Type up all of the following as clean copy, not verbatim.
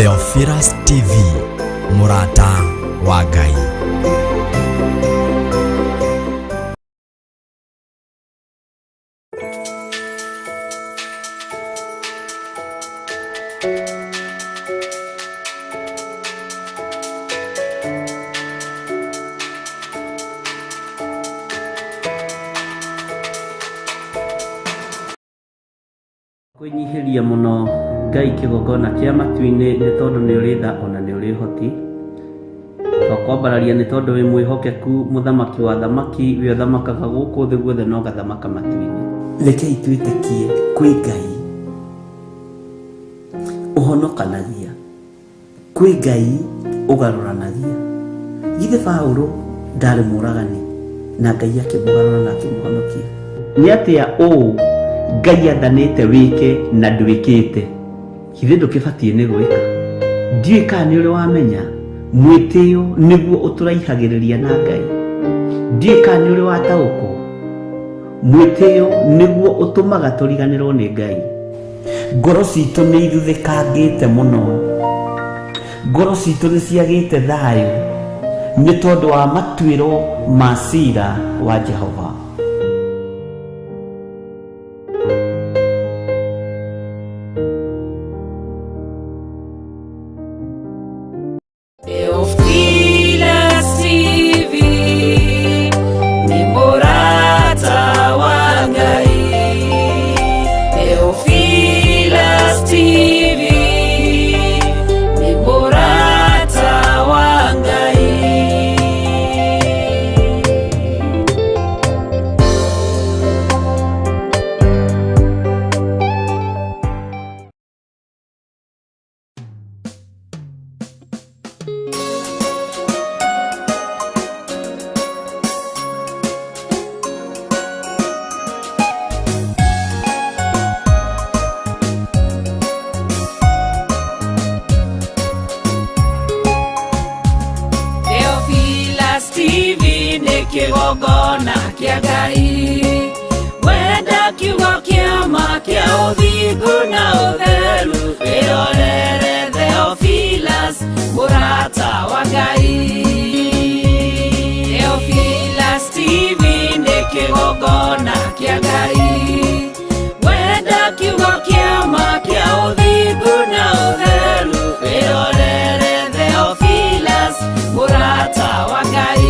Theophilus TV, mũrata wa Ngai. Kwĩnyihĩria mũno Ngai kĩgongona kĩa matu-inĩ nĩ tondũ nĩ ũrĩ tha ona nĩ ũrĩ ũhoti. Twakwambararia nĩ tondũ wĩ mwĩhokeku mũthamaki wa thamaki we ũthamakaga gũkũ thĩ guothe na ũgathamaka matu-inĩ. Rekei twĩtĩkie kwĩ Ngai ũhonokanagia. Kwĩ Ngai ũgarũranagia. Githĩ Paũlũ ndarĩ mũũragani na Ngai akĩmũgarũra na akĩmũhonokia? Nĩ atĩa ũũ Ngai athanĩte wĩke na ndwĩkĩte? Githĩ ndũkĩbatiĩ nĩ gwĩka? Ndiũĩ kana nĩ ũrĩ wamenya mwĩtĩo nĩguo ũtũraihagĩrĩria na Ngai. Ndiũĩ kana nĩ ũrĩ wataũkwo mwĩtĩo nĩguo ũtũmaga tũriganĩrwo nĩ Ngai. Ngoro citũ nĩ ithuthĩkangĩte mũno. Ngoro citũ nĩ ciagĩte thayũ nĩ tondũ wa matuĩro ma cira wa Jehova. Theophilus TV nĩ mũrata wa Ngai. Theophilus TV nĩ mũrata wa Ngai. Theophilus TV nĩ kĩgongona kĩa Ngai. Wenda kiugo kĩa ma kĩa ũthingu na ũtheru, wĩrorere Theophilus mũrata wa Ngai. Theophilus TV nĩ kĩgongona kĩa Ngai. Wenda kiugo kĩa ma kĩa ũthingu na ũtheru, wĩrorere Theophilus mũrata wa Ngai.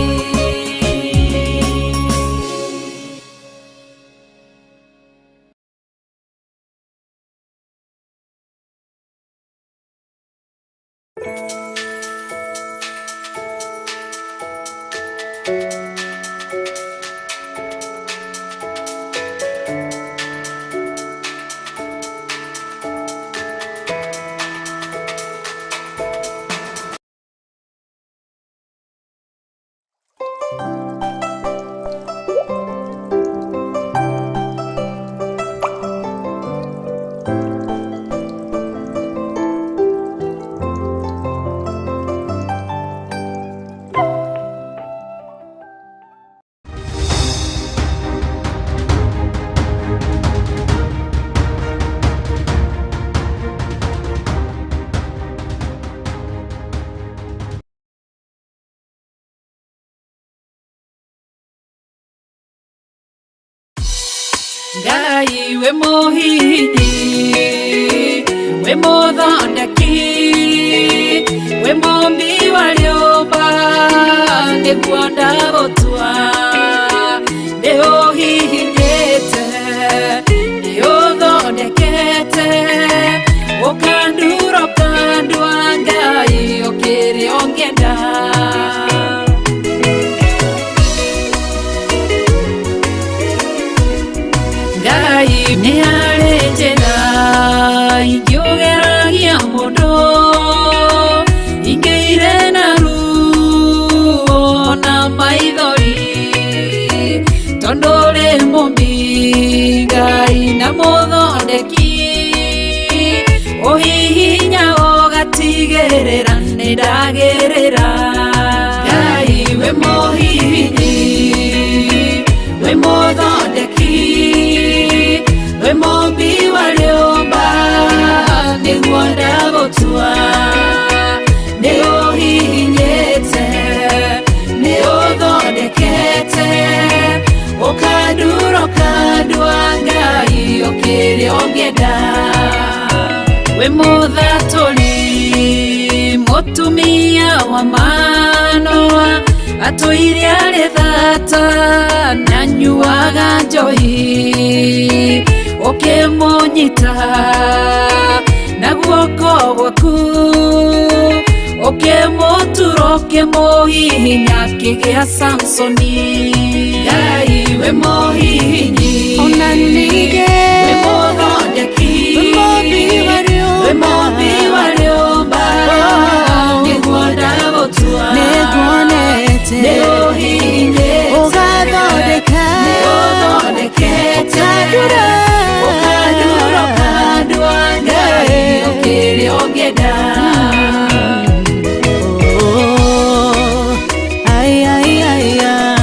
Ngai wĩ mũhihinyi, wĩ mũthondeki, wĩ mũmbi wa rĩũmba, nĩguo ndagũtua. Nĩ ũhihinyĩte, nĩ ũthondekete, ũkandura ũkandua Ngai ũkĩrĩ ũngĩenda. Ngai nĩ harĩ njĩra ingĩũgeragia mũndũ ingĩire na ruo na maithori tondũ ũrĩ mũmbi Ngai na mũthondeki ũhihinya ũgatigĩrĩra nĩ ndagĩrĩra. Ngai wĩ mũhihinyi, wĩ mũthondeki, wĩ mũmbi wa rĩũmba, nĩguo ndagũtua. Ũkandua Ngai o kĩrĩa ũngĩenda. Wĩ mũthatũri mũtumia wa Manoa, atũire arĩ thata na anyuaga njohi. Ũkĩmũnyita na guoko gwaku, ũkĩmũtura ũkĩmũhihinya akĩgĩa Samsoni. Ngai wĩ mũhihinyi, Ona ningĩ wĩ mũthondeki, wĩ mũmbi wa rĩũmba. Wĩ mũmbi wa rĩũmba, nĩguo ndagũtua. Nĩnguonete Nĩũhihinyĩte, ũgathondeka, nĩũthondekete, ũkandura, ũkandura, ũkandua Ngai o kĩrĩa ũngĩenda. Oh, ai, ai, ai, ah,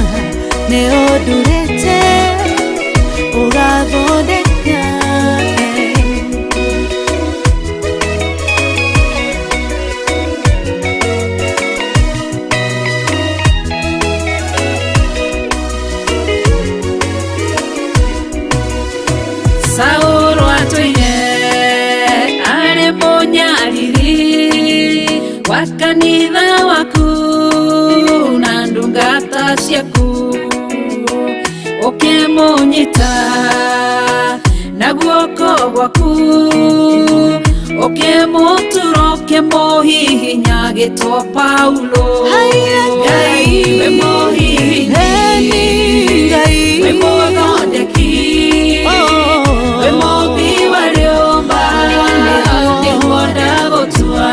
nĩũndurĩte ũgathondeka. Saũlũ atũire arĩ mũnyariri wa kanitha waku na ndungata ciaku, ũkĩmũnyita na guoko gwaku, ũkĩmũtura ũkĩmũhihinya agĩtwo Paulo. Haiya, Ngai wĩ mũhihinyi, Eni Ngai, wĩ mũthondeki, Oh. wĩ mũmbi wa rĩũmba, nĩguo ndagũtua.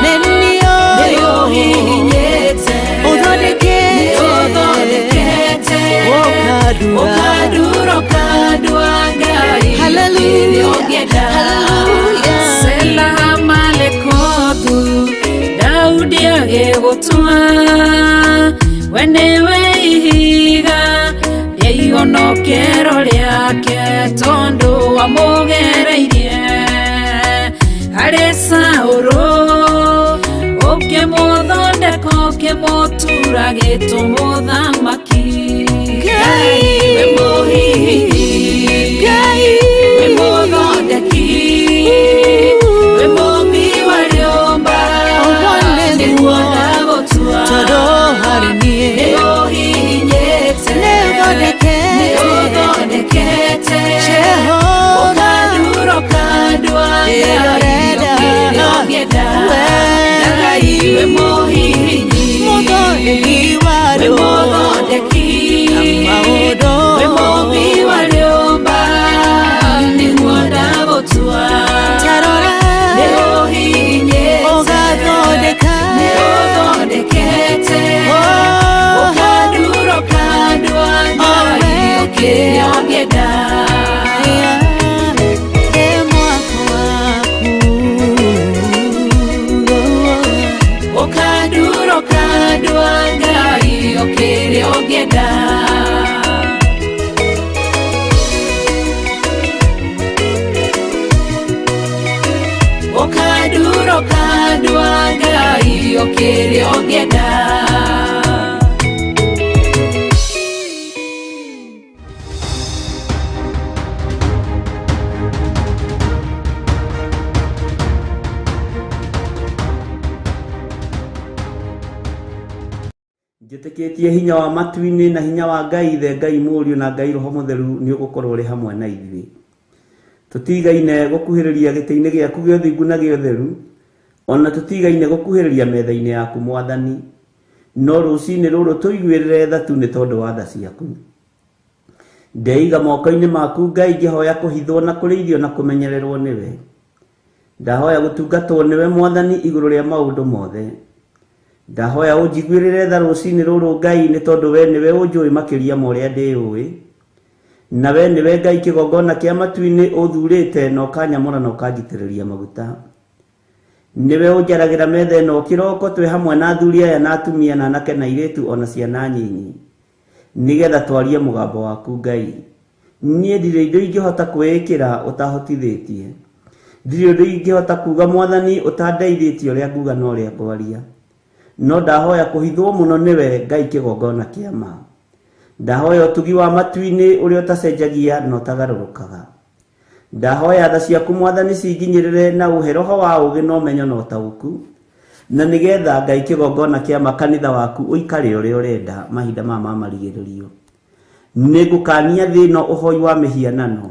Nĩniũĩ Nĩũhihinyĩte, ũthondekete, nĩũthondekete, ũkandura, ũkandura, ũkandua Ngai Hallelujah. kĩrĩa ũngĩenda. Hallelujah. Sela Malekothu, Daudi agĩgũtua, we nĩwe ihiga rĩa ihonokero rĩake, tondũ wamũgereirie harĩ Saũlũ, ũkĩmũthondeka ũkĩmũtura gĩtũ mũthamaki. Ngai, wĩ mũhihinyi, Ngai, wĩ mũthondeki, wĩ mũmbi wa rĩũmba, Ũguo nĩguo, nĩguo ndagũtua. tondũ harĩ niĩ Nĩũhihinyĩte, nĩũthondekete, nĩũthondekete, Jehova, ũkandura, ũkandua Ngai Ĩrorenda, o kĩrĩa ũngĩenda. we Ngai wĩ mũhihinyi, mũthondeki wa wĩ rĩũmba, mũthondeki, maũndũ wĩ mũmbi wa rĩũmba, nĩguo ndagũtua. Tarora, Nĩũhihinyĩte, ũgathondeka, nĩũthondekete, Oh, ũkandura, ũkandua Ngai o kĩrĩa ũngĩenda. ĩ mwako waku. Ũkandura, ũkandua Ngai o kĩrĩa ũngĩenda. Ũkandura, ũkandua Ngai o kĩrĩa ũngĩenda. Njĩtĩkĩtie hinya wa matu-inĩ na hinya wa Ngai Ithe, Ngai Mũriũ na Ngai Roho Mũtheru nĩ ũgũkorwo ũrĩ hamwe na ithuĩ. Tũtigaine gũkuhĩrĩria gĩtĩ-inĩ gĩaku gĩa ũthingu na gĩa ũtheru, ona tũtigaine gũkuhĩrĩria metha-inĩ yaku Mwathani, no rũcinĩ rũrũ tũiguĩrĩre tha tu nĩ tondũ wa tha ciaku. Ndeiga moko-inĩ maku Ngai, ngĩhoya kũhithwo na kũrĩithio na kũmenyererwo nĩwe. Ndahoya gũtungatwo nĩwe Mwathani igũrũ rĩa maũndũ mothe. Ndahoya ũnjiguĩrĩre tha rũcinĩ rũrũ Ngai, nĩ tondũ we nĩwe ũnjũĩ makĩria ma ũrĩa ndĩũĩ. Na we nĩwe Ngai kĩgongona kĩa matu-inĩ ũthurĩte na ũkanyamũra na ũkanjitĩrĩria maguta. Nĩwe ũnjaragĩra metha ĩno kĩroko twĩ hamwe na athuri aya na atumia na anake na airĩtu ona ciana nyinyi, nĩgetha twarie mũgambo waku Ngai. Niĩ ndirĩ indo ingĩhota kwĩĩkĩra ũtahotithĩtie. Ndirĩ ũndũ ingĩhota kuga Mwathani ũtandeithĩtie ũrĩa nguga na ũrĩa ngwaria. No ndahoya kũhithwo mũno nĩwe Ngai kĩgongona kĩa ma. Ndahoya ũtugi wa matu-inĩ ũrĩa ũtacenjagia na ũtagarũrũkaga. Ndahoya tha ciaku Mwathani cinginyĩrĩre na ũhe roho wa ũũgĩ na ũmenyo na ũtaũku, na nĩgetha Ngai kĩgongona kĩa makanitha waku ũikare ũrĩa ũrenda mahinda maya ma marigĩrĩrio. Nĩngũkania thĩ ĩno ũhoi wa mĩhianano,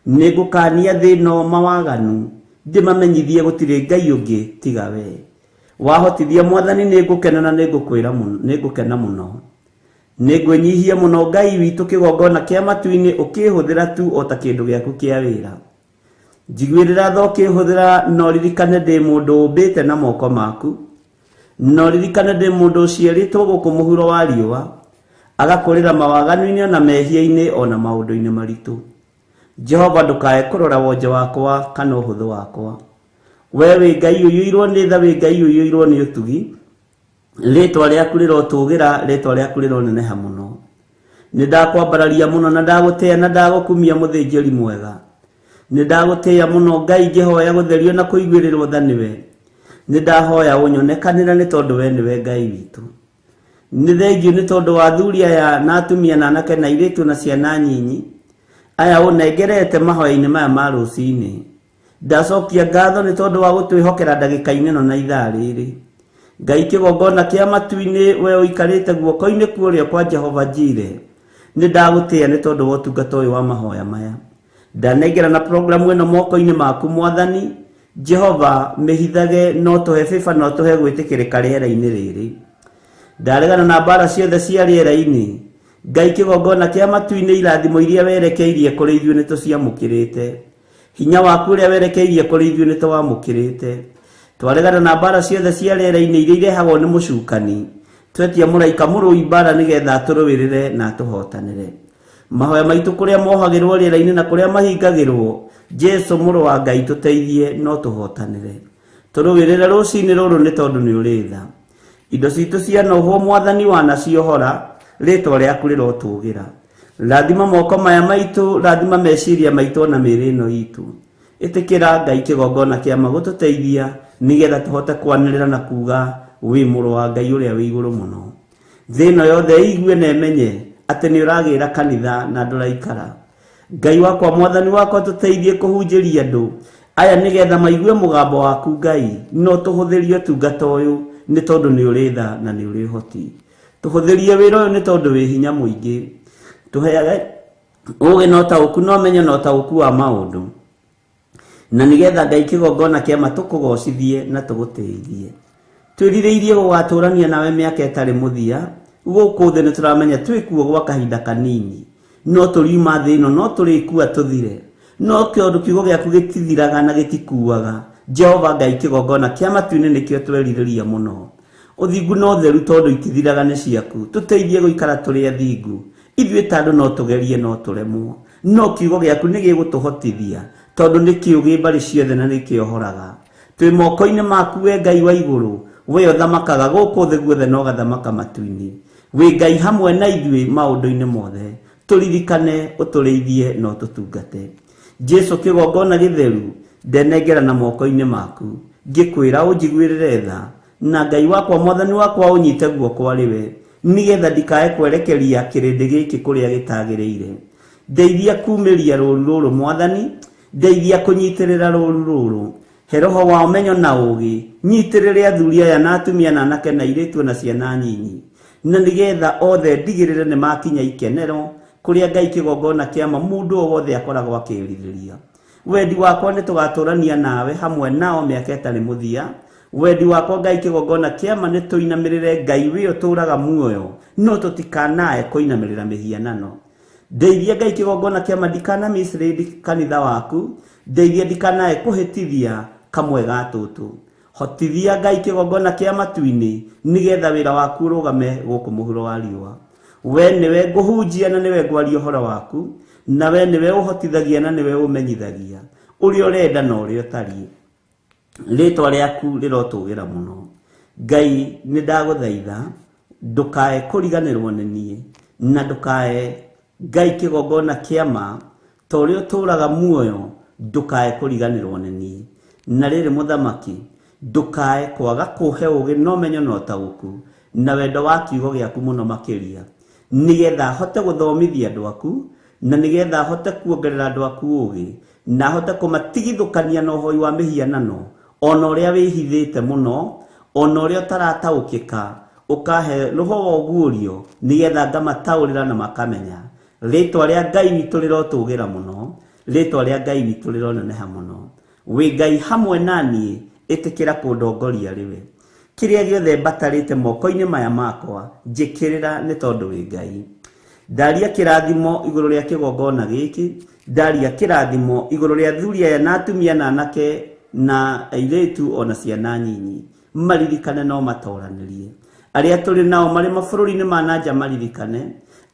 nĩngũkania thĩ ĩno mawaganu, ndĩmamenyithie gũtirĩ Ngai ũngĩ tiga we. Wahotithia Mwathani nĩngũkena na nĩngũkwĩra mũno, nĩngũkena mũno. Nĩngwĩnyihia mũno Ngai witũ kĩgongona kĩa matu-inĩ ũkĩhũthĩra tu o ta kĩndũ gĩaku kĩa wĩra. Njiguĩrĩra tha ũkĩhũthĩra na ũririkane ndĩ mũndũ ũmbĩte na moko maku, na ũririkane ndĩ mũndũ ũciarĩtwo gũkũ mũhuro wa riũa, agakũrĩra mawaganu-inĩ ona mehia-inĩ ona maũndũ-inĩ maritũ. Jehova ndũkae kũrora wonje wakwa kana ũhũthũ wakwa. We wĩ Ngai ũiyũirwo nĩ tha, wĩ Ngai ũiyũirwo nĩ ũtugi. Rĩtwa rĩaku rĩrotũgĩra, rĩtwa rĩaku rĩroneneha mũno. Nĩ ndakwambararia mũno na ndagũtĩĩa na ndagũkumia mũthĩnjĩri mwega. Nĩ ndagũtĩĩa mũno Ngai ngĩhoya gũtherio na kũiguĩrĩrwo tha nĩwe. Nĩ ndahoya ũnyonekanĩre nĩ tondũ we nĩwe Ngai witũ. Nĩ thengio nĩ tondũ wa athuri aya na atumia na anake na airĩtu na ciana nyinyi aya ũnengerete mahoya-inĩ maya ma rũcinĩ. Ndacokia ngatho nĩ tondũ wa gũtwĩhokera ndagĩka-inĩ ĩno na ithaa rĩrĩ. Ngai kĩgongona kĩa matu-inĩ we ũikarĩte guoko-inĩ kwa ũrĩo kwa Jehova Jire, nĩ ndagũtĩĩa nĩ tondũ wa ũtungata ũyũ wa mahoya maya. Ndanengera na programu ĩno moko-inĩ maku Mwathani Jehova, mĩhithage no tũhe bĩba no tũhe gwĩtĩkĩrĩka rĩera-inĩ rĩrĩ. Ndaregana na mbara ciothe cia rĩera-inĩ. Ngai kĩgongona kĩa matu-inĩ irathimo iria werekeirie kũrĩ ithuĩ nĩ tũciamũkĩrĩte. Hinya waku ũrĩa werekeirie kũrĩ ithuĩ nĩ tũwamũkĩrĩte. Twaregana na mbara ciothe cia rĩera-inĩ iria irehagwo nĩ mũcukani. Twetia mũraika mũrũi mbara nĩgetha atũrũĩrĩre na atũhotanĩre. Mahoya maitũ kũrĩa mohagĩrwo rĩera-inĩ na kũrĩa mahingagĩrwo, Jesu mũrũ wa Ngai tũteithie no tũhotanĩre. Tũrũĩrĩre rũcinĩ rũrũ nĩ tondũ nĩ ũrĩ tha. Indo citũ cianohwo Mwathani wanaciohora, rĩtwa rĩaku rĩrotũgĩra. Rathima moko maya maitũ, rathima meciria maitũ ona mĩĩrĩ ĩno itũ. Ĩtĩkĩra Ngai kĩgongona kĩa magũtũteithia nĩgetha tũhote kwanĩrĩra na kuga wĩ mũrũ wa Ngai ũrĩa wĩ igũrũ mũno. Thĩ ĩno yothe ĩigue na ĩmenye atĩ nĩ ũragĩra kanitha na ndũraikara. Ngai wakwa Mwathani wakwa tũteithie kũhunjĩria andũ aya nĩgetha maigue mũgambo waku Ngai, no tũhũthĩrie ũtungata ũyũ nĩ tondũ nĩ ũrĩ tha na nĩ ũrĩ ũhoti. Tũhũthĩrie wĩra ũyũ nĩ tondũ wĩ hinya mũingĩ. Tũheage ũũgĩ na ũtaũku na ũmenyo na ũtaũku wa maũndũ, na nĩgetha Ngai kĩgongona kĩa ma tũkũgocithie na tũgũtĩithie. Twĩrirĩirie gũgatũrania nawe mĩaka ĩtarĩ mũthia. Gũkũ thĩ nĩ tũramenya twĩkuo gwa kahinda kanini, no tũriuma thĩ ĩno no tũrĩkua tũthire, no kĩũndũ kiugo gĩaku gĩtithiraga na gĩtikuaga. Jehova Ngai kĩgongona kĩa matu-inĩ nĩkĩo twerirĩria mũno. Ũthingu na ũtheru tondũ itithiraga nĩ ciaku. Tũteithie gũikara tũrĩ athingu. Ithuĩ ta andũ no tũgerie no tũremwo, no kiugo gĩaku nĩ gĩgũtũhotithia tondũ nĩ kĩũgĩ mbarĩ ciothe na nĩ kĩohoraga. Twĩ moko-inĩ maku we Ngai wa igũrũ, we ũthamakaga gũkũ thĩ guothe na ũgathamaka matu-inĩ. Wĩ Ngai hamwe na ithuĩ maũndũ-inĩ mothe. Tũririkane, ũtũrĩithie na ũtũtungate. Jesu kĩgongona gĩtheru, ndenengera na moko-inĩ maku. Ngĩkwĩra ũnjiguĩrĩre tha, na Ngai wakwa Mwathani wakwa ũnyite guoko arĩ we, nĩgetha ndikae kwerekeria kĩrĩndĩ gĩkĩ kũrĩa gĩtagĩrĩire. Ndeithia kumĩria rũũru rũrũ Mwathani, ndeithia kũnyitĩrĩra rũũru rũrũ. He roho wa ũmenyo na ũũgĩ, nyitĩrĩre athuri aya na atumia na anake na airĩtu na ciana nyinyi, na nĩgetha othe ndigĩrĩre nĩ makinya ikenero kũrĩa Ngai kĩgongona kĩa ma mũndũ o wothe akoragwo akĩrirĩria. Wendi wakwa nĩ tũgatũrania nawe hamwe nao mĩaka ĩtarĩ mũthia. Wendi wakwa Ngai kĩgongona kĩa ma nĩ tũinamĩrĩre Ngai wĩ ũtũũraga muoyo, no tũtikanae kũinamĩrĩra mĩhianano. Ndeithia Ngai kĩgongona kĩa ma ndikana mislead kanitha waku, ndeithia ndikanae kũhĩtithia kamwe ga tũtũ. Hotithia Ngai kĩgongona kĩa matu-inĩ nĩgetha wĩra waku ũrũgame gũkũ mũhuro wa riũa. We nĩwe ngũhunjia na nĩwe ngwaria ũhoro waku, na we nĩwe ũhotithagia na nĩwe ũmenyithagia ũrĩa ũrenda na ũrĩa ũtariĩ. Rĩtwa rĩaku rĩrotũgĩra mũno. Ngai nĩ ndagũthaitha ndũkae kũriganĩrwo nĩ niĩ, na ndũkae Ngai kĩgongona kĩa ma ta ũrĩa ũtũũraga muoyo, ndũkae kũriganĩrwo nĩ niĩ. Na rĩrĩ mũthamaki, ndũkae kwaga kũhe ũũgĩ na ũmenyo na ũtaũku na wendo wa kiugo gĩaku mũno makĩria, Nĩgetha hote gũthomithia andũ aku, na nĩgetha hote kuongerera andũ aku ũgĩ, na hote kũmatigithũkania na ũhoi wa mĩhianano, ona ũrĩa wĩhithĩte mũno, ona ũrĩa ũtarataũkĩka, ũkahe roho wa ũguũrio, nĩgetha ngamataũrĩra na makamenya. Rĩtwa rĩa Ngai witũ rĩrotũgĩra mũno, rĩtwa rĩa Ngai witũ rĩroneneha mũno. Wĩ Ngai hamwe na niĩ, ĩtĩkĩra kũndongoria rĩwe. Kĩrĩa gĩothe mbatarĩte moko-inĩ maya makwa, njĩkĩrĩra nĩ tondũ wĩ Ngai. Ndaria kĩrathimo igũrũ rĩa kĩgongona gĩkĩ, ndaria kĩrathimo igũrũ rĩa athuri aya na atumia na anake na airĩtu ona ciana nyinyi, maririkane no matoranĩrie. Arĩa tũrĩ nao marĩ mabũrũri-inĩ ma na nja maririkane,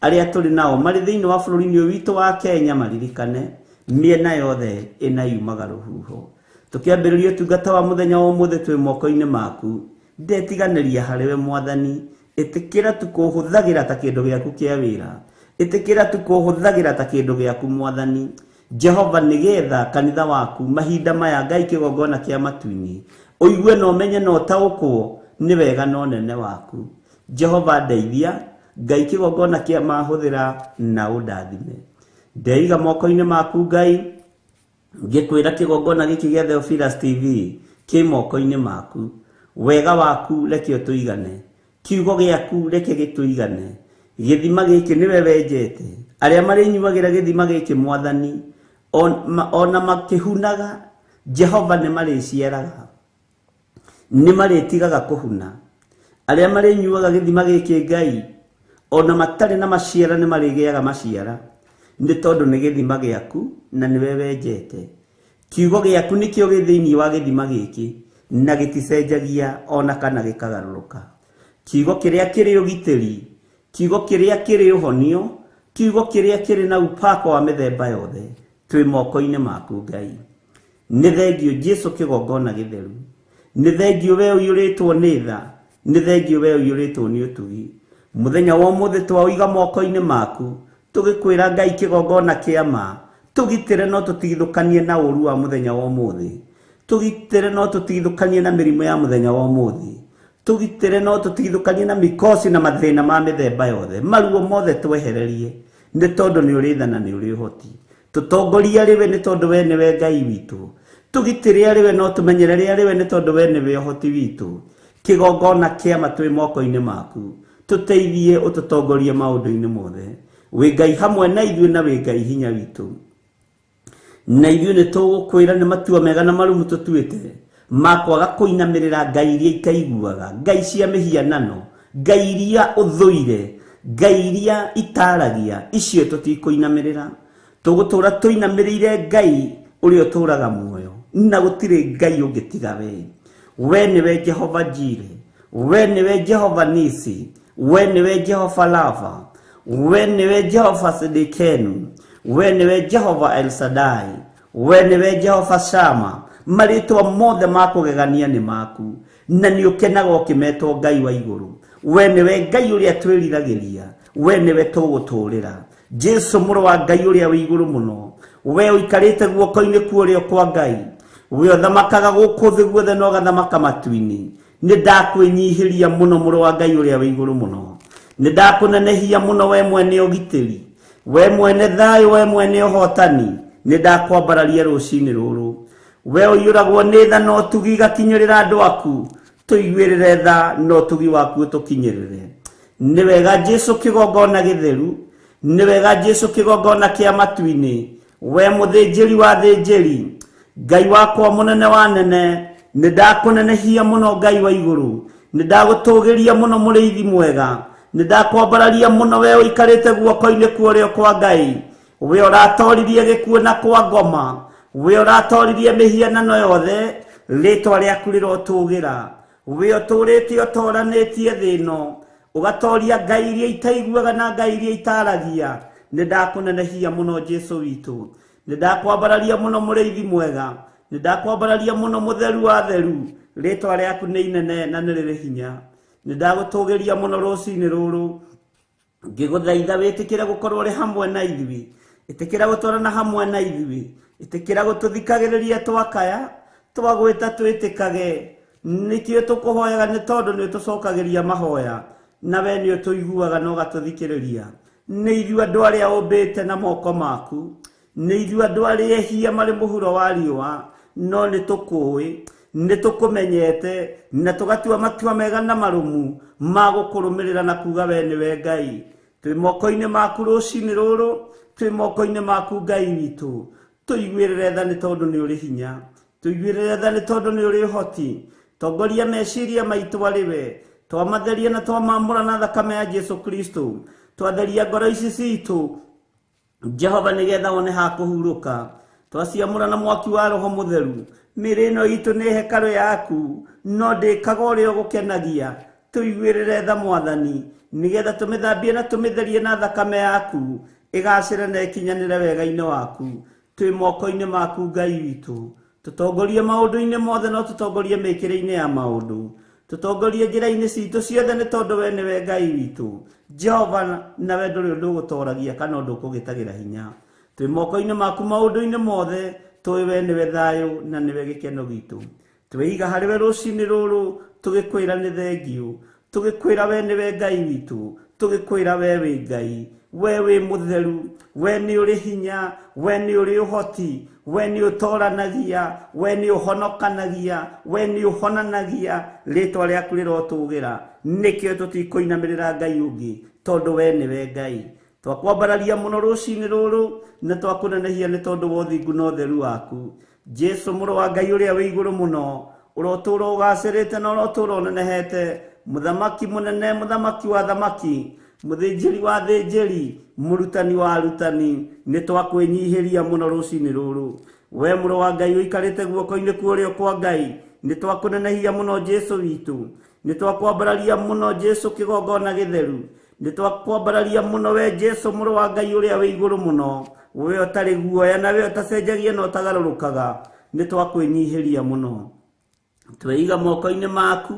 arĩa tũrĩ nao marĩ thĩinĩ wa bũrũri-inĩ ũyũ witũ wa Kenya maririkane, mĩena yothe ĩna yumaga rũhuho. Tũkĩambĩrĩria ũtungata wa mũthenya wa ũmũthĩ twĩ moko-inĩ maku, ndetiganĩria harĩwe Mwathani, ĩtĩkĩra tu kũhũthagĩra ta kĩndũ gĩaku kĩa wĩra, ĩtĩkĩra tu kũhũthagĩra ta kĩndũ gĩaku Mwathani Jehova, nĩgetha kanitha waku mahinda maya Ngai kĩgongona kĩa matu-inĩ ũigue na ũmenye na ũtaũkwo nĩ wega na ũnene waku. Jehova ndeithia, Ngai kĩgongona kĩa mahũthĩra na ũndathime. Ndeiga moko-inĩ maku Ngai, ngĩkwĩra kĩgongona gĩkĩ gĩa Theophilus TV kĩ moko-inĩ maku. Wega waku reke ũtũigane, kiugo gĩaku reke gĩtũigane. Gĩthima gĩkĩ nĩwe wenjete, arĩa marĩnyuagĩra gĩthima gĩkĩ Mwathani, ona makĩhunaga Jehova nĩ marĩciaraga, nĩ marĩtigaga kũhuna. Arĩa marĩnyuaga gĩthima gĩkĩ Ngai, ona matarĩ na maciara nĩ marĩgĩaga maciara, nĩ tondũ nĩ gĩthima gĩaku na nĩwe wenjete. Kiugo gĩaku nĩkĩo gĩ thĩinĩ wa gĩthima gĩkĩ, na gĩticenjagia ona kana gĩkagarũrũka. Kiugo kĩrĩa kĩrĩ ũgitĩri, kiugo kĩrĩa kĩrĩ ũhonio, kiugo kĩrĩa kĩrĩ na upako wa mĩthemba yothe, twĩ moko-inĩ maku Ngai. Nĩ thengio Jesu kĩgongona gĩtheru, nĩ thengio we ũiyũrĩtwo nĩ tha, nĩ thengio we ũiyũrĩtwo nĩ ũtugi. Mũthenya wa ũmũthĩ twaũiga moko-inĩ maku, tũgĩkwĩra Ngai kĩgongona kĩa ma, tũgitĩre no tũtigithũkanie na ũru wa mũthenya wa ũmũthĩ, tũgitĩre no tũtigithũkanie na mĩrimũ ya mũthenya wa ũmũthĩ, tũgitĩre no tũtigithũkanie na mikosi na mathĩna ma mĩthemba yothe, maruo mothe twehererie, nĩ tondũ nĩ ũrĩ tha na nĩ ũrĩ ũhoti. Tũtongorie arĩ we nĩ tondũ we nĩwe Ngai witũ, tũgitĩre arĩ we no tũmenyerere arĩ we nĩ tondũ we nĩwe ũhoti witũ. Kĩgongona kĩa ma twĩ moko-inĩ maku, tũteithie ũtũtongorie maũndũ-inĩ mothe. Wĩ Ngai hamwe na ithuĩ na wĩ Ngai hinya witũ, na ithuĩ nĩ tũgũkwĩra nĩ matua mega na marumu tũtuĩte ma kwaga kũinamĩrĩra ngai iria itaiguaga, ngai cia mĩhianano, ngai iria ũthũire, ngai iria itaragia, icio tũtikũinamĩrĩra. Tũgũtũra tũinamĩrĩire Ngai ũrĩa ũtũraga muoyo, na gũtirĩ Ngai ũngĩ tiga we. We nĩwe Jehova Jire, we nĩwe Jehova Nisi, we nĩwe Jehova Lava, we nĩwe Jehova Sidikenu, we nĩwe Jehova El Shaddai, we nĩwe Jehova Shama. Marĩtwa mothe ma kũgegania nĩ maku, na nĩ ũkenaga ũkĩmetwo Ngai wa igũrũ. We nĩwe Ngai ũrĩa twĩriragĩria, we nĩwe tũgũtũrĩra. Jesu mũrũ wa Ngai ũrĩa wĩ igũrũ mũno, we ũikarĩte guoko-inĩ kwa ũrĩo kwa Ngai, we ũthamakaga gũkũ thĩ guothe na ũgathamaka matu-inĩ. Nĩ ndakwĩnyihĩria mũno mũrũ wa Ngai ũrĩa wĩ igũrũ mũno, nĩ ndakũnenehia mũno we mwene ũgitĩri, we mwene thayũ, we mwene ũhotani. Nĩ ndakwambararia rũcinĩ rũrũ. We ũiyũragwo nĩ tha na ũtugi igakinyĩrĩra andũ aku, tũiguĩrĩre tha na ũtugi waku ũtũkinyĩrĩre. Nĩ wega Jesu kĩgongona gĩtheru, nĩ wega Jesu kĩgongona kĩa matu-inĩ, we mũthĩnjĩri wa thĩnjĩri, Ngai wakwa mũnene wa nene, nĩ ndakũnenehia mũno Ngai wa igũrũ, nĩ ndagũtũgĩria mũno mũrĩithi mwega, nĩ ndakwambararia mũno we ũikarĩte guoko-inĩ kwa ũrĩo kwa Ngai, we ũratoririe gĩkuũ na kwa ngoma, we ũratoririe mĩhianano yothe, rĩtwa rĩaku rĩrotũgĩra. We ũtũrĩte ũtoranĩtie thĩ ĩno, ũgatoria ngai iria itaiguaga na ngai iria itaragia. Nĩ ndakũnenehia mũno Jesu witũ, nĩ ndakwambararia mũno mũrĩithi mwega, nĩ ndakwambararia mũno mũtheru wa theru, rĩtwa rĩaku nĩ inene na nĩ rĩrĩ hinya. Nĩ ndagũtũgĩria mũno rũcinĩ rũrũ, ngĩgũthaitha wĩtĩkĩre gũkorwo ũrĩ hamwe na ithuĩ, ĩtĩkĩra gũtwarana hamwe na ithuĩ, ĩtĩkĩra gũtũthikagĩrĩria twakaya, twagwĩta twĩtĩkage. Nĩkĩo tũkũhoyaga nĩ tondũ nĩ ũtũcokagĩria mahoya. Na we nĩ ũtũiguaga na ũgatũthikĩrĩria. Nĩ ithuĩ andũ arĩa ũmbĩte na moko maku, nĩ ithuĩ andũ arĩa ehia marĩ mũhuro wa riũa, no nĩ tũkũĩ, nĩ tũkũmenyete, na tũgatua matua mega na marũmu ma gũkũrũmĩrĩra na kuga we nĩwe Ngai. Twĩ moko-inĩ maku rũcinĩ rũrũ, twĩ moko-inĩ maku Ngai witũ. Tũiguĩrĩre tha nĩ tondũ nĩ ũrĩ hinya, tũiguĩrĩre tha nĩ tondũ nĩ ũrĩ ũhoti. Tongoria meciria maitũ arĩ we, twamatheria na twamamũra na thakame ya Jesu Kristo. Twatheria ngoro ici citũ Jehova nĩgetha wone ha kũhurũka. Twaciamũra na mwaki wa Roho Mũtheru. Mĩĩrĩ ĩno itũ nĩ hekarũ yaku, no ndĩkaga ũrĩa ũgũkenagia. Tũiguĩrĩre tha Mwathani, nĩgetha tũmĩthambie na tũmĩtherie na thakame yaku, ĩgacĩre na ĩkinyanĩre wega-inĩ waku. Twĩ moko-inĩ maku Ngai witũ. Tũtongorie maũndũ-inĩ mothe, no tũtongorie mĩkĩre-inĩ ya maũndũ. Tũtongorie njĩra-inĩ citũ ciothe nĩ tondũ we nĩwe Ngai witũ. Jehova, nawe ndũrĩ ũndũ ũgũtoragia kana ũndũ ũkũgĩtagĩra hinya. Twĩ moko-inĩ maku maũndũ-inĩ mothe, tũĩ we nĩwe thayũ na nĩwe gĩkeno gitũ. Twĩiga harĩ we rũcinĩ rũrũ, tũgĩkwĩra nĩ thengiũ, tũgĩkwĩra we nĩwe Ngai witũ, tũgĩkwĩra we wĩ Ngai, we wĩ mũtheru, we nĩ ũrĩ hinya, we nĩ ũrĩ ũhoti, we nĩ ũtoranagia, we nĩ ũhonokanagia, we nĩ ũhonanagia. Rĩtwa rĩaku rĩrotũgĩra. Nĩkĩo tũtikũinamĩrĩra Ngai ũngĩ, tondũ we nĩwe Ngai. Twakwambararia mũno rũcinĩ rũrũ, na twakũnenehia nĩ tondũ wa ũthingu na ũtheru waku. Jesu mũrũ wa Ngai ũrĩa wĩ igũrũ mũno, ũrotũũra ũgacĩrĩte na ũrotũũra ũnenehete, mũthamaki mũnene, mũthamaki wa thamaki, mũthĩnjĩri wa thĩnjĩri, mũrutani wa arutani, nĩ twakwĩnyihĩria mũno rũcinĩ rũrũ. We mũrũ wa Ngai ũikarĩte guoko-inĩ kwa ũrĩo kwa Ngai, nĩ twakũnenehia mũno Jesu witũ, nĩ twakwambararia mũno Jesu kĩgongona gĩtheru, nĩ twakwambararia mũno we Jesu mũrũ wa Ngai ũrĩa wĩ igũrũ mũno, we ũtarĩ guoya na we ũtacenjagia na ũtagarũrũkaga, nĩ twakwĩnyihĩria mũno. Tweiga moko-inĩ maku,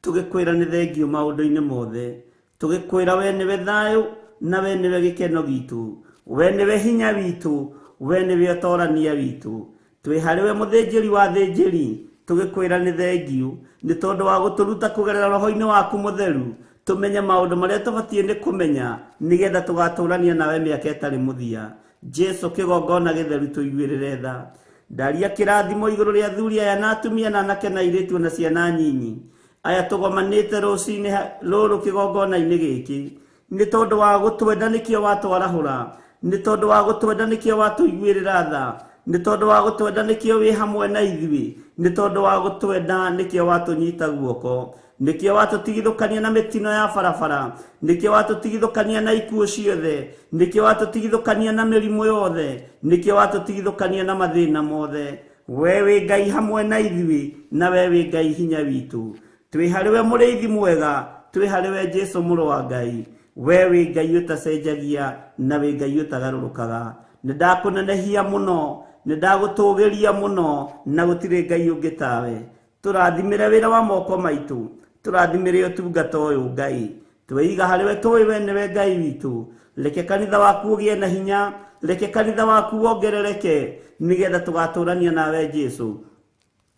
tũgĩkwĩra nĩ thengiũ maũndũ-inĩ mothe, tũgĩkwĩra we nĩwe thayũ na we nĩwe gĩkeno gitũ, we nĩwe hinya witũ, we nĩwe ũtorania witũ. Twĩ harĩ we mũthĩnjĩri wa thĩnjĩri, tũgĩkwĩra nĩ thengiũ nĩ tondũ wa gũtũruta kũgerera roho-inĩ waku mũtheru, tũmenye maũndũ marĩa tũbatiĩ nĩ kũmenya nĩgetha tũgatũrania nawe mĩaka ĩtarĩ mũthia. Jesu kĩgongona gĩtheru, tũiguĩrĩre tha. Ndaria kĩrathimo igũrũ rĩa athuri aya na atumia na anake na airĩtu na ciana nyinyi aya tũgomanĩte rũcinĩ rũrũ kĩgongona-inĩ gĩkĩ, nĩ tondũ wa gũtwenda nĩkĩo watwarahũra, nĩ tondũ wa gũtwenda nĩkĩo watũiguĩrĩra tha, nĩ tondũ wa gũtwenda nĩkĩo wĩ hamwe na ithuĩ, nĩ tondũ wa gũtwenda nĩkĩo watũnyita guoko, nĩkĩo watũtigithũkania na mĩtino ya barabara, nĩkĩo watũtigithũkania na ikuũ ciothe, nĩkĩo watũtigithũkania na mĩrimũ yothe, nĩkĩo watũtigithũkania na mathĩna mothe. We wĩ Ngai hamwe na ithuĩ, na we wĩ Ngai hinya witũ. Twĩ harĩ we mũrĩithi mwega, twĩ harĩ we Jesu mũrũ wa Ngai. We wĩ Ngai ũtacenjagia na wĩ Ngai ũtagarũrũkaga. Nĩ ndakũnenehia mũno, nĩ ndagũtũgĩria mũno, na gũtirĩ Ngai ũngĩ tawe. Tũrathimĩre wĩra wa moko maitũ, tũrathimĩre ũtungata ũyũ Ngai. Tweiga harĩ we, tũĩ we nĩwe Ngai witũ. Reke kanitha waku ũgĩe na hinya, reke kanitha waku wongerereke, nĩgetha tũgatũrania nawe Jesu.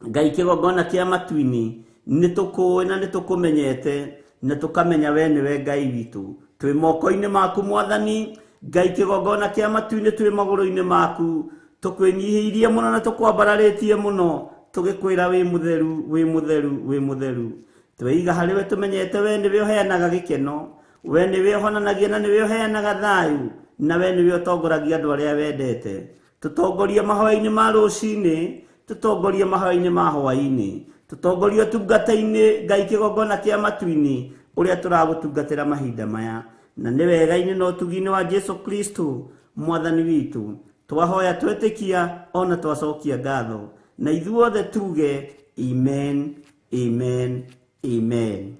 Ngai kĩgongona kĩa matu-inĩ, nĩ tũkũĩ na nĩ tũkũmenyete, na tũkamenya we nĩwe Ngai witũ. Twĩ moko-inĩ maku Mwathani, Ngai kĩgongona kĩa matu-inĩ, twĩ magũrũ-inĩ maku, tũkwĩnyihĩirie mũno na tũkwambararĩtie mũno, tũgĩkwĩra wĩ mũtheru, wĩ mũtheru, wĩ mũtheru. Tweiga harĩ we, tũmenyete we nĩwe ũheanaga gĩkeno, we nĩwe ũhonanagia na nĩwe ũheanaga thayũ, na we nĩwe ũtongoragia andũ arĩa wendete. Tũtongorie mahoya-inĩ ma rũcinĩ, tũtongorie mahoya-inĩ ma hwaĩ-inĩ, tũtongorie ũtungata-inĩ Ngai kĩgongona kĩa matu-inĩ ũrĩa tũragũtungatĩra mahinda maya, na nĩ wega-inĩ na ũtugi-inĩ wa Jesu Kristo Mwathani witũ. Twahoya twetĩkia ona twacokia ngatho, na ithuothe tuge amen, amen, amen.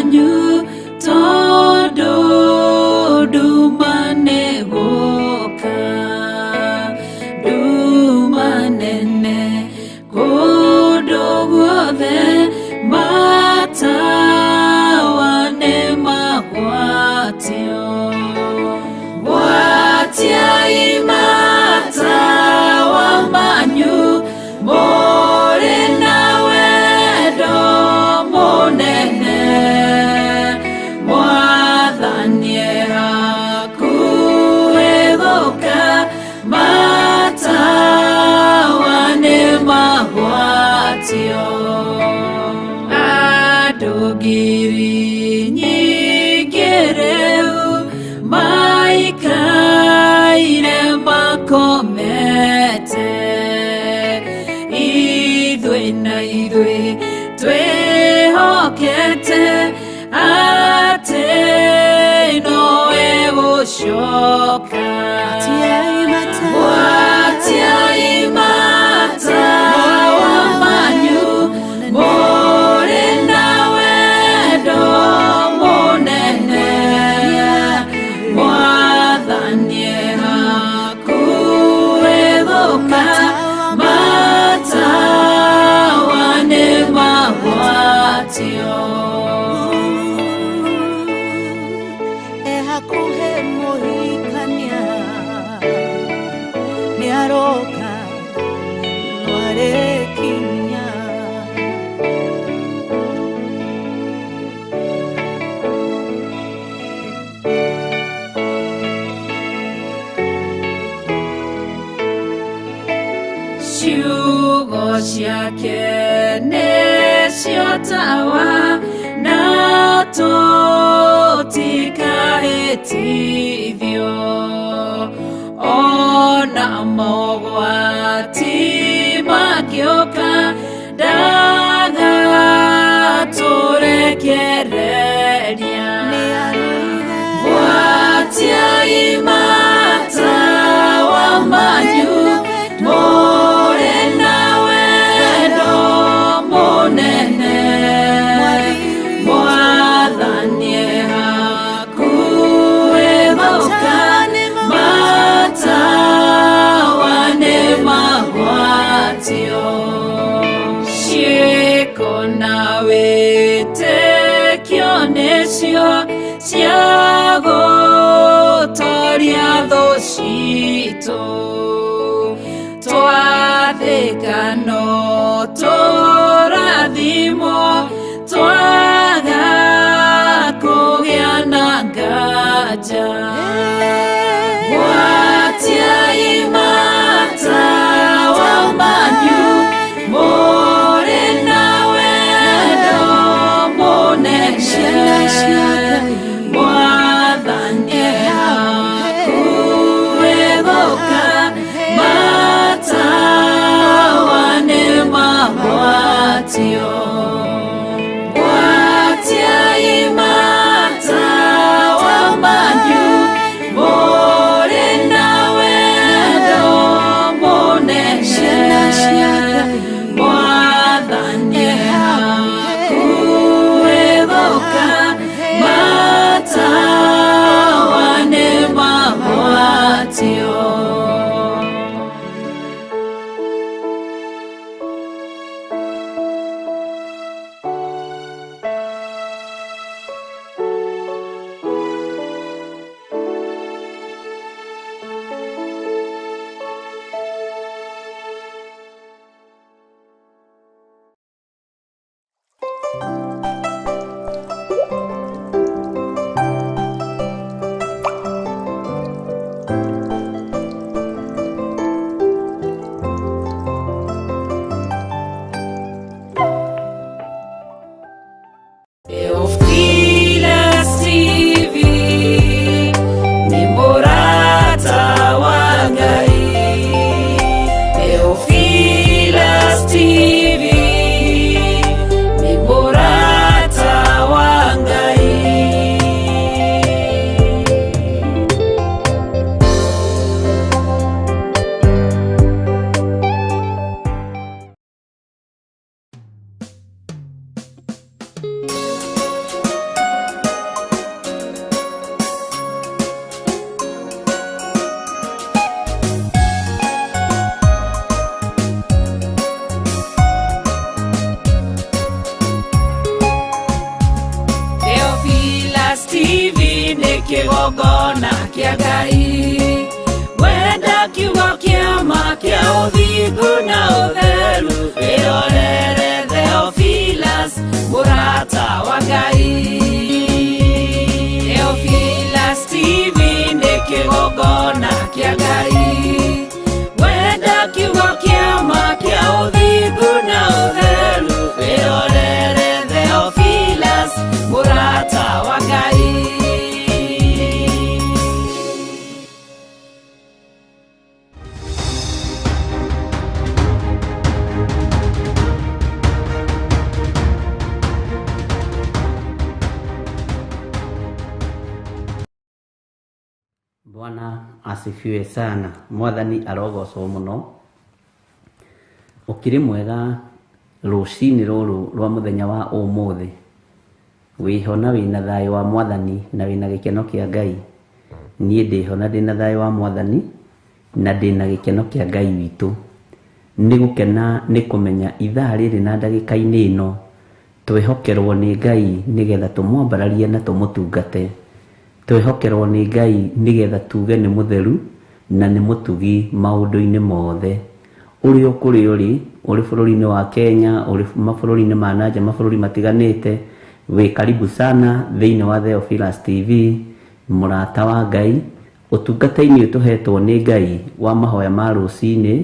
manyu tondũ nduma nĩgũka nduma nene kũndũ guothe matawa nĩmagwatio gwatiai matawa manyu mũrĩ na wendo mũnene mwathani e hakuhĩ gũka matawa nĩmagwatio andũ ngiri nyingĩ rĩu maikaire makomete ithuĩ na ithuĩ twĩhokete atĩ nowe gũcoka gwatiai matawa manyu mũrĩ na wendo mũnene mwathani e hakuhĩ gũka matawa nĩmagwatio Ehakuhe mũhikania nĩaroka nĩarĩkinya ciugo ciake nĩcio tawa na tũtikahĩtithio ona mogwati mangĩũka ndagatũrekereria gwatiai matawa manyu mũrĩ na wendo mũnene mwathani e hakuhĩ gũka matawa nĩmagwatio ciĩko na wĩtĩkio nĩcio cia gũtoria thũ citũ twathĩka no tũrathimwo twaga kũgĩa na nganja gwatiai matawa manyu mũrĩ na wendo mũnene mwathani e hakuhĩ gũka matawa nĩmagwatio gwatiai matawa manyu mũrĩ na wendo mũnene mwathani e hakuhĩ gũka kĩgongona kĩa Ngai. Wenda kiugo kĩa ma kĩa ũthingu na ũtheru, wĩrorere Theophilus mũrata wa Ngai. Theophilus TV nĩ kĩgongona kĩa Ngai. Wenda kiugo kĩa ma kĩa ũthingu na ũtheru, wĩrorere Theophilus mũrata wa Ngai. Bwana asifiwe sana. Mwathani arogocwo muno. Ukiri mwega rucini ruru rwa muthenya wa umuthi. Wiho na wina thayo wa Mwathani na wina gikeno kia Ngai. Niĩ ndĩho na ndĩna thayũ wa Mwathani na ndĩna gĩkeno kĩa Ngai witũ. Nĩ gũkena nĩ kũmenya ithaa rĩrĩ na ndagĩka-inĩ ĩno twĩhokerwo nĩ Ngai nĩgetha tũmwambararie na tũmũtungate. Twĩhokerwo nĩ Ngai nĩgetha tuge nĩ mũtheru na nĩ mũtugi maũndũ-inĩ mothe. Ũrĩ o kũrĩa ũrĩ, ũrĩ bũrũri-inĩ wa Kenya, ũrĩ mabũrũri-inĩ ma nanja, mabũrũri matiganĩte, wĩ karibu sana thĩinĩ wa Theophilus TV, mũrata wa Ngai, ũtungata-inĩ ũyũ tũhetwo nĩ Ngai wa mahoya ma rũcinĩ,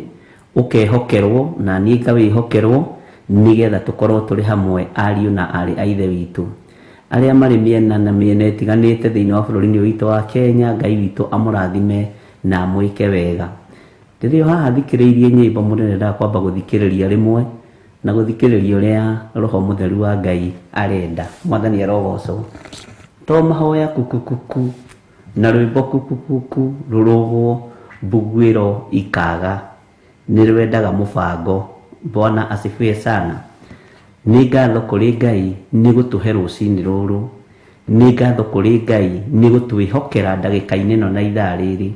ũkehokerwo na niĩ ngawĩhokerwo nĩgetha tũkorwo tũrĩ hamwe ariũ na aarĩ a Ithe witũ. Arĩa marĩ mĩena na mĩena ĩtiganĩte thĩinĩ wa bũrũri-inĩ ũyũ witũ wa Kenya, Ngai witũ amũrathime na amwĩke wega. Rĩrĩa haha thikĩrĩirie nyĩmbo mũndũ nĩendaga kwamba gũthikĩrĩria rĩmwe na gũthikĩrĩria ũrĩa Roho Mũtheru wa Ngai arenda. Mwathani arogocwo. To mahoya kukukuku na rwĩmbo kukukuku rũrũgwo mbuguĩro ikaga, nĩ rwendaga mũbango. Bwana asifiwe sana. Nĩ ngatho kũrĩ Ngai nĩ gũtũhe rũcinĩ rũrũ. Nĩ ngatho kũrĩ Ngai nĩ gũtwĩhokera ndagĩka-inĩ ĩno na ithaa rĩrĩ.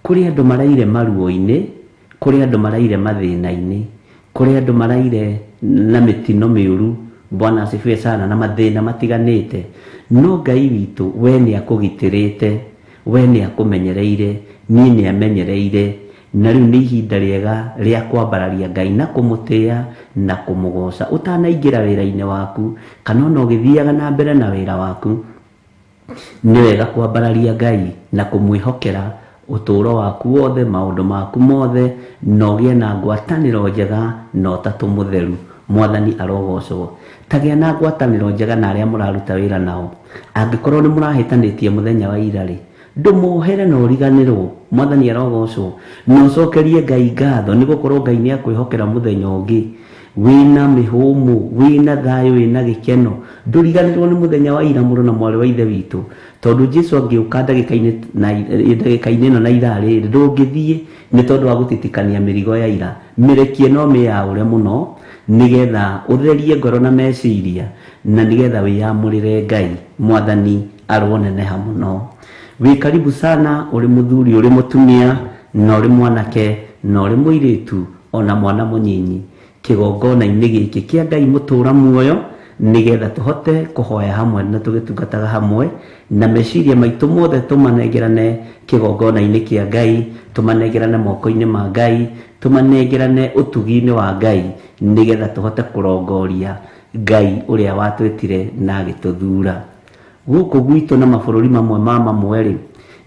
Kũrĩ andũ maraire maruo-inĩ, kũrĩ andũ maraire mathĩna-inĩ, kũrĩ andũ maraire na mĩtino mĩũru. Bwana asifiwe sana, na mathĩna matiganĩte. No Ngai witũ we nĩ akũgitĩrĩte, we nĩ akũmenyereire, niĩ nĩ amenyereire, na rĩu nĩ ihinda rĩega rĩa kwambararia Ngai na kũmũtĩĩa na kũmũgoca. Ũtanaingĩra wĩra-inĩ waku kana ona ũgĩthiaga na mbere na wĩra waku, nĩ wega kwambararia Ngai na kũmwĩhokera ũtũũro waku wothe, maũndũ maku mothe, na ũgĩe na ngwatanĩro njega na ũtatũ mũtheru. Mwathani arogocwo. Tagĩa na ngwatanĩro njega na arĩa mũraruta wĩra nao. Angĩkorwo nĩ mũrahĩtanĩtie mũthenya wa ira rĩ, ndũmohere na ũriganĩrwo. Mwathani arogocwo. Na ũcokerie Ngai ngatho nĩ gũkorwo Ngai nĩ akwĩhokera mũthenya ũngĩ wĩna mĩhũmũ, wĩna thayũ, wĩna gĩkeno. Ndũriganĩrwo nĩ mũthenya wa ira, mũrũ na mwarĩ wa Ithe witũ, tondũ Jesu angĩũka ndagĩka-inĩ ĩno na ithaa rĩrĩ, ndũngĩthiĩ nĩ tondũ wa gũtitikania mĩrigo ya ira. Mĩrekie no mĩyaũre mũno nĩgetha ũtherie ngoro na meciria, na nĩgetha wĩyamũrĩre Ngai. Mwathani aroneneha mũno. Wĩ karibu sana, ũrĩ mũthuri, ũrĩ mũtumia, na ũrĩ mwanake, na ũrĩ mũirĩtu, ona mwana mũnyinyi, kĩgongona-inĩ gĩkĩ kĩa Ngai mũtũũra muoyo, nĩgetha tũhote kũhoya hamwe na tũgĩtungataga hamwe, na meciria maitũ mothe tũmanengerane kĩgongona-inĩ kĩa Ngai, tũmanengerane moko-inĩ ma Ngai, tũmanengerane ũtugi-inĩ wa Ngai, nĩgetha tũhote kũrongoria Ngai ũrĩa watwĩtire na agĩtũthura. Gũkũ gwitũ na mabũrũri mamwe ma mamwe rĩ,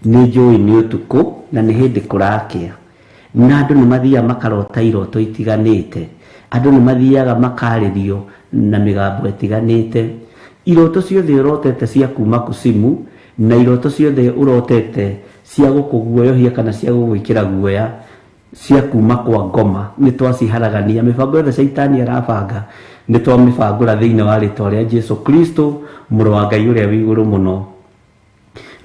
nĩ njũĩ nĩ ũtukũ na nĩ hĩndĩ kũrakĩa, na andũ nĩ mathiaga makarota iroto itiganĩte, andũ nĩ mathiaga makarĩrio na mĩgambo ĩtiganĩte. Iroto ciothe ũrotete cia kuma kucimu, na iroto ciothe ũrotete cia gũkũguoyohia kana cia gũgwĩkĩra guoya cia kuma kwa ngoma, nĩ twaciharagania. Mĩbango yothe caitani arabanga nĩ twamĩbangũra thĩinĩ wa rĩtwa rĩa Jesu Kristo, mũrũ wa Ngai ũrĩa wĩ igũrũ mũno.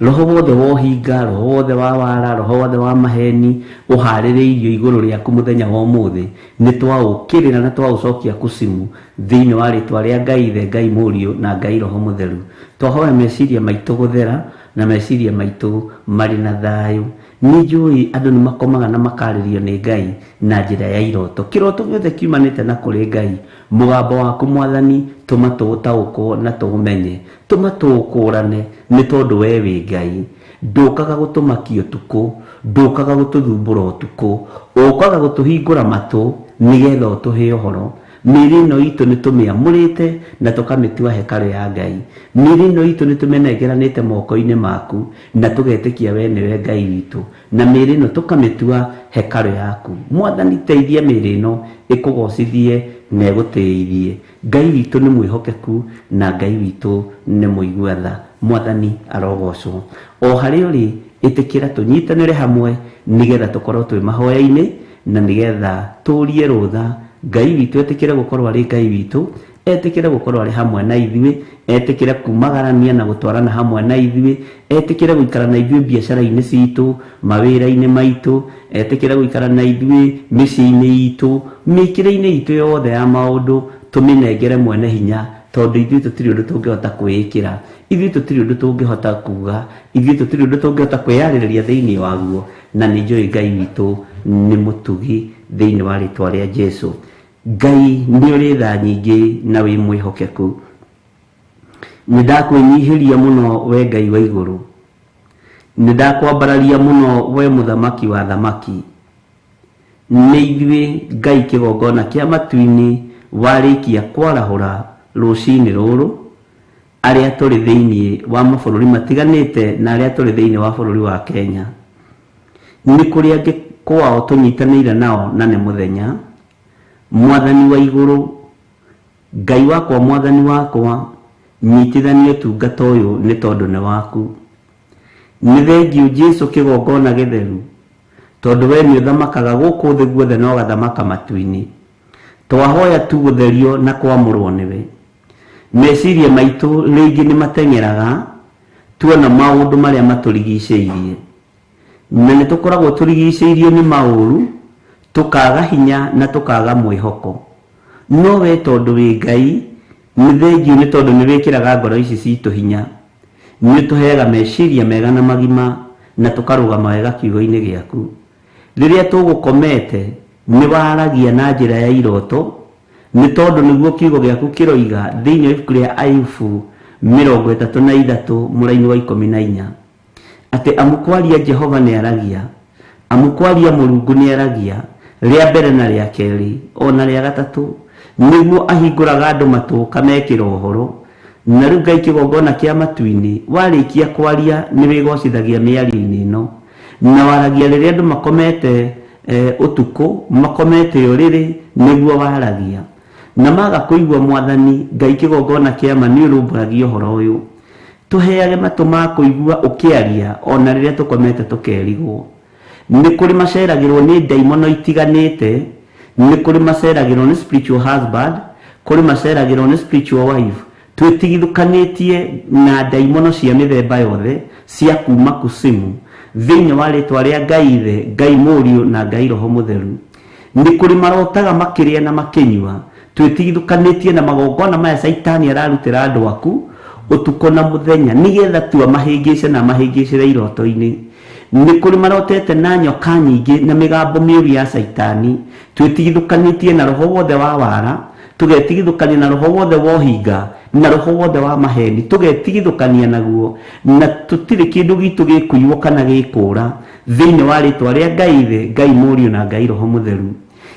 Roho wothe wa ũhinga, roho wothe wa wara, roho wothe wa maheni ũharĩrĩirio igũrũ rĩaku mũthenya wa ũmũthĩ, nĩ twaũkĩrĩra na twaũcokia kucimu thĩinĩ wa rĩtwa rĩa Ngai Ithe, Ngai Mũriũ na Ngai Roho Mũtheru. Twahoya meciria maitũ gũthera, Na meciria maitũ marĩ na thayũ. Nĩ njũĩ andũ nĩ makomaga na makarĩrio nĩ Ngai na njĩra ya iroto. Kĩroto gĩothe kiumanĩte na kũrĩ Ngai, mũgambo waku Mwathani tũma tũũtaũkwo na tũũmenye, tũma tũũkũrane, nĩ tondũ we wĩ Ngai. Ndũkaga gũtũmakia ũtukũ, ndũkaga gũtũthumbũra ũtukũ, ũkaga gũtũhingũra matũ nĩgetha ũtũhe ũhoro. Mĩĩrĩ ĩno itũ nĩ tũmĩamũrĩte na tũkamĩtua hekarũ ya Ngai. Mĩĩrĩ ĩno itũ nĩ tũmĩnengeranĩte moko-inĩ maku na tũgetĩkia we nĩwe Ngai witũ, na mĩĩrĩ ĩno tũkamĩtua hekarũ yaku. Mwathani, teithia mĩĩrĩ ĩno ĩkũgocithie na ĩgũtĩithie. Ngai witũ nĩ mwĩhokeku na Ngai witũ nĩ mũigua tha. Mwathani arogocwo. O harĩa ũrĩ, ĩtĩkĩra tũnyitanĩre hamwe nĩgetha tũkorwo twĩ mahoya-inĩ na nĩgetha tũrie rũtha Ngai witũ etĩkĩre gũkorwo arĩ Ngai witũ, etĩkĩre gũkorwo arĩ hamwe na ithuĩ, etĩkĩre kumagarania na gũtwarana hamwe na ithuĩ, etĩkĩre gũikara na ithuĩ biacara-inĩ citũ, mawĩra-inĩ maitũ, etĩkĩre gũikara na ithuĩ mĩciĩ-inĩ itũ, mĩkĩre-inĩ itũ yothe ya maũndũ, tũmĩnengere mwene hinya, tondũ ithuĩ tũtirĩ ũndũ tũngĩhota kwĩĩkĩra, ithuĩ tũtirĩ ũndũ tũngĩhota kuga, ithuĩ tũtirĩ ũndũ tũngĩhota kwĩyarĩrĩria thĩinĩ waguo, na nĩ njũĩ Ngai witũ nĩ mũtugi thĩinĩ wa rĩtwa rĩa Jesu. Ngai nĩ ũrĩ tha nyingĩ na wĩ mwĩhokeku. Nĩ ndakwĩnyihĩria mũno we Ngai wa igũrũ, nĩ ndakwambararia mũno we mũthamaki wa thamaki. Nĩ ithuĩ Ngai kĩgongona kĩa matu-inĩ warĩkia kwarahũra rũcinĩ rũrũ, arĩa tũrĩ thĩinĩ wa mabũrũri matiganĩte na arĩa tũrĩ thĩinĩ wa bũrũri wa Kenya. Nĩ kũrĩ angĩ kwao tũnyitanĩire nao na nĩ mũthenya. Mwathani wa igũrũ, Ngai wakwa, mwathani wakwa, nyitithania ũtungata ũyũ nĩ tondũ nĩ waku. Nĩ thengiũ Jesu kĩgongona gĩtheru, tondũ we nĩ ũthamakaga gũkũ thĩ guothe na ũgathamaka matu-inĩ. Twahoya tu gũtherio na kwamũrwo nĩwe. Meciria maitũ rĩngĩ nĩ mateng'eraga tuona maũndũ marĩa matũrigicĩirie, na nĩ tũkoragwo tũrigicĩirio nĩ maũru, tũkaga hinya na tũkaga mwĩhoko. No we tondũ wĩ Ngai, nĩ thengiũ nĩ tondũ nĩ wĩkĩraga ngoro ici citũ hinya, nĩ ũtũheaga meciria mega na magima na tũkarũgama wega kiugo-inĩ gĩaku. Rĩrĩa tũgũkomete nĩ waragia na njĩra ya iroto, nĩ tondũ nĩguo kiugo gĩaku kĩroiga thĩinĩ wa ibuku rĩa Ayubu 33 mũraini wa 14, atĩ amu kwaria Jehova nĩ aragia, amu kwaria Mũrungu nĩ aragia, rĩa mbere na rĩa kerĩ ona rĩa gatatũ, nĩguo ahingũraga andũ matũ kamekĩra ũhoro. Na rĩu Ngai kĩgongona kĩa matu-inĩ, warĩkia kwaria nĩ wĩgocithagia mĩario-inĩ ĩno, na waragia rĩrĩa andũ makomete ũtukũ, makomete ũrĩrĩ, nĩguo waragia. Na maga kũigua Mwathani Ngai kĩgongona kĩa ma nĩ ũrũmbũragia ũhoro ũyũ. Tũheage matũ ma kũigua ũkĩaria ona rĩrĩa tũkomete tũkerigwo. Nĩ kũrĩ maceragĩrwo nĩ ndaimono itiganĩte, nĩ kũrĩ maceragĩrwo nĩ spiritual husband, kũrĩ maceragĩrwo nĩ spiritual wife. Twĩtigithũkanĩtie na ndaimono cia mĩthemba yothe cia kuma kusimu thĩinĩ wa rĩtwa rĩa Ngai Ithe, Ngai Mũriũ na Ngai Roho Mũtheru. Nĩ kũrĩ marotaga makĩrĩa na makĩnyua. Twĩtigithũkanĩtie na magongona maya Caitani ararutĩra andũ aku ũtukũ na mũthenya, nĩgetha tu amahĩngĩce na amahĩngĩcĩre iroto-inĩ. Nĩ kũrĩ marotete na nyoka nyingĩ na mĩgambo mĩũru ya Caitani. Twĩtigithũkanĩtie na roho wothe wa wara, tũgetigithũkania na roho wothe wa ũhinga na roho wothe wa maheni, tũgetigithũkania naguo, na tũtirĩ kĩndũ gitũ gĩkũiywo kana gĩkũra thĩinĩ wa rĩtwa rĩa Ngai Ithe, Ngai Mũriũ na Ngai Roho Mũtheru.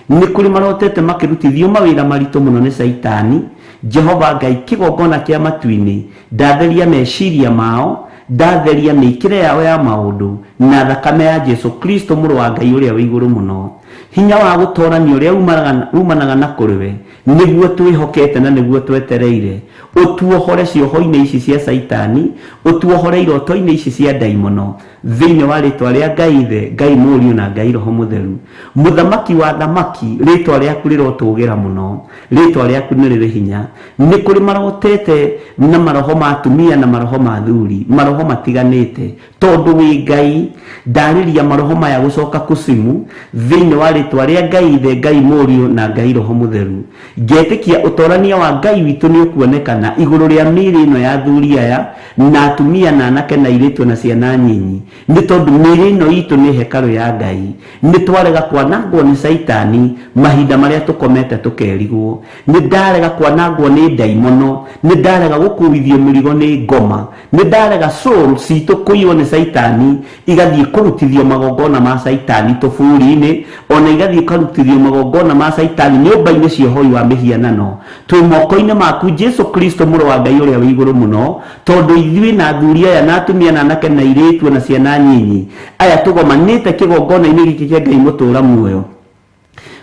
Nĩ kũrĩ marotete makĩrutithio mawĩra maritũ mũno nĩ Caitani. Jehova Ngai kĩgongona kĩa matu-inĩ, ndatheria meciria mao, ndatheria mĩkĩre yao ya maũndũ na thakame ya Jesu Kristo mũrũ wa Ngai ũrĩa wĩ igũrũ mũno. Hinya wa gũtorania ũrĩa umanaga na kũrĩ we nĩguo twĩhokete na nĩguo twetereire. Ũtuohore cioho-inĩ ici cia Caitani, ũtuohore iroto-inĩ ici cia ndaimono thĩinĩ wa rĩtwa rĩa Ngai Ithe, Ngai Mũriũ na Ngai Roho Mũtheru. Mũthamaki wa thamaki, rĩtwa rĩaku rĩrotũgĩra mũno, rĩtwa rĩaku nĩ rĩrĩ hinya. Nĩ kũrĩ marotete na maroho ma atumia na maroho ma athuri, maroho matiganĩte, tondũ wĩ Ngai. Ndarĩria maroho maya gũcoka kusimu thĩinĩ Wa rĩtwa rĩa Ngai Ithe, Ngai Mũriũ na Ngai Roho Mũtheru, ngetĩkia ũtorania wa Ngai witũ nĩ ũkuonekana igũrũ rĩa mĩĩrĩ ĩno ya athuri aya na atumia na anake na airĩtu na ciana nyinyi, nĩ tondũ mĩĩrĩ ĩno itũ nĩ hekarũ ya Ngai. Nĩ twarega kwanangwo nĩ Caitani mahinda marĩa tũkomete tũkerigwo. Nĩ ndarega kwanangwo nĩ ndaimono, nĩ ndarega gũkuithio mĩrigo nĩ ngoma, nĩ ndarega soul citũ kũiywo nĩ Caitani igathiĩ kũrutithio magongona ma Caitani tũburi-inĩ, ona igathiĩ ikarutithio magongona ma Caitani nyũmba-inĩ cia ũhoi wa mĩhianano. Twĩ moko-inĩ maku Jesu Kristo, mũrũ wa Ngai ũrĩa wĩ igũrũ mũno, tondũ ithuĩ na athuri aya na atumia na anake na airĩtu na ciana nyinyi aya tũgomanĩte kĩgongona-inĩ gĩkĩ kĩa Ngai mũtũũra muoyo,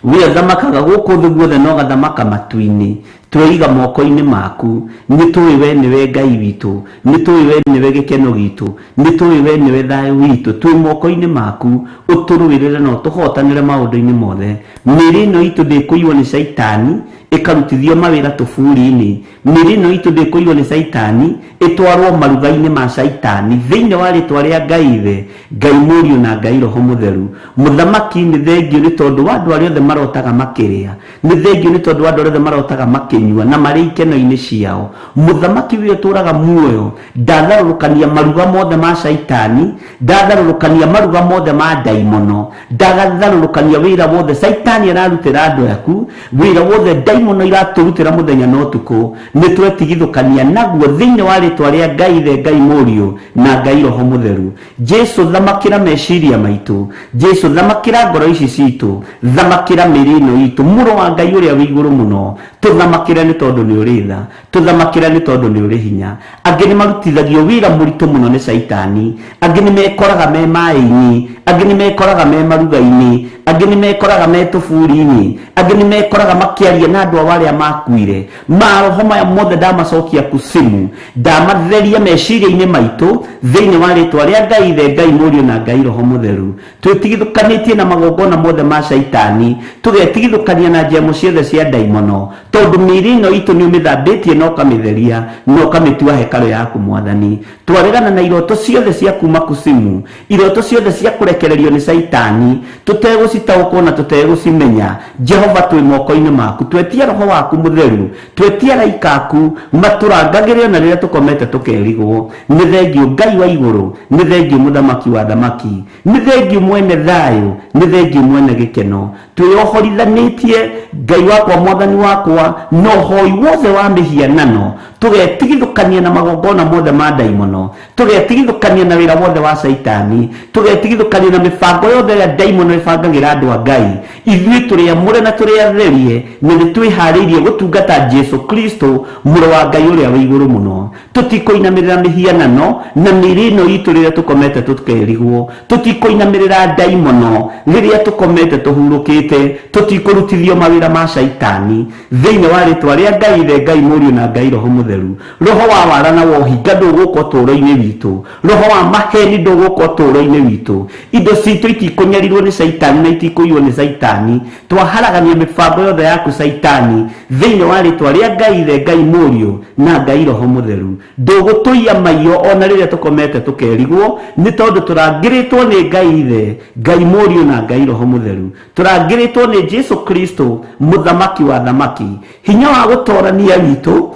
we ũthamakaga gũkũ thĩ guothe na ũgathamaka matu-inĩ, tweiga moko-inĩ maku. Nĩ tũĩ we nĩwe Ngai witũ, nĩ tũĩ we nĩwe gĩkeno gitũ, nĩ tũĩ we nĩwe thayũ witũ. Twĩ moko-inĩ maku, ũtũrũĩrĩre na ũtũhotanĩre maũndũ-inĩ mothe. Mĩĩrĩ ĩno itũ ndĩkũiywo nĩ Caitani ĩkarutithio mawĩra tũburi-inĩ. Mĩĩrĩ ĩno itũ ndĩkũiywo nĩ Caitani ĩtwarwo maruga-inĩ ma Caitani. Thĩinĩ wa rĩtwa rĩa Ngai Ithe, Ngai Mũriũ na Ngai Roho Mũtheru, mũthamaki, nĩ thengio nĩ tondũ wa andũ arĩa othe marotaga makĩrĩa, nĩ thengio nĩ tondũ wa andũ arĩa othe marotaga makĩnyua na marĩ ikeno-inĩ ciao. Mũthamaki ũyũ ũtũũraga muoyo, ndatharũrũkania maruga mothe ma Caitani, ndatharũrũkania maruga mothe ma ndaimono, ndagatharũrũkania wĩra wothe Caitani ararutĩra andũ aku, wĩra wothe ndaimono iratũrutĩra mũthenya na ũtukũ, nĩ twetigithũkania naguo thĩinĩ wa rĩtwa rĩa Ngai Ithe, Ngai Mũriũ na Ngai Roho Mũtheru. Jesu, thamakĩra meciria maitũ. Jesu, thamakĩra ngoro ici citũ, thamakĩra mĩĩrĩ ĩno itũ. Mũrũ wa Ngai ũrĩa wĩ igũrũ mũno, tũthamakĩre nĩ tondũ nĩ ũrĩ tha, tũthamakĩre nĩ tondũ nĩ ũrĩ hinya. Angĩ nĩ marutithagio wĩra mũritũ mũno nĩ Caitani, angĩ nĩ mekoraga me maĩ-inĩ, angĩ nĩ mekoraga me maruga-inĩ, angĩ nĩ mekoraga me tũburi-inĩ, angĩ nĩ mekoraga makĩaria na andũ ao arĩa makuire. Maroho maya mothe ndamacokia kusimu, ndamatheria meciria-inĩ maitũ thĩinĩ wa rĩtwa rĩa Ngai Ithe, Ngai Mũriũ na Ngai Roho Mũtheru. Twĩtigithũkanĩtie na magongona mothe ma Caitani, tũgetigithũkania na njemo ciothe cia ndaimono, tondũ mĩĩrĩ ĩno itũ nĩ ũmĩthambĩtie na ũkamĩtheria na ũkamĩtua hekarũ yaku Mwathani. Twaregana na iroto ciothe cia kuma kusimu, iroto ciothe cia kũrekererio nĩ Caitani, tũtegũcitaũkwo na tũtegũcimenya. Jehova, twĩ moko-inĩ maku. Twetia Roho waku Mũtheru, twetia araika aku matũrangagĩre ona rĩrĩa tũkomete tũkerigwo. Nĩ thengio Ngai wa igũrũ, nĩ thengio mũthamaki wa thamaki, nĩ thengio mwene thayũ, nĩ thengio mwene gĩkeno. Twĩohorithanĩtie Ngai wakwa, Mwathani wakwa, na ũhoi wothe wa mĩhianano, tũgetigithũkania na magongona mothe ma ndaimono, tũgetigithũkania na wĩra wothe wa Caitani, tũgetigithũkania na mĩbango yothe ĩrĩa ndaimono ĩbangagĩra andũ a Ngai. Ithuĩ tũrĩ amũre na tũrĩ atherie, na nĩ twĩharĩirie gũtungata Jesu Kristo, mũrũ wa Ngai ũrĩa wĩ igũrũ mũno. Tũtikũinamĩrĩra mĩhianano na mĩĩrĩ ĩno itũ rĩrĩa tũkomete tũkerigwo, tũtikũinamĩrĩra ndaimono rĩrĩa tũkomete tũhurũkĩte, tũtikũrutithio mawĩra ma Caitani. Thĩinĩ wa rĩtwa rĩa Ngai Ithe, Ngai Mũriũ na Ngai Roho Mũtheru, roho wa wara na wa ũhinga ndũgũka ũtũũro-inĩ witũ, roho wa maheni ndũgũka ũtũũro-inĩ witũ. Indo citũ itikũnyarirwo nĩ Caitani na itikũiywo nĩ Caitani. Twaharagania mĩbango yothe yaku Caitani thĩinĩ wa rĩtwa rĩa Ngai Ithe, Ngai Mũriũ na Ngai Roho Mũtheru. Ndũgũtũiya maiyo ona rĩrĩa tũkomete tũkerigwo, nĩ tondũ tũrangĩrĩtwo nĩ Ngai Ithe, Ngai Mũriũ na Ngai Roho Mũtheru. Tũrangĩrĩtwo nĩ Jesu Kristo, mũthamaki wa thamaki. Hinya wa gũtorania witũ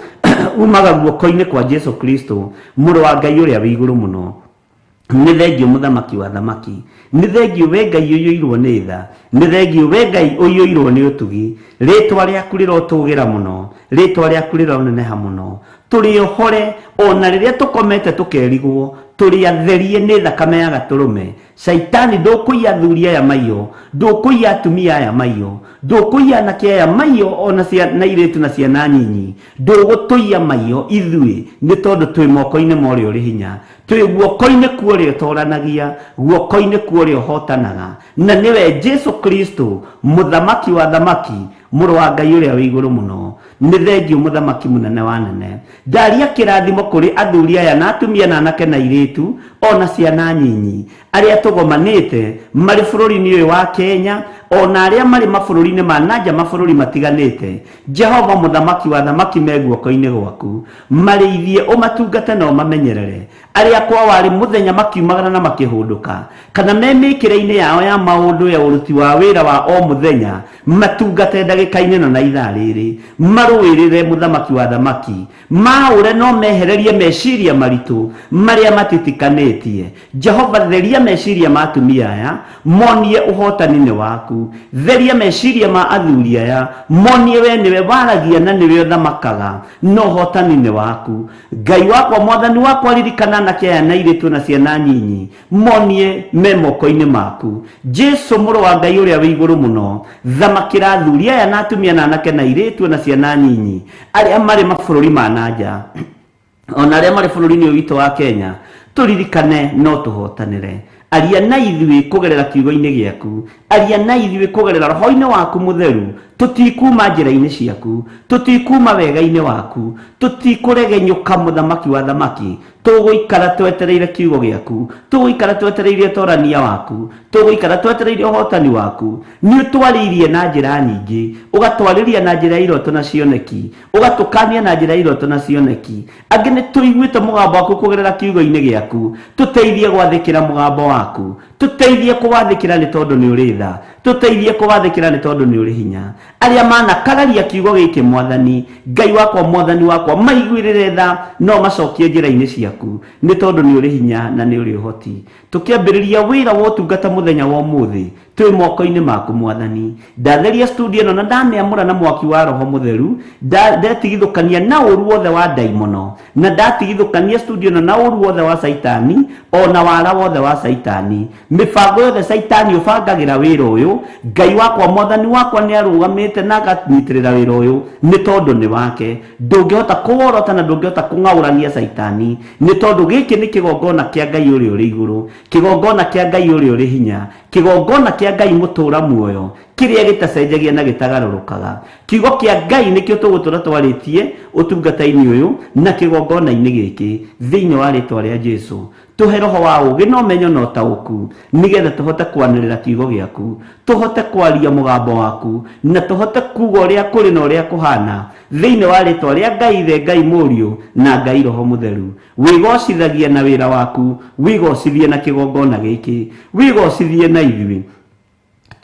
umaga guoko-inĩ kwa Jesu Kristo, mũrũ wa Ngai ũrĩa wĩ igũrũ mũno. Nĩ thengio mũthamaki wa thamaki, nĩ thengio we Ngai ũiyũirwo nĩ tha, nĩ thengio we Ngai ũiyũirwo nĩ ũtugi. Rĩtwa rĩaku rĩrotũgĩra mũno, rĩtwa rĩaku rĩroneneha mũno. Tũrĩ ohore ona rĩrĩa tũkomete tũkerigwo, tũrĩ atherie nĩ thakame ya Gatũrũme. Caitani ndũkũiya athuri aya maiyo, ndũkũiya atumia aya maiyo, ndũkũiya anake aya maiyo, ona na airĩtu na ciana nyinyi, ndũgũtũiya maiyo ithuĩ, nĩ tondũ twĩ moko-inĩ ma ũrĩa ũrĩ hinya, twĩ guoko-inĩ kwa ũrĩa ũtoranagia, guoko-inĩ kwa ũrĩa ũhotanaga, na nĩwe Jesu Kristo, mũthamaki wa thamaki, mũrũ wa Ngai ũrĩa wĩ igũrũ mũno. Nĩ thengiũ Mũthamaki mũnene wa nene. Ndaria kĩrathimo kũrĩ athuri aya na atumia na anake na airĩtu ona ciana nyinyi arĩa tũgomanĩte marĩ bũrũri-inĩ ũyũ wa Kenya, ona arĩa marĩ mabũrũri-inĩ ma nanja, mabũrũri matiganĩte. Jehova Mũthamaki wa thamaki, me guoko-inĩ gwaku, marĩithie, ũmatungate na ũmamenyerere. Arĩa kwa warĩ mũthenya makiumagara na makĩhũndũka, kana me mĩkĩre-inĩ yao ya maũndũ ya ũruti wa wĩra wa o mũthenya, matungate ndagĩka-inĩ ĩno na ithaa rĩrĩ, marũĩrĩre Mũthamaki wa thamaki, maũre no mehererie meciria maritũ marĩa matitikanĩtie. Jehova, theria meciria ma atumia aya, monie ũhotani nĩ waku. Theria meciria ma athuri aya, monie we nĩwe waragia na nĩwe ũthamakaga, na ũhotani nĩ waku. Ngai wakwa, Mwathani wakwa, ririkana anake aya na airĩtu na ciana nyinyi, monie me moko-inĩ maku. Jesu mũrũ wa Ngai ũrĩa wĩ igũrũ mũno, thamakĩra athuri aya na atumia na anake na airĩtu na ciana nyinyi arĩa marĩ mabũrũri ma nanja, ona arĩa marĩ bũrũri-inĩ ũyũ witũ wa Kenya. Tũririkane no tũhotanĩre. Aria na ithuĩ kũgerera kiugo-inĩ gĩaku, aria na ithuĩ kũgerera roho-inĩ waku mũtheru. Tũtikuma njĩra-inĩ ciaku, tũtikuma wega-inĩ waku, tũtikũregenyũka. Mũthamaki wa thamaki, tũgũikara twetereire kiugo gĩaku, tũgũikara twetereire ũtorania waku, tũgũikara twetereire ũhotani waku. Nĩ ũtwarĩirie na njĩra nyingĩ, ũgatwarĩria na njĩra ya iroto na cioneki, ũgatũkania na njĩra ya iroto na cioneki. Angĩ nĩ tũiguĩte mũgambo waku kũgerera kiugo-inĩ gĩaku. Tũteithie gwathĩkĩra mũgambo waku, tũteithie kũwathĩkĩra, nĩ tondũ nĩ ũrĩ tha. Tũteithie kũwathĩkĩra, nĩ tondũ nĩ ũrĩ hinya. Arĩa manakararia kiugo gĩkĩ, Mwathani Ngai wakwa, Mwathani wakwa, maiguĩrĩre tha, no macokie njĩra-inĩ ciaku, nĩ tondũ nĩ ũrĩ hinya na nĩ ũrĩ ũhoti. Tũkĩambĩrĩria wĩra wa ũtungata mũthenya wa ũmũthĩ, twĩ moko-inĩ maku, Mwathani. Ndatheria studio ĩno na ndamĩamũra na mwaki wa Roho Mũtheru, ndetigithũkania na ũru wothe wa ndaimono, na ndatigithũkania studio ĩno na ũru wothe wa Saitani, ona wara wothe wa Saitani, mĩbango yothe Saitani ũbangagĩra wĩra ũyũ. Ngai wakwa, Mwathani wakwa, nĩ arũgamĩte na akanyitĩrĩra wĩra ũyũ, nĩ tondũ nĩ wake. Ndũngĩhota kũworota na ndũngĩhota kũng'aũrania Saitani, nĩ tondũ gĩkĩ nĩ kĩgongona kĩa Ngai ũrĩa ũrĩ igũrũ, kĩgongona kĩa Ngai ũrĩa ũrĩ hinya, kĩgongona kĩa Ngai mũtũũra muoyo, kĩrĩa gĩtacenjagia na gĩtagarũrũkaga. Kiugo kĩa Ngai nĩkĩo tũgũtũra twarĩtie ũtungata-inĩ ũyũ na kĩgongona-inĩ gĩkĩ. Thĩinĩ wa rĩtwa rĩa Jesu, tũhe roho wa ũũgĩ na ũmenyo na ũtaũku, nĩgetha tũhote kwanĩrĩra kiugo gĩaku, tũhote kwaria mũgambo waku, na tũhote kuga ũrĩa kũrĩ na ũrĩa kũhana. Thĩinĩ wa rĩtwa rĩa Ngai Ithe, Ngai Mũriũ na Ngai Roho Mũtheru, wĩgocithagie na wĩra waku, wĩgocithie na kĩgongona gĩkĩ, wĩgocithie na ithuĩ.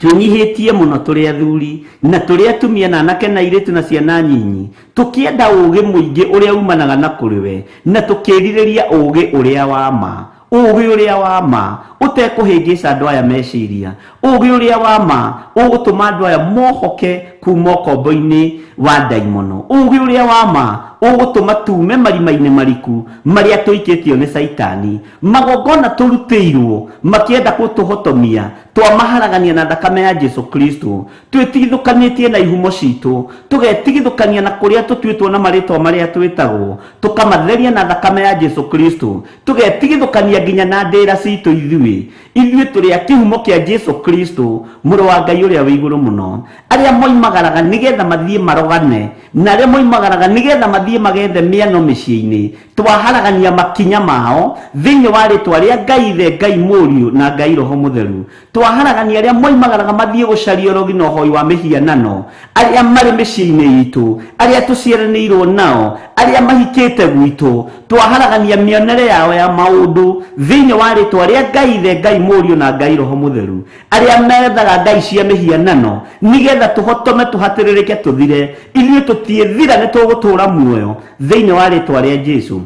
Twĩnyihĩtie mũno tũrĩ athuri na tũrĩ atumia na anake na airĩtu na ciana nyinyi, tũkĩenda ũũgĩ mũingĩ ũrĩa umanaga na kũrĩ we, na tũkĩrirĩria ũũgĩ ũrĩa wa ma, ũũgĩ ũrĩa wa ma ũtekũhĩngĩca andũ aya meciria, ũũgĩ ũrĩa wa ma ũgũtũma andũ aya mohoke kuma ũkombo-inĩ wa ndaimono, ũũgĩ ũrĩa wa ma ũgũtũma tume marima-inĩ mariku marĩa tũikĩtio nĩ Saitani. Magongona tũrutĩirwo makĩenda gũtũhotomia, twamaharagania na thakame ya Jesu Kristo. Twĩtigithũkanĩtie na ihumo citũ, tũgetigithũkania na kũrĩa tũtuĩtwo na marĩtwa marĩa twĩtagwo, tũkamatheria na thakame ya Jesu Kristo. Tũgetigithũkania nginya na ndĩra citũ. Ithuĩ tũrĩ a kĩhumo kĩa Jesu Kristo, mũrũ wa Ngai ũrĩa wĩ igũrũ mũno. Arĩa moimagaraga nĩgetha mathiĩ marogane, na arĩa moimagaraga nĩgetha mathiĩ magethe mĩano mĩciĩ-inĩ, twaharagania makinya mao thĩinĩ wa rĩtwa rĩa Ngai Ithe, Ngai Mũriũ na Ngai Roho Mũtheru. Twaharagania arĩa moimagaraga mathiĩ gũcaria ũrogi na ũhoi wa mĩhianano, arĩa marĩ mĩciĩ-inĩ itũ, arĩa tũciaranĩirwo nao, arĩa mahikĩte gwitũ. Twaharagania mĩonere yao ya maũndũ thĩinĩ wa rĩtwa rĩa Ngai Ithe, Ngai Mũriũ na Ngai Roho Mũtheru. Arĩa methaga ngai cia mĩhianano nĩgetha tũhotome, tũhatĩrĩrĩke, tũthire, ithuĩ tũtiĩthira, nĩ tũgũtũũra muoyo thĩinĩ wa rĩtwa rĩa Jesu.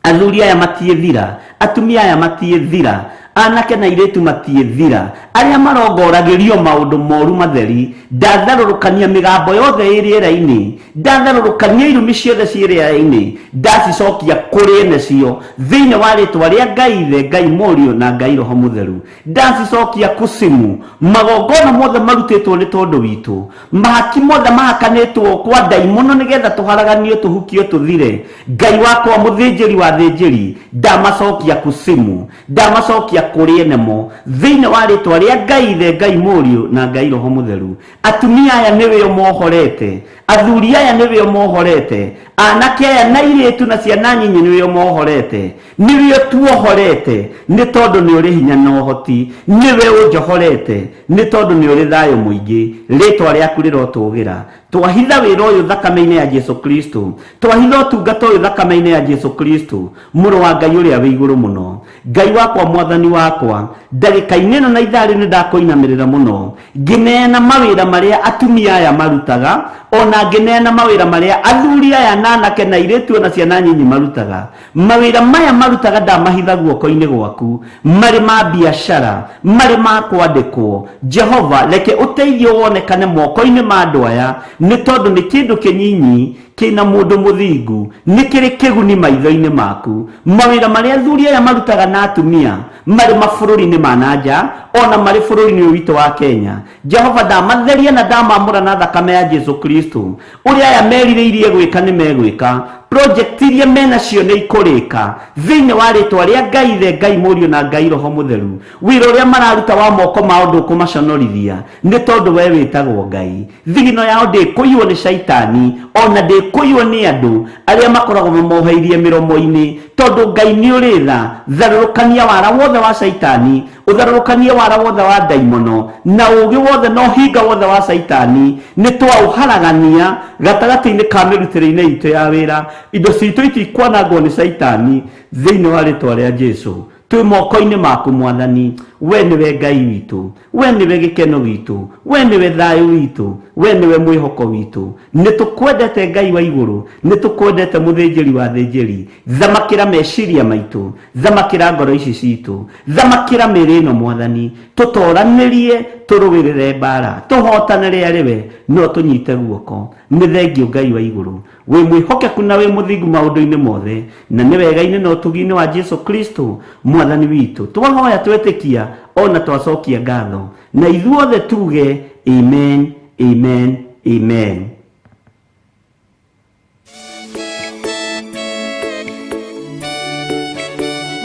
Athuri aya matiĩthira, atumia aya matiĩthira, anake na airĩtu matiĩthira, arĩa marongoragĩrio maũndũ moru matheri. Ndatharũrũkania mĩgambo yothe ĩ rĩera-inĩ, ndatharũrũkania irumi ciothe ciĩ rĩera-inĩ, ndacicokia kũrĩ ene cio thĩinĩ wa rĩtwa rĩa Ngai Ithe, Ngai Mũriũ na Ngai Roho Mũtheru. Ndacicokia kusimu. Magongona mothe marutĩtwo nĩ tondũ witũ, mahaki mothe mahakanĩtwo kwa ndaimono nĩgetha tũharaganio, tũhukio, tũthire, Ngai wakwa, mũthĩnjĩri wa thĩnjĩri, ndamacokia kusimu, ndamacokia. kũrĩ enemo thĩinĩ wa rĩtwa rĩa Ngai Ithe, Ngai Mũriũ na Ngai Roho Mũtheru. Atumia aya nĩwe ũmohorete, athuri aya nĩwe ũmohorete, anake aya na airĩtu na ciana nyinyi nĩwe ũmohorete, nĩwe tuohorete nĩ tondũ nĩ ũrĩ hinya na ũhoti, nĩwe ũnjohorete nĩ tondũ nĩ ũrĩ thayũ mũingĩ. Rĩtwa rĩaku rĩrotũgĩra. Twahitha wĩra ũyũ thakame-inĩ ya Jesu Kristo, twahitha ũtungata ũyũ thakame-inĩ ya Jesu Kristo, mũrũ wa Ngai ũrĩa wĩ igũrũ mũno. Ngai wakwa, mwathani wakwa, ndagĩka-inĩ ĩno na ithaa rĩrĩ nĩndakũinamĩrĩra mũno ngĩneana mawĩra marĩa atumia aya marutaga, ona ngĩneana mawĩra marĩa athuri aya na anake na airĩtu ona ciana nyinyi marutaga. Mawĩra maya marutaga ndamahitha guoko-inĩ gwaku, marĩ ma biacara, marĩ ma kwandĩkwo. Jehova, reke ũteithio wonekane moko-inĩ ma andũ aya, nĩ tondũ nĩ kĩndũ kĩnyinyi kĩna mũndũ mũthingu, nĩ kĩrĩ kĩguni maitho-inĩ maku. Mawĩra marĩa athuri aya marutaga na atumia marĩ mabũrũri-inĩ ma na nja, ona marĩ bũrũri-inĩ ũyũ witũ wa Kenya, Jehova ndamatheria na ndamamũra na thakame ya Jesu Kristo. Ũrĩa aya merirĩirie gwĩka nĩ megwĩka, project iria menacio nĩ ikũrĩka thĩinĩ wa rĩtwa rĩa Ngai Ithe, Ngai Mũriũ na Ngai Roho Mũtheru. Wĩra ũrĩa mararuta wa moko mao ndũkũmaconorithia, nĩ tondũ we wĩtagwo Ngai. Thigino yao ndĩkũiywo nĩ caitani, ona ndĩkũiywo nĩ andũ arĩa makoragwo mamoheirie mĩromo-inĩ, tondũ Ngai nĩ ũrĩ tha. Tharũrũkania wara wothe wa caitani, ũtharũrũkanie wara wothe wa ndaimono, na ũũgĩ wothe na ũhinga wothe wa caitani, nĩ twaũharagania gatagatĩ-inĩ ka mĩrutĩre-inĩ itũ ya wĩra. Indo citũ itikwanangwo nĩ caitani thĩinĩ wa rĩtwa rĩa Jesu. Twĩ moko-inĩ maku mwathani, we nĩwe Ngai witũ, we nĩwe gĩkeno gitũ, we nĩwe thayũ witũ, we nĩwe mwĩhoko witũ. Nĩ tũkwendete Ngai wa igũrũ, nĩ tũkwendete mũthĩnjĩri wa thĩnjĩri. Thamakĩra meciria maitũ, thamakĩra ngoro ici citũ, thamakĩra mĩĩrĩ ĩno mwathani, tũtoranĩrie, tũrũĩrĩre mbara, tũhotanĩre arĩ we, no tũnyite guoko. Nĩ thengio Ngai wa igũrũ, wĩ mwĩhokeku na wĩ mũthingu maũndũ-inĩ mothe, na nĩ wega-inĩ na ũtugi-inĩ wa Jesu Kristo mwathani witũ. Twahoya twetĩkia ona twacokia ngatho, na ithuothe tuge amen, amen, amen.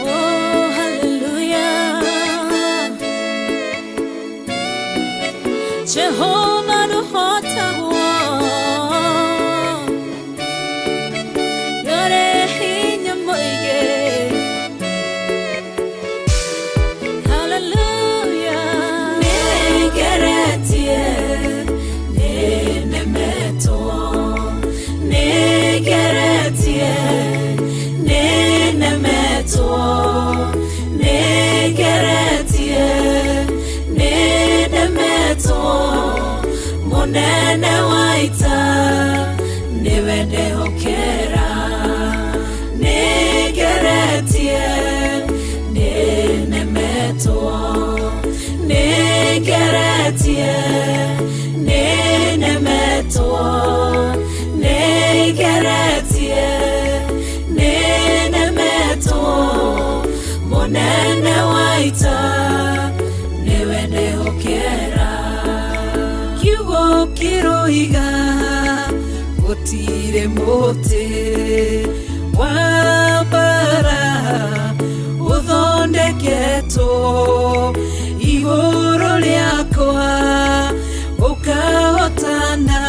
Oh, hallelujah. Jehovah nũhotagwo, nĩũrĩ hinya mũingĩ. Hallelujah. Nĩngeretie, nĩnemetwo, nĩngeretie, nĩnemetwo, nĩngeretie, nĩnemetwo, mũnene wa ita nĩwe ndehokera. Nĩngeretie, nĩnemetwo, nĩngeretie, nĩnemetwo, nĩngeretie, nĩnemetwo, mũnene wa ita nĩwe ndehokera. Kiugo kĩroiga gũtirĩ mũtĩ wa mbara ũthondeketwo igũrũ rĩakwa ũkahotana,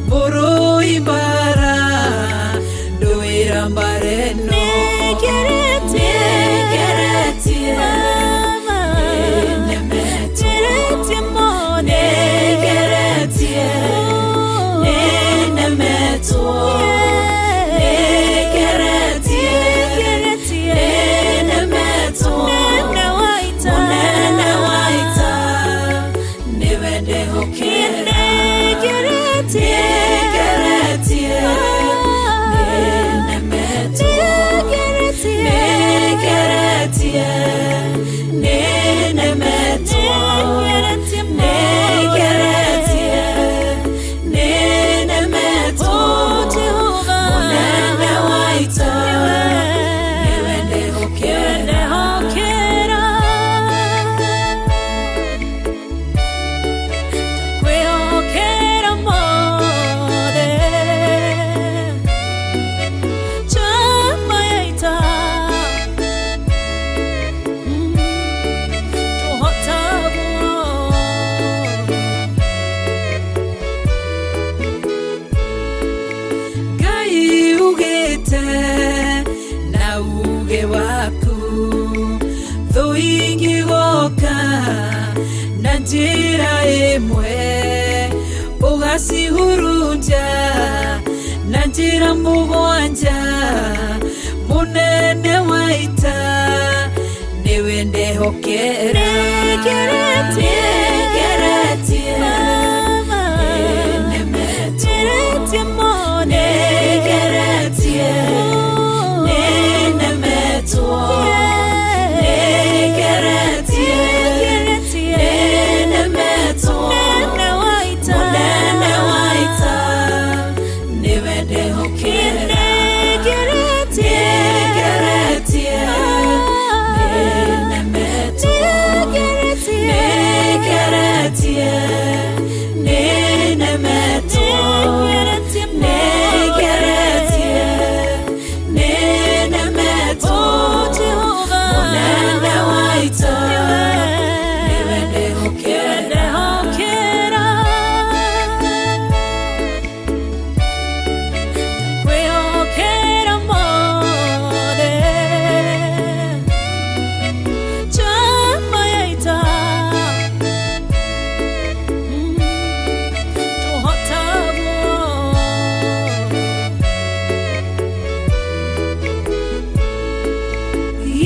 mũrũi mbara ndũĩra mbara ĩno. Nĩngeretie, nĩnemetwo, nĩngeretie, nĩnemetwo, Uge waku thũ ingĩgoka na njĩra ĩmwe ũgacihurunja na njĩra mũgwanja mũnene wa ita nĩwe ndehokera. Nĩngeretie nĩnemetwo, nĩngeretie nĩnemetwo, nĩngeretie nĩnemetwo, mũnene wa ita nĩwe ndehokera. Nĩngeretie nĩnemetwo, nĩngeretie nĩnemetwo, nĩngeretie nĩnemetwo, mũnene wa ita nĩwe ndehokera. Kwĩhokera mothe njama ya ita tũhotagwo.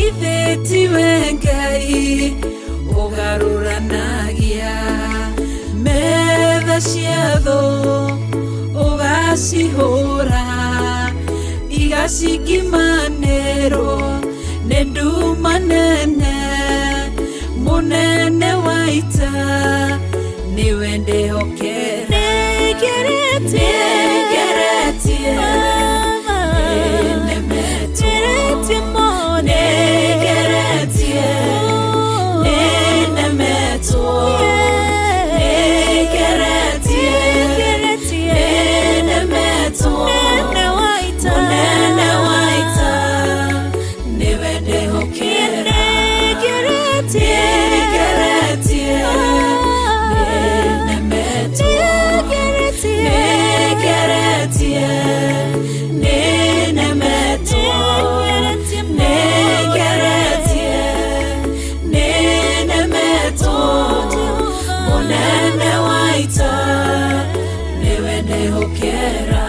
Ithe tiwe Ngai ũgarũranagia metha cia thũ ũgacihũra igacingimanĩrwo nĩ nduma nene mũnene wa ita nĩwe ndehokera. Nĩngeretie nĩnemetwo, nĩngeretie nĩnemetwo, nĩngeretie nĩnemetwo, mũnene wa ita nĩwe ndehokera. Nĩngeretie nĩnemetwo, nĩngeretie nĩnemetwo, nĩngeretie nĩnemetwo, mũnene wa ita nĩwe ndehokera.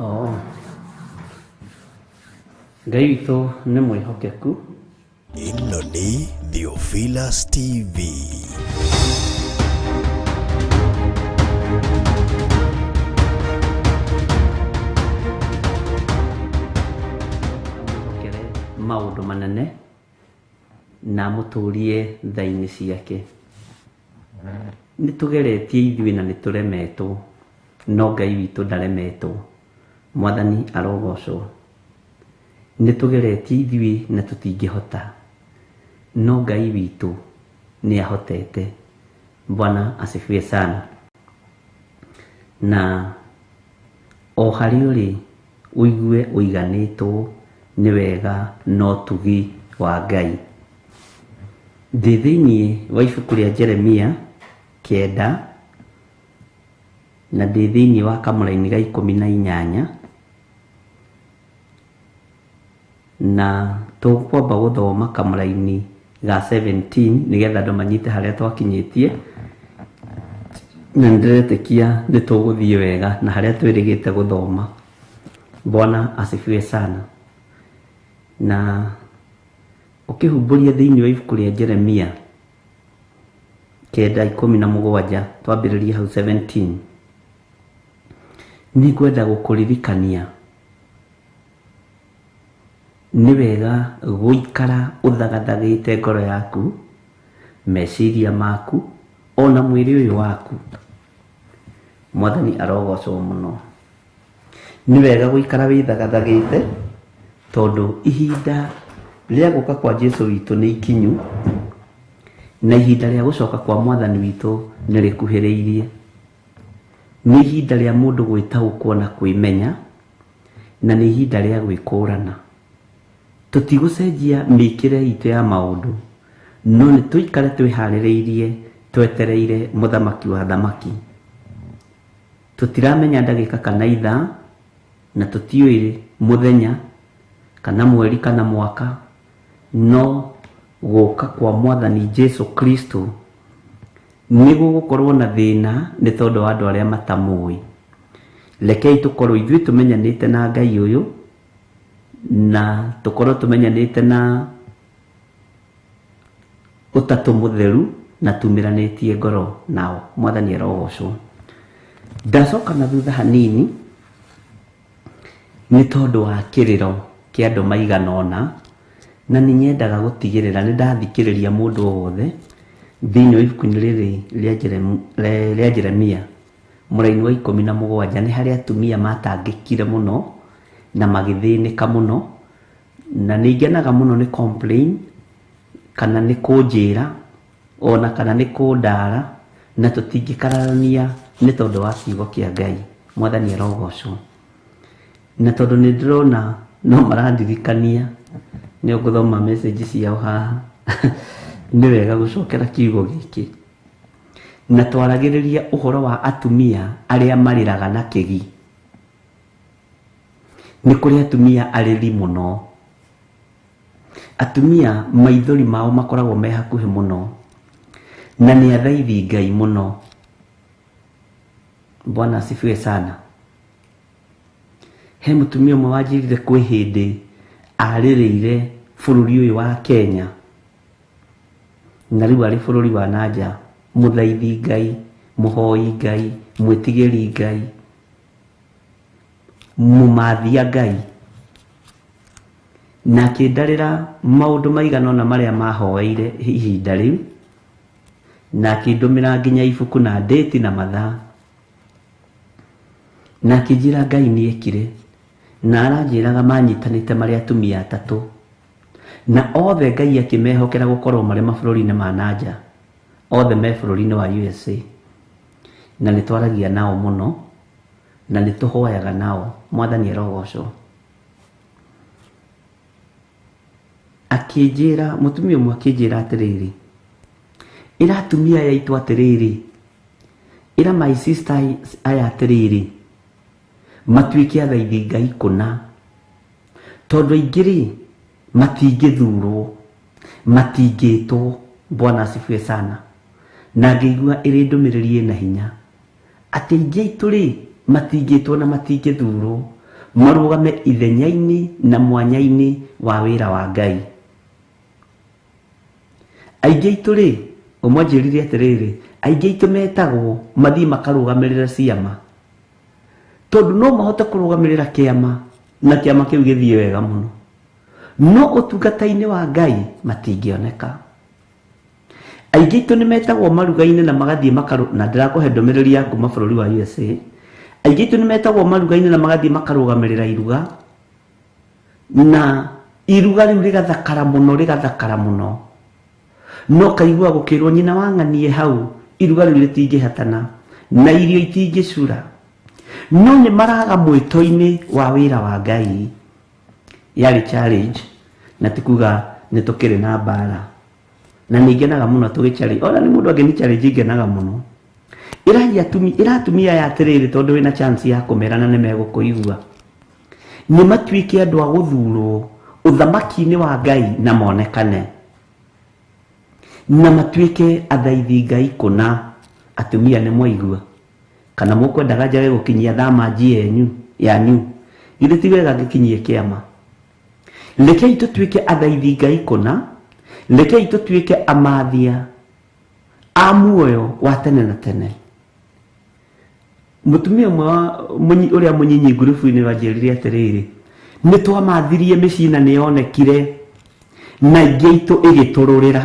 Oh. Ngai witũ nĩ mwĩhokeku. Ĩno nĩ Theophilus TV. Mwĩhokere maũndũ manene na amũtũrie tha-inĩ ciake. Nĩ tũgeretie ithuĩ na nĩ tũremetwo, no Ngai witũ ndaremetwo. Mwathani arogocwo. Nĩ tũgeretie ithuĩ na tũtingĩhota, no Ngai witũ nĩ ahotete. Bwana asifiwe sana. Na o harĩa ũrĩ ũigue ũiganĩtwo nĩ wega na ũtugi wa Ngai. Ndĩ thĩinĩ wa ibuku rĩa Jeremia 9 na ndĩ thĩinĩ wa kamũraini ga 18 na tũkwamba gũthoma kamũraini ga 17 nĩgetha andũ manyite harĩa twakinyĩtie, na nĩndĩretĩkia nĩ tũgũthiĩ wega na harĩa twĩrĩgĩte gũthoma. Bwana asifiwe sana. Na ũkĩhumbũria thĩinĩ wa ibuku rĩa Jeremia 9:17 twambĩrĩrie hau 17, nĩngwenda gũkũririkania nĩ wega gũikara ũthagathagĩte ngoro yaku Meciria maku ona mwĩrĩ ũyũ waku. Mwathani arogocwo mũno. Nĩ wega gũikara wĩthagathagĩte tondũ ihinda rĩa gũka kwa Jesu witũ nĩ ikinyu na ihinda rĩa gũcoka kwa mwathani witũ nĩ rĩkuhĩrĩirie. Nĩ ihinda rĩa mũndũ gwĩtaũkwo na kwĩmenya na nĩ ihinda rĩa gwĩkũrana. Tũtigũcenjia mĩkĩre itũ ya maũndũ no nĩ tũikare twĩharĩrĩirie twetereire mũthamaki wa thamaki. Tũtiramenya ndagĩka kana ithaa na tũtiũĩ mũthenya kana mweri kana mwaka, no gũka kwa mwathani Jesu Kristo nĩ gũgũkorwo na thĩna nĩ tondũ wa andũ arĩa matamũĩ. Rekei tũkorwo ithuĩ tũmenyanĩte na Ngai ũyũ na tũkorwo tũmenyanĩte na ũtatũ mũtheru na tumĩranĩtie ngoro nao. Mwathani arogocwo. Ndacoka na thutha hanini nĩ tondũ wa kĩrĩro kĩa andũ maigana ũna, na nĩ nyendaga gũtigĩrĩra nĩ ndathikĩrĩria mũndũ o wothe thĩinĩ wa ibuku-inĩ rĩrĩ rĩa Jeremia mũraini wa 17 nĩ harĩa atumia matangĩkire mũno na magĩthĩnĩka mũno, na nĩ ngenaga mũno nĩ complain kana nĩ kũnjĩra ona kana nĩ kũndara, na tũtingĩkararania nĩ tondũ wa kiugo kĩa Ngai. Mwathani arogocwo. Na tondũ nĩ ndĩrona no marandirikania nĩ ũgũthoma message ciao haha nĩ wega gũcokera kiugo gĩkĩ. Na twaragĩrĩria ũhoro wa atumia arĩa marĩraga na kĩgi. Nĩ kũrĩ atumia arĩri mũno, atumia maithori mao makoragwo me hakuhĩ mũno na nĩ athaithi Ngai mũno. Bwana asifiwe sana. He mũtumia ũmwe wanjĩrire kwĩ hĩndĩ arĩrĩire bũrũri ũyũ wa Kenya na rĩu arĩ bũrũri wa nanja, mũthaithi Ngai, mũhoi Ngai, mwĩtigĩri Ngai, mũmathia Ngai, na akĩndarĩra maũndũ maigana ũna marĩa mahoeire ihinda rĩu, na akĩndũmĩra nginya ibuku na ndĩti na mathaa, na akĩnjĩra Ngai nĩekire, na aranjĩraga manyitanĩte marĩ atumia atatũ na othe Ngai akĩmehokera gũkorwo marĩ mabũrũri-inĩ ma nanja, othe me bũrũri-inĩ wa USA, na nĩ twaragia nao mũno na nĩ tũhoyaga nao. Mwathani arogocwo. Akĩnjĩra mũtumia ũmwe akĩnjĩra atĩrĩrĩ, ĩra atumia aya aitũ atĩrĩrĩ, ĩra my sister aya atĩrĩrĩ, matuĩke athaithi Ngai kũna, tondũ aingĩ rĩ matingĩthurwo, matingĩtwo. Bwana asifiwe sana. Na ngĩigua ĩrĩ ndũmĩrĩri ĩna hinya atĩ aingĩ aitũ rĩ matingĩtwo na matingĩthurwo, marũgame ithenya-inĩ na mwanya-inĩ wa wĩra wa Ngai. Aingĩ aitũ rĩ, ũmwe anjĩrire atĩrĩrĩ, aingĩ aitũ metagwo mathiĩ makarũgamĩrĩra ciama, tondũ no mahote kũrũgamĩrĩra kĩama na kĩama kĩu gĩthiĩ wega mũno, no ũtungata-inĩ wa Ngai matingĩoneka. Aingĩ aitũ nĩ metagwo maruga-inĩ na magathiĩ na ndĩrakũhe ndũmĩrĩri ya kuma bũrũri wa USA. Aingĩ aitũ nĩ metagwo maruga-inĩ na magathiĩ makarũgamĩrĩra iruga, na iruga rĩu rĩgathakara mũno, rĩgathakara mũno, no kaigua gũkĩrwo nyina wa ng'anie hau, iruga rĩu rĩtingĩhatana na irio itingĩcura, no nĩ maraga mwĩto-inĩ wa wĩra wa Ngai. Yarĩ challenge, na ti kuga nĩ tũkĩrĩ na mbara, na nĩ ngenaga mũno tũgĩ challenge. Ona nĩ mũndũ angĩ challenge ngenaga mũno. Ĩra atumia aya atĩrĩrĩ, tondũ wĩna chance ya kũmera na nĩ megũkũigua, nĩ matuĩke andũ a gũthurwo ũthamaki-inĩ wa Ngai na monekane, na matuĩke athaithi Ngai kũna. Atumia nĩ mwaigua, kana mũkwendaga njage gũkinyia thamanji yanyu, githĩ ti wega ngĩkinyie kĩama? Rekei tũtuĩke athaithi Ngai kũna, rekei tũtuĩke amathia a muoyo wa tene na tene. Mũtumia ũmwe ũrĩa mũnyinyi ngurubu-inĩ wanjĩrire atĩrĩrĩ, nĩ twamathirie mĩciĩ na nĩ yonekire na ingĩ aitũ ĩgĩtũrũrĩra.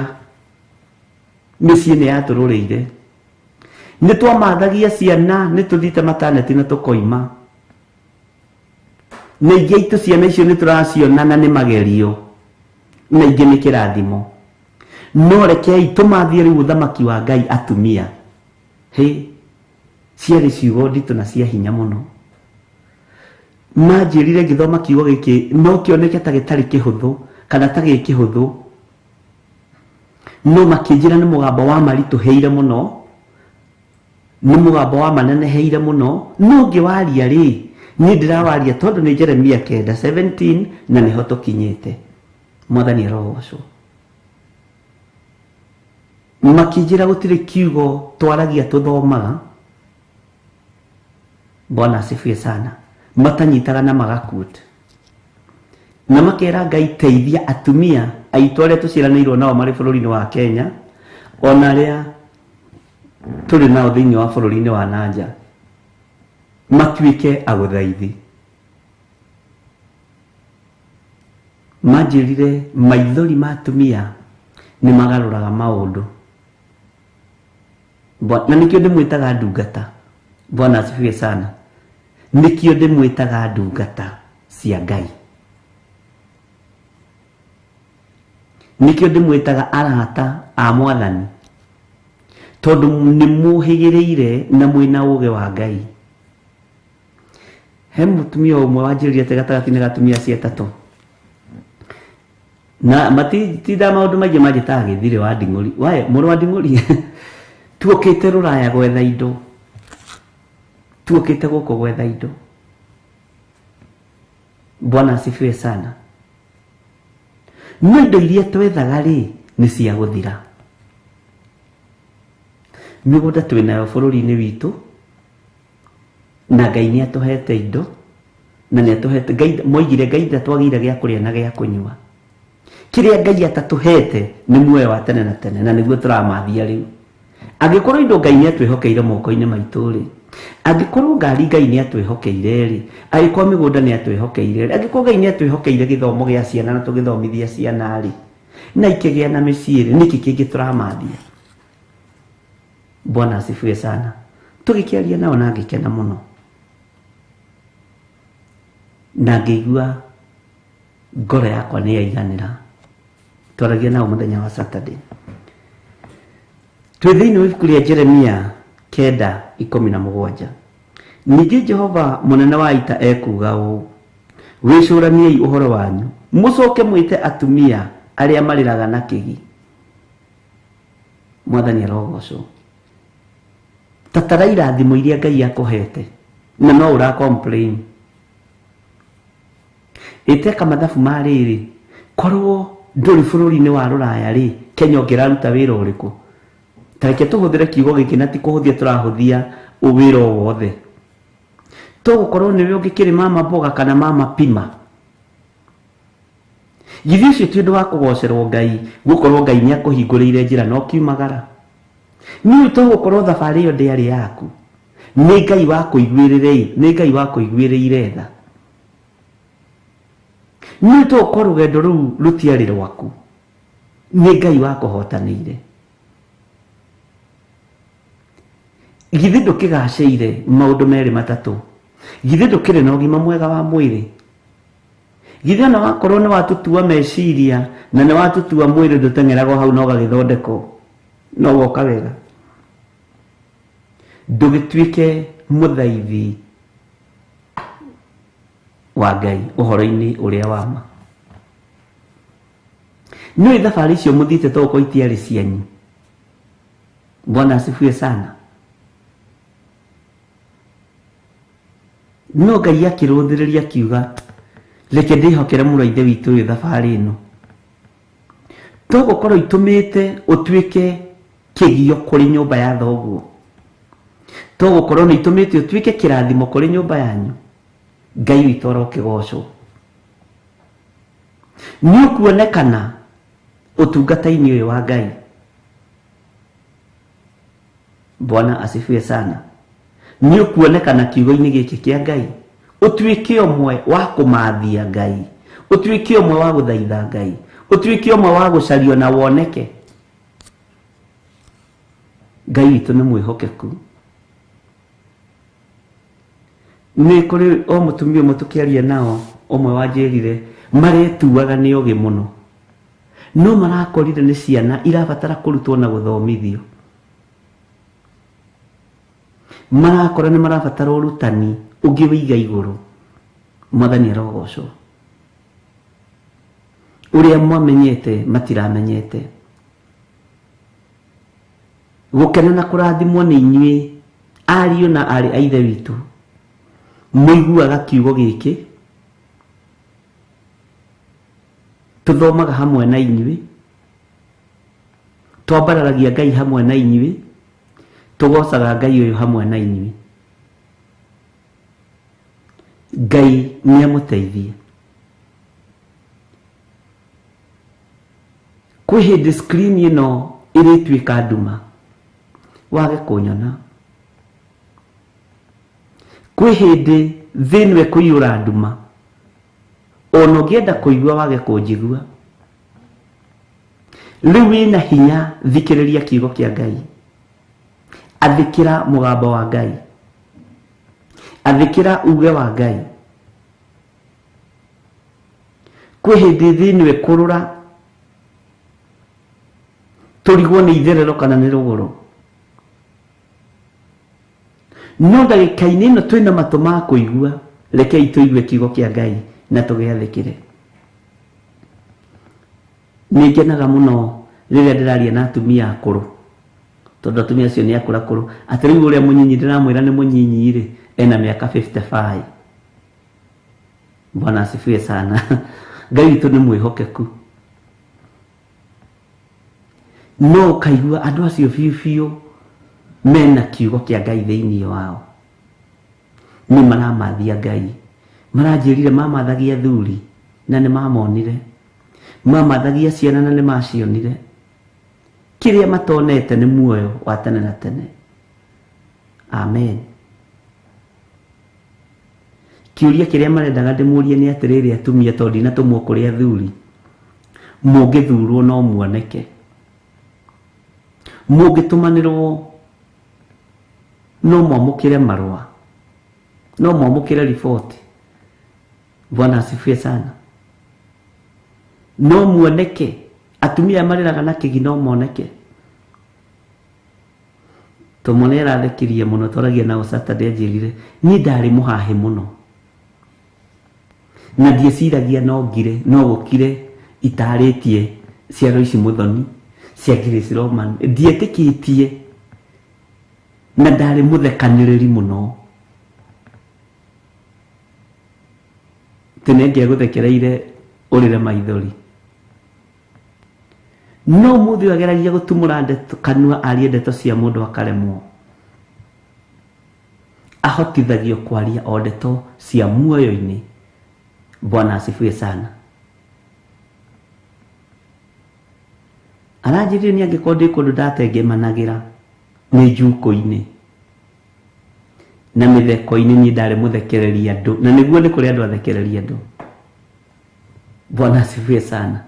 Mĩciĩ nĩ yatũrũrĩire. Nĩ twamathagia ciana, nĩ tũthiĩte mataneti na tũkoima. Na ingĩ aitũ ciana icio nĩ tũraciona na nĩ magerio, na ingĩ nĩ kĩrathimo. No rekei tũmathie rĩu ũthamaki wa Ngai atumia. Hĩ, ciarĩ ciugo nditũ na cia hinya mũno. Manjĩrire ngĩthoma kiugo gĩkĩ no kĩoneke ta gĩtarĩ kĩhũthũ kana ta gĩ kĩhũthũ, no makĩnjĩra nĩ mũgambo wa maritũhĩire mũno, nĩ mũgambo wa maneneheire mũno. No ngĩwaria rĩ, niĩ ndĩrawaria tondũ nĩ Jeremia 9:17 na nĩho tũkinyĩte. Mwathani arogocwo. Makĩnjĩra gũtirĩ kiugo twaragia tũthomaga. Bwana asifiwe sana. Matanyitaga na magakut. Na makera Ngai teithia atumia aitũ arĩa tũciaranĩirwo nao marĩ bũrũri-inĩ wa Kenya, ona arĩa tũrĩ nao thĩinĩ wa bũrũri-inĩ wa nanja, matuĩke agũthaithi. Manjĩrire maithori ma atumia nĩ magarũraga maũndũ. Na nĩkĩo ndĩmwĩtaga ndungata. Bwana asifiwe sana. Nĩkĩo ndĩmwĩtaga ndungata cia Ngai. Nĩkĩo ndĩmwĩtaga arata a Mwathani, tondũ nĩ mũhĩgĩrĩire na mwĩna ũũgĩ wa Ngai. He mũtumia ũmwe wanjĩrire atĩ gatagatĩ-inĩ ga atumia acio atatũ, na matinda maũndũ maingĩ manjĩtaga gĩthirĩ wa nding'ũri. Wae mũrũ wa nding'ũri, tuokĩte rũraya gwetha indo, tuokĩte gũkũ gwetha indo. Bwana asifiwe sana. No indo iria twethaga rĩ nĩ cia gũthira. Mĩgũnda twĩnayo bũrũri-inĩ witũ, na Ngai nĩ atũhete indo, na nĩ atũhete Ngai. Moigire Ngai ndatwagĩire gĩa kũrĩa na gĩa kũnyua. Kĩrĩa Ngai atatũhete nĩ muoyo wa tene na tene, na nĩguo tũramathia rĩu. Angĩkorwo indo Ngai nĩ atwĩhokeire moko-inĩ maitũ rĩ, angĩkorwo ngari Ngai nĩ atwĩhokeire rĩ, angĩkorwo mĩgũnda nĩ atwĩhokeire rĩ, angĩkorwo Ngai nĩ atwĩhokeire gĩthomo gĩa ciana na tũgĩthomithia ciana rĩ, na ikĩgĩa na mĩciĩ rĩ, nĩkĩ kĩngĩ tũramathia? Bwana asifiwe sana. Tũgĩkĩaria nao na ngĩkena mũno, na ngĩigua ngoro yakwa nĩ yaiganĩra. Twaragia nao mũthenya wa Saturday. Twĩ thĩinĩ wa ibuku rĩa Jeremia 9:17. Ningĩ Jehova mũnene wa ita ekuuga ũũ, wĩcũraniei ũhoro wanyu, mũcoke mwĩte atumia arĩa marĩraga na kĩgi. Mwathani arogocwo. Tatara irathimo iria Ngai akũhete, na no ũra complain. Ĩteka mathabu ma rĩrĩ, korwo ndũrĩ bũrũri-inĩ wa rũraya rĩ, Kenya ũngĩraruta wĩra ũrĩkũ? Ta reke tũhũthĩre kiugo gĩkĩ na ti kũhũthia tũrahũthia wĩra o wothe. Tũgũkorwo nĩwe ũngĩkĩrĩ mama mboga kana mama pima. Githĩ ũcio ti ũndũ wa kũgocerwo Ngai, gũkorwo Ngai nĩ akũhingũrĩire njĩra na ũkiumagara? Nĩũĩ tũgũkorwo thabarĩ ĩyo ndĩarĩ yaku. Nĩ Ngai wakũiguĩrĩire, nĩ Ngai wakũiguĩrĩire tha. Nĩũĩ tũgũkorwo rũgendo rũu rũtiarĩ rwaku. Nĩ Ngai wakũhotanĩire. Githĩ ndũkĩgacĩire maũndũ merĩ matatũ? Githĩ ndũkĩrĩ na ũgima mwega wa mwĩrĩ? Githĩ ona wakorwo nĩ watutua meciria na nĩ watutua mwĩrĩ ndũteng'eraga hau na ũgagĩthondekwo, no woka wega. Ndũgĩtuĩke mũthaithi wa Ngai ũhoro-inĩ ũrĩa wa ma. Nĩũĩ thabarĩ icio mũthiĩte togũkorwo itiarĩ cianyu. Bwana asifiwe sana. No Ngai akĩrũthĩrĩria akiuga, reke ndĩhokere mũrũ wa ithe witũ ũyũ thabarĩ ĩno. Togũkorwo itũmĩte ũtuĩke kĩgio kũrĩ nyũmba ya thoguo. Togũkorwo nĩ itũmĩte ũtuĩke kĩrathimo kũrĩ nyũmba yanyu. Ngai witũ arokĩgocwo. Nĩ ũkuonekana ũtungata-inĩ ũyũ wa Ngai. Bwana asifiwe sana. Nĩ ũkuonekana kiugo-inĩ gĩkĩ kĩa Ngai, ũtuĩke ũmwe wa kũmathia Ngai, ũtuĩke ũmwe wa gũthaitha Ngai, ũtuĩke ũmwe wa gũcario na woneke. Ngai witũ nĩ mwĩhokeku. Nĩ kũrĩ o mũtumia ũmwe tũkĩaria nao, ũmwe wanjĩrire maretuaga nĩ ogĩ mũno, no marakorire nĩ ciana irabatara kũrutwo na gũthomithio. Marakora nĩ marabatara ũrutani ũngĩ wĩiga igũrũ. Mwathani arogocwo. Ũrĩa mwamenyete matiramenyete. Gũkena na kũrathimwo nĩ inyuĩ ariũ na aarĩ a Ithe witũ mũiguaga kiugo gĩkĩ, tũthomaga hamwe na inyuĩ, twambararagia Ngai hamwe na inyuĩ, tũgocaga Ngai ũyũ hamwe na inyuĩ. Ngai nĩ amũteithie. Kwĩ hĩndĩ screen ĩno ĩrĩtuĩka nduma wage kũnyona. Kwĩ hĩndĩ thĩ ĩno ĩkũiyũra nduma, ona ũngĩenda kũigua wage kũnjigua. Rĩu wĩna hinya, thikĩrĩria kiugo kĩa Ngai, athĩkĩra mũgambo wa Ngai, athĩkĩra uge wa Ngai. Kwĩ hĩndĩ thĩ ĩno ĩkũrũra tũrigwo nĩ itherero kana nĩ rũgũrũ, no ndagĩka-inĩ ĩno twĩna matũ ma kũigua, rekei tũigue kiugo kĩa Ngai na tũgĩathĩkĩre. Nĩ ngenaga mũno rĩrĩa ndĩraria na atumia akũrũ, tondũ atumia acio nĩ akũrũ akũrũ. Atĩ rĩu ũrĩa mũnyinyi ndĩramwĩra nĩ mũnyinyi rĩ, ena mĩaka 55. Bwana asifiwe sana. Ngai witũ nĩ mwĩhokeku. No ũkaigua andũ acio biũ biũ mena kiugo kĩa Ngai thĩinĩ wao, nĩ maramathia Ngai. Maranjĩrire mamathagia athuri na nĩ mamonire, mamathagia ciana na nĩ macionire. Kĩrĩa matonete nĩ muoyo wa tene na tene. Amen. Kĩũria kĩrĩa marendaga ndĩmũrie nĩ atĩrĩrĩ, atumia, tondũ ndinatũmwo kũrĩ athuri, mũngĩthurwo no muoneke, mũngĩtũmanĩrwo no mwamũkĩre marũa, no mwamũkĩre riboti. Bwana asifiwe sana. No muoneke, atumia marĩraga na kĩgi no moneke. Tomo nĩ arathekirie mũno, twaragia nao Saturday, anjĩrire niĩ ndarĩ mũhahĩ mũno na ndieciragia no ngire no gũkire itarĩtie ciaro ici mũthoni cia Grace Roman, ndietĩkĩtie na ndarĩ mũthekanĩrĩri mũno. Tene ngĩagũthekereire ũrĩre maithori, no mũthĩ ũyũ ageragia gũtumũra ndeto kanua arie ndeto cia mũndũ akaremwo. Ahotithagio kwaria o ndeto cia muoyo-inĩ. Bwana asifiwe sana. Aranjĩrire nĩ angĩkorwo ndĩ kũndũ ndatengemanagĩra nĩ njuko-inĩ na mĩtheko-inĩ, niĩ ndarĩ mũthekereria andũ, na nĩguo nĩ kũrĩ andũ athekereria andũ. Bwana asifiwe sana.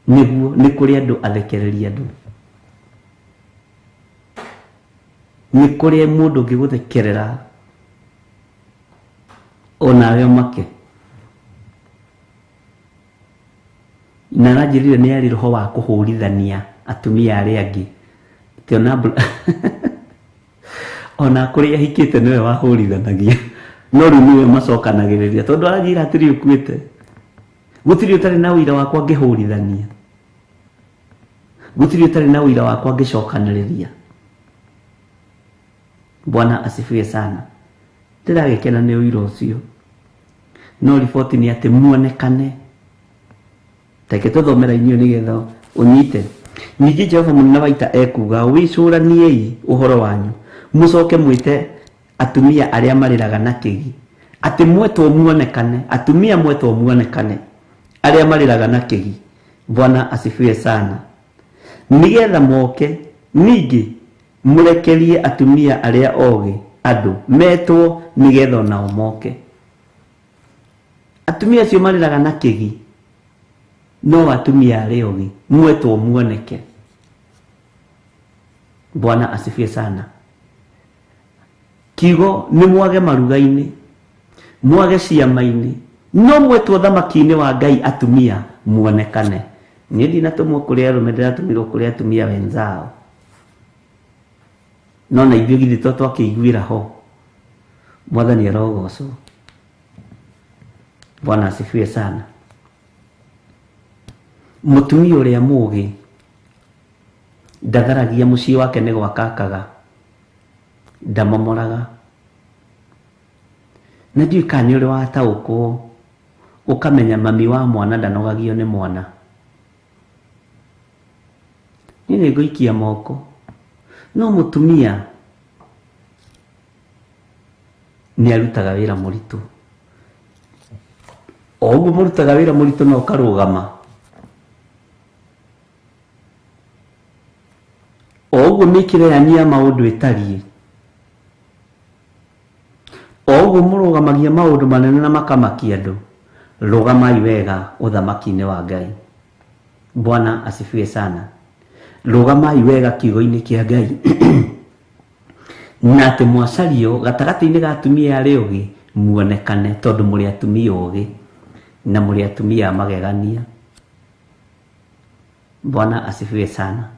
Nĩguo nĩ kũrĩ andũ athekereria andũ, nĩ kũrĩ mũndũ ũngĩgũthekerera onawe ũmake. Na aranjĩrire nĩ arĩ roho wa kũhũrithania atumia arĩa angĩ, atĩ ona ona kũrĩa ahikĩte nĩwe wahũrithanagia, no rĩu nĩwe macokanagĩrĩria, tondũ aranjĩra hatirĩ ũkuĩte, gũtirĩ ũtarĩ na ũira wakwa ngĩhũrithania, gũtirĩ ũtarĩ na ũira wakwa ngĩcokanĩrĩria. Bwana asifiwe sana. Ndĩragĩkena nĩ ũira ũcio, no riboti nĩ atĩ muonekane. Reke tũthomera inyuĩ nĩgetha ũnyite. Ningĩ Jehova mũnene wa ita ekuga, wĩcũraniei ũhoro wanyu, mũcoke mwĩte atumia arĩa marĩraga na kĩgi, atĩ mwetwo muonekane, atumia mwetwo muonekane arĩa marĩraga na kĩgi. Bwana asifiwe sana. Nĩgetha moke, ningĩ mũrekerie atumia arĩa ogĩ andũ metwo, nĩgetha onao moke. Atumia acio marĩraga na kĩgi no atumia arĩa ogĩ mwetwo muoneke. Bwana asifiwe sana. Kiugo nĩ mwage maruga-inĩ, mwage ciama-inĩ, no mwetwo thamaki-inĩ wa Ngai atumia muonekane. Niĩ ndinatũmwo kũrĩ arũme, ndĩratũmirwo kũrĩ atumia wenzao. No na ithuĩ githĩ to twakĩiguĩra ho. Mwathani arogocwo. Bwana asifiwe sana. Mũtumia ũrĩa mũũgĩ ndatharagia mũciĩ wake nĩ gwakakaga, ndamomoraga. Na ndiũĩ kana nĩ ũrĩ wataũkwo ũkamenya mami wa mwana ndanogagio nĩ mwana. Niĩ nĩ ngũikia moko, no mũtumia nĩ arutaga wĩra mũritũ. O ũguo mũrutaga wĩra mũritũ na ũkarũgama, o ũguo mĩkĩre yanyu ya maũndũ ĩtariĩ, o ũguo mũrũgamagia maũndũ manene na makamakia andũ, rũgamai wega ũthamaki-inĩ wa Ngai. Bwana asifiwe sana. Rũgamai wega kiugo-inĩ kĩa Ngai. Na atĩ mwacario gatagatĩ-inĩ ga atumia arĩa ogĩ muonekane, tondũ mũrĩ atumia ogĩ na mũrĩ atumia a magegania. Bwana asifiwe sana.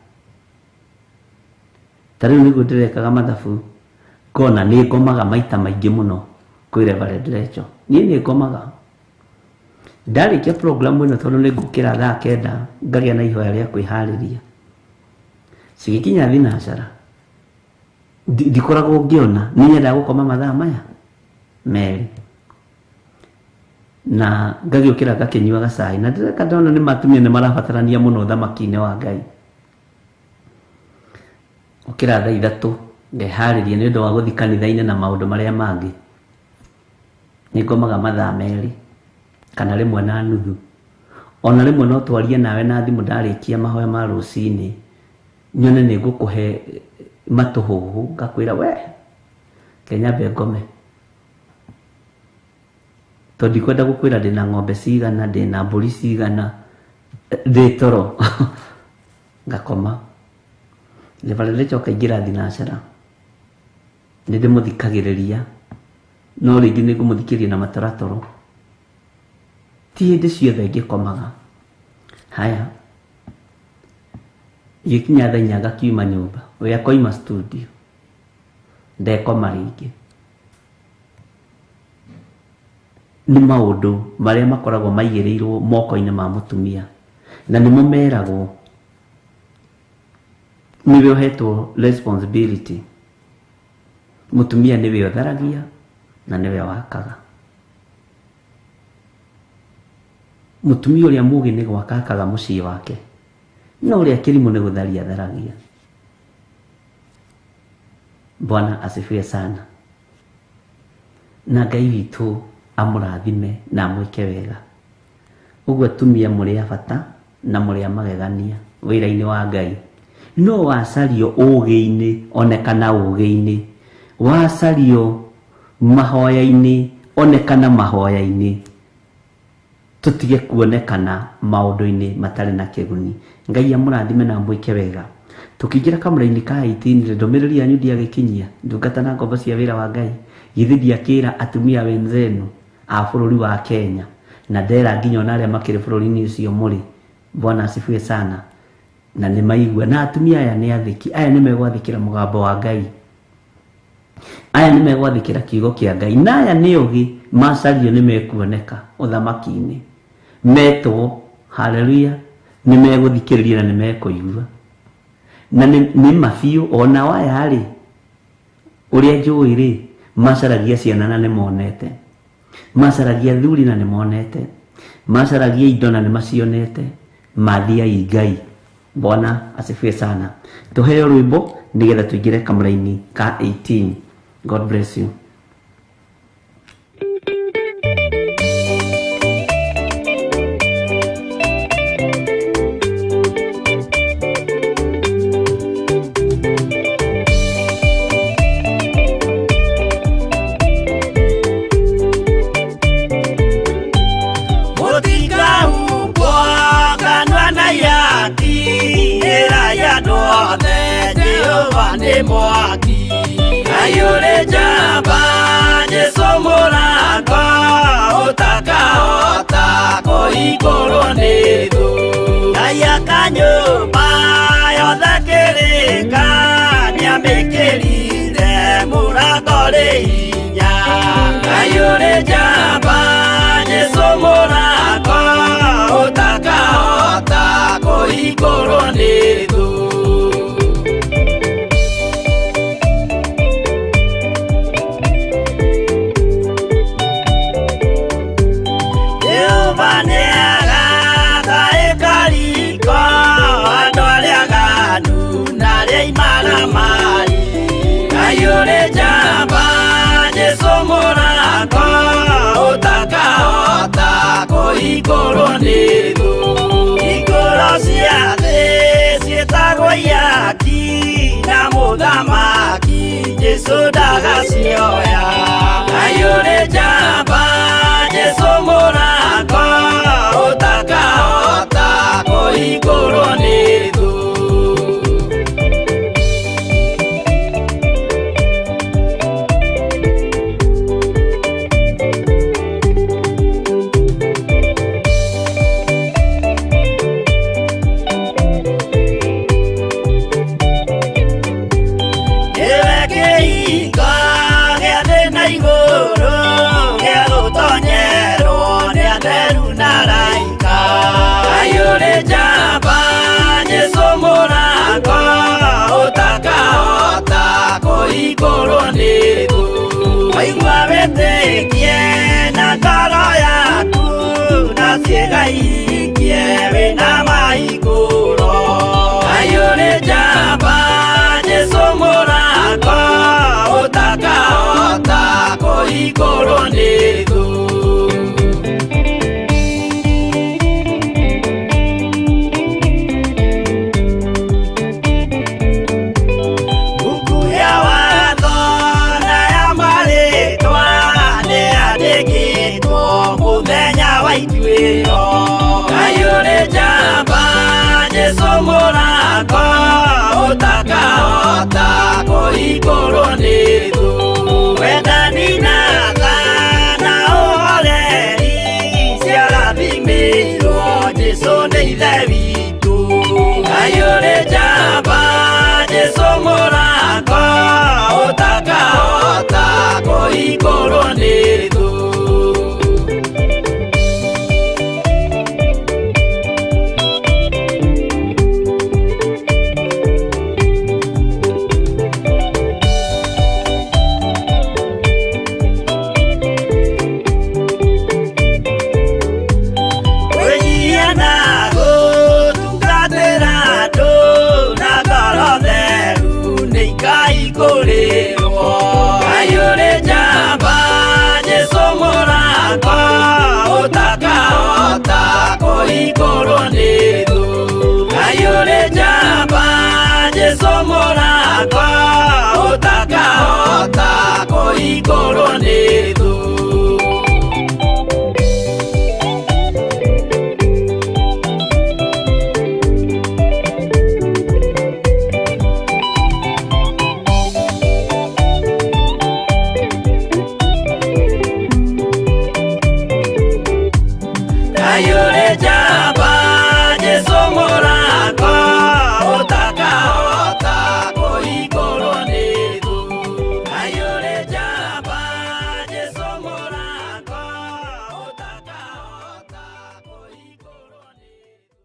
Ta rĩu nĩguo ndĩrekaga mathabu, ngona nĩ ngomaga maita maingĩ mũno kwĩ Reverend Rachel. Niĩ nĩ ngomaga. Ndarĩkia program ĩno tondũ nĩ ngũkĩra thaa 9 ngagĩa na ihoya rĩa kwĩharĩria. Cigĩkinya thinacara ndikoragwo ngĩona, nĩ nyendaga gũkoma mathaa maya merĩ, na ngagĩũkĩra ngakĩnyua gacai, na ndĩreka ndona nĩ matumia nĩ marabatarania mũno ũthamaki-inĩ wa Ngai. Ũkĩra thaa 3 ngeharĩria nĩ ũndũ wa gũthiĩ kanitha-inĩ na maũndũ marĩa mangĩ. Nĩ ngomaga mathaa 2 kana 1.5. Ona rĩmwe no twarie nawe na thimũ ndarĩkia mahoya ma rũcinĩ, nyone nĩ ngũkũhe matũhũhũ, ngakwĩra we reke nyambe ngome, tondũ ndikwenda gũkwĩra ndĩna ng'ombe cigana, ndĩna mbũri cigana, ndĩ toro. Ngakoma. Reverend Rachel akaingĩra thinacara, nĩ ndĩmũthikagĩrĩria, no rĩngĩ nĩ ngũmũthikĩrĩria na mataratoro. Ti hĩndĩ ciothe ngĩkomaga. Haya, gĩkinya thaa 4 ngakiuma nyũmba, we akoima studio, ndekoma rĩngĩ. Nĩ maũndũ marĩa makoragwo maigĩrĩirwo moko-inĩ ma mũtumia, na nĩmo meragwo nĩwe ũhetwo responsibility. Mũtumia nĩwe ũtharagia na nĩwe wakaga. Mũtumia ũrĩa mũũgĩ nĩ gwaka akaga mũciĩ wake, no ũrĩa kĩrimũ nĩ gũtharia atharagia. Bwana asifiwe sana. Na Ngai witũ amũrathime na amwĩke wega. Ũguo atumia mũrĩ a bata na mũrĩ a magegania wĩra-inĩ wa Ngai. No wacario ũũgĩ-inĩ, onekana ũũgĩ-inĩ, wacario mahoya-inĩ, onekana mahoya-inĩ, tũtige kuonekana maũndũ-inĩ matarĩ na kĩguni. Ngai amũrathime na amwĩke wega. Tũkĩingĩra kamũra-inĩ ka 18, ndũmĩrĩri yanyu ndiagĩkinyia ndungata na ngombo cia wĩra wa Ngai. Githĩ ndiakĩra atumia wenzenu a bũrũri wa Kenya, na ndera nginya ona arĩa makĩrĩ bũrũri-inĩ ũcio mũrĩ. Bwana asifiwe sana. Na nĩ maigua, na atumia aya nĩ athĩki, aya nĩ megwathĩkĩra mũgambo wa Ngai, aya nĩ megwathĩkĩra kiugo kĩa Ngai, na aya nĩ ogĩ macario nĩ mekuoneka ũthamaki-inĩ. Metwo, haleluya, nĩ megũthikĩrĩria na nĩ mekũigua. Na nĩ mabiũ ona waya rĩ, ũrĩa njũĩ rĩ, macaragia ciana na nĩ monete, macaragia thuri na nĩ monete, macaragia indo na nĩ macionete. Mathiai Ngai. Bwana asifiwe sana. Tuheo rwĩmbo nĩgetha tũingĩre kamũra-inĩ ka 18. God bless you. Mũtikahumbwo kanua na yati, ĩra ya andũ othe Jehova. Jehova nĩ mwaki. Ngai ũrĩ njamba Jesũ mũrango ũtakahota kũhingũrwo nĩ thũ. Ngai aka nyũmba yothe kĩrĩka nĩamĩkĩrire mũrango rĩ hinya. Ngai ũrĩ njamba Jesũ mũrango ũtakahota kũhingũrwo nĩ thũ. Jehova nĩagaka ĩkariko andũ arĩa aganu na arĩa imaramari. Ngai ũrĩ njamba Jesũ mũrango ũtakahota kũhingũrwo nĩ thũ. Hingũro cia thĩ ciĩtagwo ihaki na mũthamaki Jesũ ndagacioya. Ngai ũrĩ njamba Jesũ mũrango ũtakahota kũhingũrwo nĩ thũ. Nĩwe kĩhingo gĩa thĩ na igũrũ gĩa gũtonyerwo nĩ atheru na araika. Ngai ũrĩ njamba Jesũ mũrango ũtakahota kũhingũrwo nĩ thũ. Waigua wĩtĩkie na ngoro yaku na ciĩga ihingie wĩna mahingũro. Ngai ũrĩ njamba Jesũ mũrango ũtakahota kũhingũrwo nĩ thũ. Buku ya watho na ya marĩtwa nĩyandĩkĩtwo mũthenya wa ituĩro. Ngai ũrĩ njamba Jesũ mũrango ũtakahota kũhingũrwo nĩ thũ. Wendani na tha na ũhoreri ciarathimĩirwo Jesũ nĩ Ithe witũ. Ngai ũrĩ njamba Jesũ mũrango ũtakahota kũhingũrwo nĩ thũ. Kwĩnyihia na gũtungatĩra andũ na ngoro theru nĩ ikaihingũrĩrwo. Ngai ũrĩ njamba Jesũ mũrango ũtakahota kũhingũrwo nĩ thũ. Ngai ũrĩ njamba Jesũ mũrango ũtakahota kũhingũrwo nĩ thũ. Ngai ũrĩ njamba Jesũ mũrango ũtakahota kũhingũrwo nĩ thũ. Ngai ũrĩ njamba Jesũ mũrango ũtakahota kũhingũrwo nĩ thũ.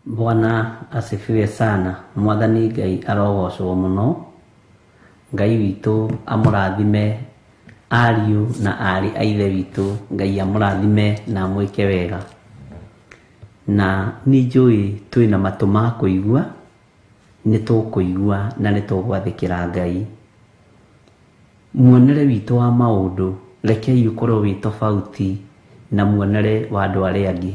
Bwana asifiwe sana. Mwathani Ngai arogocwo mũno. Ngai witũ amũrathime ariũ na aarĩ a ithe witũ. Ngai amũrathime na amwĩke wega. Na nĩ njũĩ twĩna matũ ma kũigua, nĩ tũkũigua na nĩ tũgwathĩkĩra Ngai. Muonere witũ wa maũndũ rekei ũkorwo wĩ tofauti na muonere wa andũ arĩa angĩ.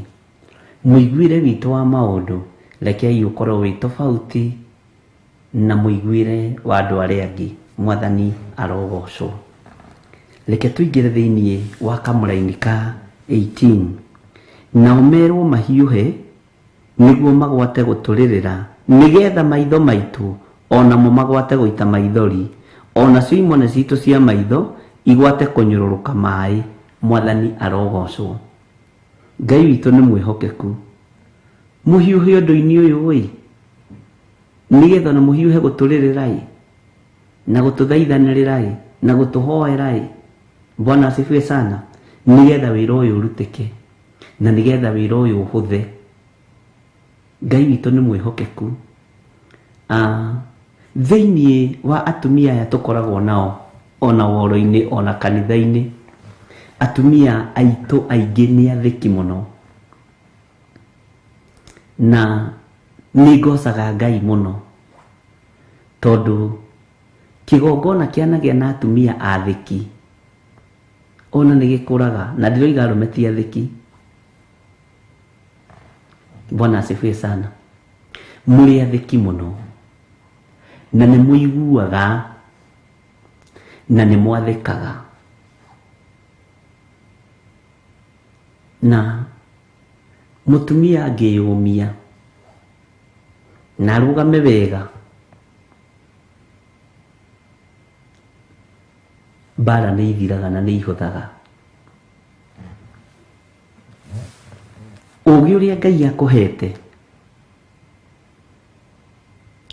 Mũiguĩre witũ wa maũndũ rekei ũkorwo wĩ tofauti na mũiguĩre wa andũ arĩa angĩ. Mwathani arogocwo. Reke tũingĩre thĩinĩ wa kamũraini ka 18. Nao merwo mahiũhe Nĩguo magwate gũtũrĩrĩra, nĩgetha maitho maitũ onamo magwate gũita maithori, onacio imone citũ cia maitho igwate kũnyũrũrũka maĩ. Mwathani arogocwo. Ngai witũ nĩ mwĩhokeku. Mũhiũhe ũndũ-inĩ ũyũ ĩ, nĩgetha ona mũhiũhe gũtũrĩrĩra ĩ, na gũtũthaithanĩrĩra ĩ, na gũtũhoera ĩ. Bwana asifiwe sana. Nĩgetha wĩra ũyũ ũrutĩke, na nĩgetha wĩra ũyũ ũhũthe. Ngai witũ nĩ mwĩhokeku. Thĩinĩ wa atumia aya tũkoragwo nao ona woro-inĩ ona kanitha-inĩ, atumia aitũ aingĩ nĩ athĩki mũno, na nĩ ngocaga Ngai mũno tondũ kĩgongona kĩanagĩa na atumia athĩki ona nĩ gĩkũraga, na ndĩroiga arũme ti athĩki. Bwana asifiwe sana. Mũrĩ athĩki mũno, na nĩ mũiguaga, na nĩ mwathĩkaga, na mũtumia angĩyũmia na arũgame wega, mbara nĩ ithiraga na nĩ ihũthaga. Ũgĩ ũrĩa Ngai akũhete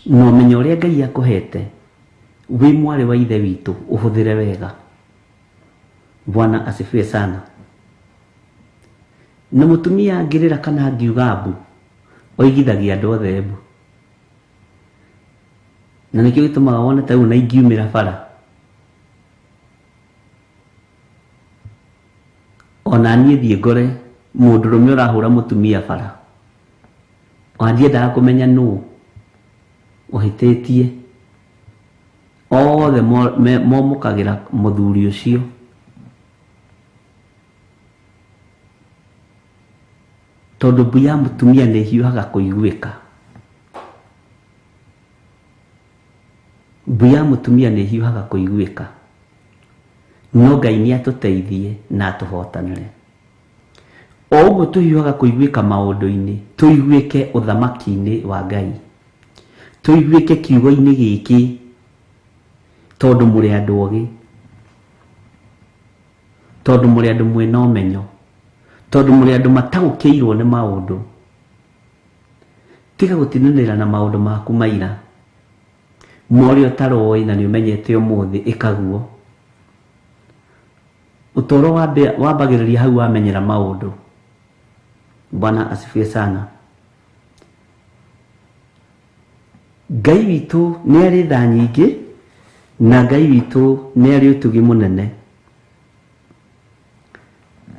na ũmenyo ũrĩa Ngai akũhete wĩ mwarĩ wa ithe witũ, ũhũthĩre wega. Bwana asifiwe sana. Na mũtumia angĩrĩra kana angiuga mbu, oigithagia andũ othe mbu, na nĩkĩo gĩtũmaga wone ta rĩu na ingiumĩra bara ona niĩ thiĩ ngore mũndũrũme ũrahũra mũtumia bara, ona ndiendaga kũmenya nũ ũhĩtĩtie, othe momũkagĩra mũthuri ũcio. Tondũ mbu ya mũtumia nĩ ĩhiũhaga kũiguĩka. Mbu ya mũtumia nĩ ĩhiũhaga kũiguĩka. No Ngai nĩ atũteithie na atũhotanĩre. O ũguo tũhiũhaga kũiguĩka maũndũ-inĩ, tũiguĩke ũthamaki-inĩ wa Ngai, tũiguĩke kiugo-inĩ gĩkĩ, tondũ mũrĩ andũ ogĩ, tondũ mũrĩ andũ mwĩna ũmenyo, tondũ mũrĩ andũ mataũkĩirwo nĩ maũndũ. Tiga gũtinanĩra na maũndũ maku maira, morĩa ũtaroĩ na nĩ ũmenyete ũmũthĩ, ĩkaguo. Ũtũũro wambagĩrĩria hau wamenyera maũndũ. Bwana asifiwe sana. Ngai witũ nĩ arĩ tha nyingĩ, na Ngai witũ nĩ arĩ ũtugi mũnene.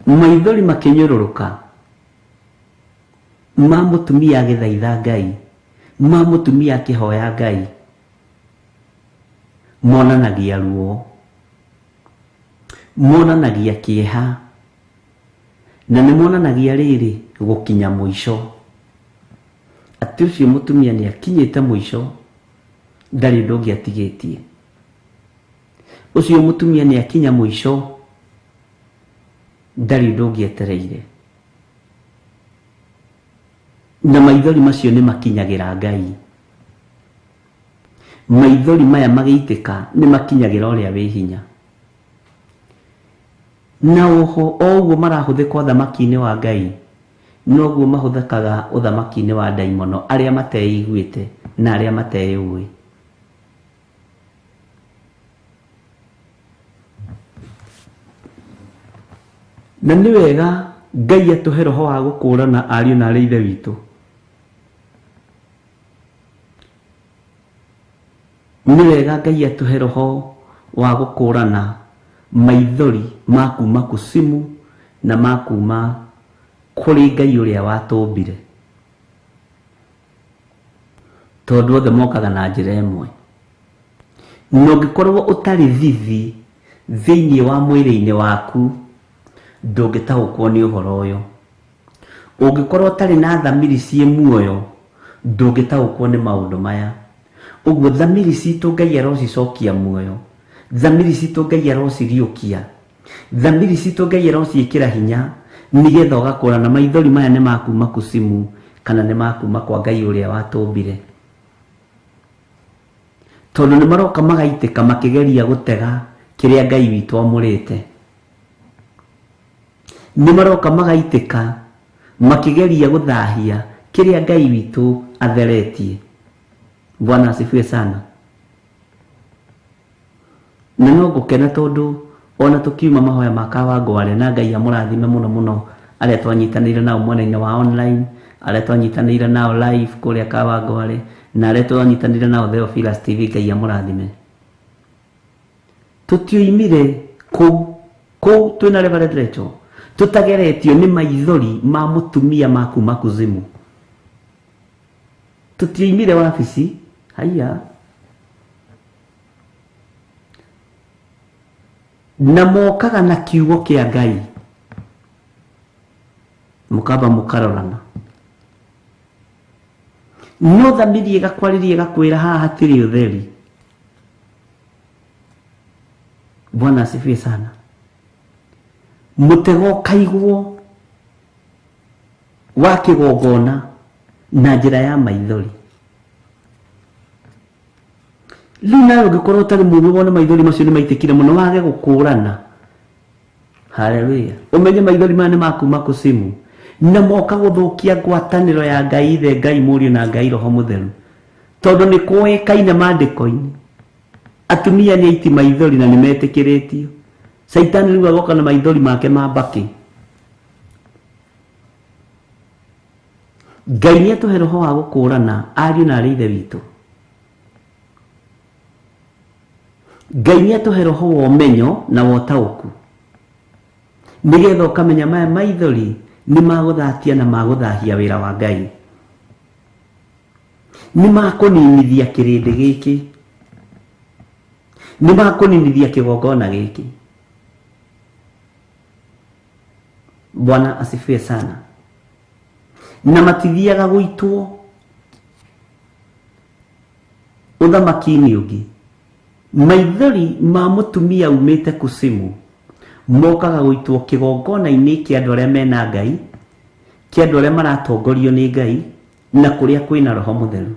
Maithori makĩnyũrũrũka ma mũtumia agĩthaitha Ngai, ma mũtumia akĩhoya Ngai, monanagia ruo, monanagia kĩeha, na nĩ monanagia rĩrĩ gũkinya mũico, atĩ ũcio mũtumia nĩ akinyĩte mũico, ndarĩ ũndũ ũngĩ atigĩtie. Ũcio mũtumia nĩ akinya mũico, ndarĩ ũndũ ũngĩ etereire. Na maithori macio nĩ makinyagĩra Ngai. Maithori maya magĩitĩka nĩ makinyagĩra ũrĩa wĩ hinya. Na oho o ũguo marahũthĩka ũthamaki-inĩ wa Ngai, noguo mahũthĩkaga ũthamaki-inĩ wa ndaimono, arĩa mateiguĩte na arĩa mateyũĩ. Na nĩ wega Ngai atũhe roho wa gũkũrana ariũ na arĩ ithe witũ. Nĩ wega Ngai atũhe roho wa gũkũrana maithori ma kuma kusimu na ma kuma kũrĩ Ngai ũrĩa watũmbire, tondũ othe mokaga na njĩra ĩmwe. Na ũngĩkorwo ũtarĩ thithi thĩinĩ wa mwĩrĩ-inĩ waku, ndũngĩtaũkwo nĩ ũhoro ũyũ. Ũngĩkorwo ũtarĩ na thamiri ciĩ muoyo, ndũngĩtaũkwo nĩ maũndũ maya. Ũguo thamiri citũ Ngai arocicokia muoyo, thamiri citũ Ngai arociriũkia, thamiri citũ Ngai arociĩkĩra hinya, nĩgetha ũgakũra. Na maithori maya nĩ makuma kusimu kana nĩ makuma kwa Ngai ũrĩa watũmbire. Tondũ nĩ maroka magaitĩka makĩgeria gũtega kĩrĩa Ngai witũ amũrĩte. Nĩ maroka magaitĩka makĩgeria gũthahia kĩrĩa Ngai witũ atheretie. Bwana asifiwe sana. Na no ngũkena tondũ ona tũkiuma mahoya ma Kawangware, na Ngai amũrathime mũno mũno arĩa twanyitanĩire nao mwena-inĩ wa online, arĩa twanyitanĩire nao live kũrĩa Kawangware, na arĩa twanyitanĩire nao Theophilus TV, Ngai amũrathime. Tũtioimire kũu kũu twĩna Reverend Rachel tũtageretio nĩ maithori ma mũtumia ma kuma kuzimu. Tũtioimire wabici haiya, na mokaga na kiugo kĩa Ngai, mũkamba mũkarorana, no thamiri ĩgakwarĩria ĩgakwĩra haha hatirĩ ũtheri. Bwana asifiwe sana. Mũtego ũkaigwo wa kĩgongona na njĩra ya maithori. Rĩu nawe ũngĩkorwo ũtarĩ mũũgĩ wone maithori macio nĩ maitĩkire mũno wage gũkũrana. Haleluya. Ũmenye maithori maya nĩ makuma kuzimu na moka gũthũkia ngwatanĩro ya Ngai Ithe, Ngai Mũriũ na Ngai Roho Mũtheru, tondũ nĩ kũĩkaine maandĩko-inĩ atumia nĩ aiti maithori na nĩ metĩkĩrĩtio. Caitani rĩu agoka na maithori make ma mbakĩ. Ngai nĩ atũhe roho wa gũkũrana ariũ na arĩ ithe witũ. Ngai nĩ atũhe roho wa ũmenyo na wa ũtaũku, nĩgetha ũkamenya maya maithori nĩ magũthatia na magũthahia wĩra wa Ngai, nĩ makũninithia kĩrĩndĩ gĩkĩ, nĩ makũninithia kĩgongona gĩkĩ. Bwana asifiwe sana. Na matithiaga gũitwo ũthamaki-inĩ ũngĩ. Maithori ma mũtumia umĩte kuzimu mokaga gũitwo kĩgongona-inĩ kĩa andũ arĩa mena Ngai, kĩa andũ arĩa maratongorio nĩ Ngai, na kũrĩa kwĩna Roho Mũtheru.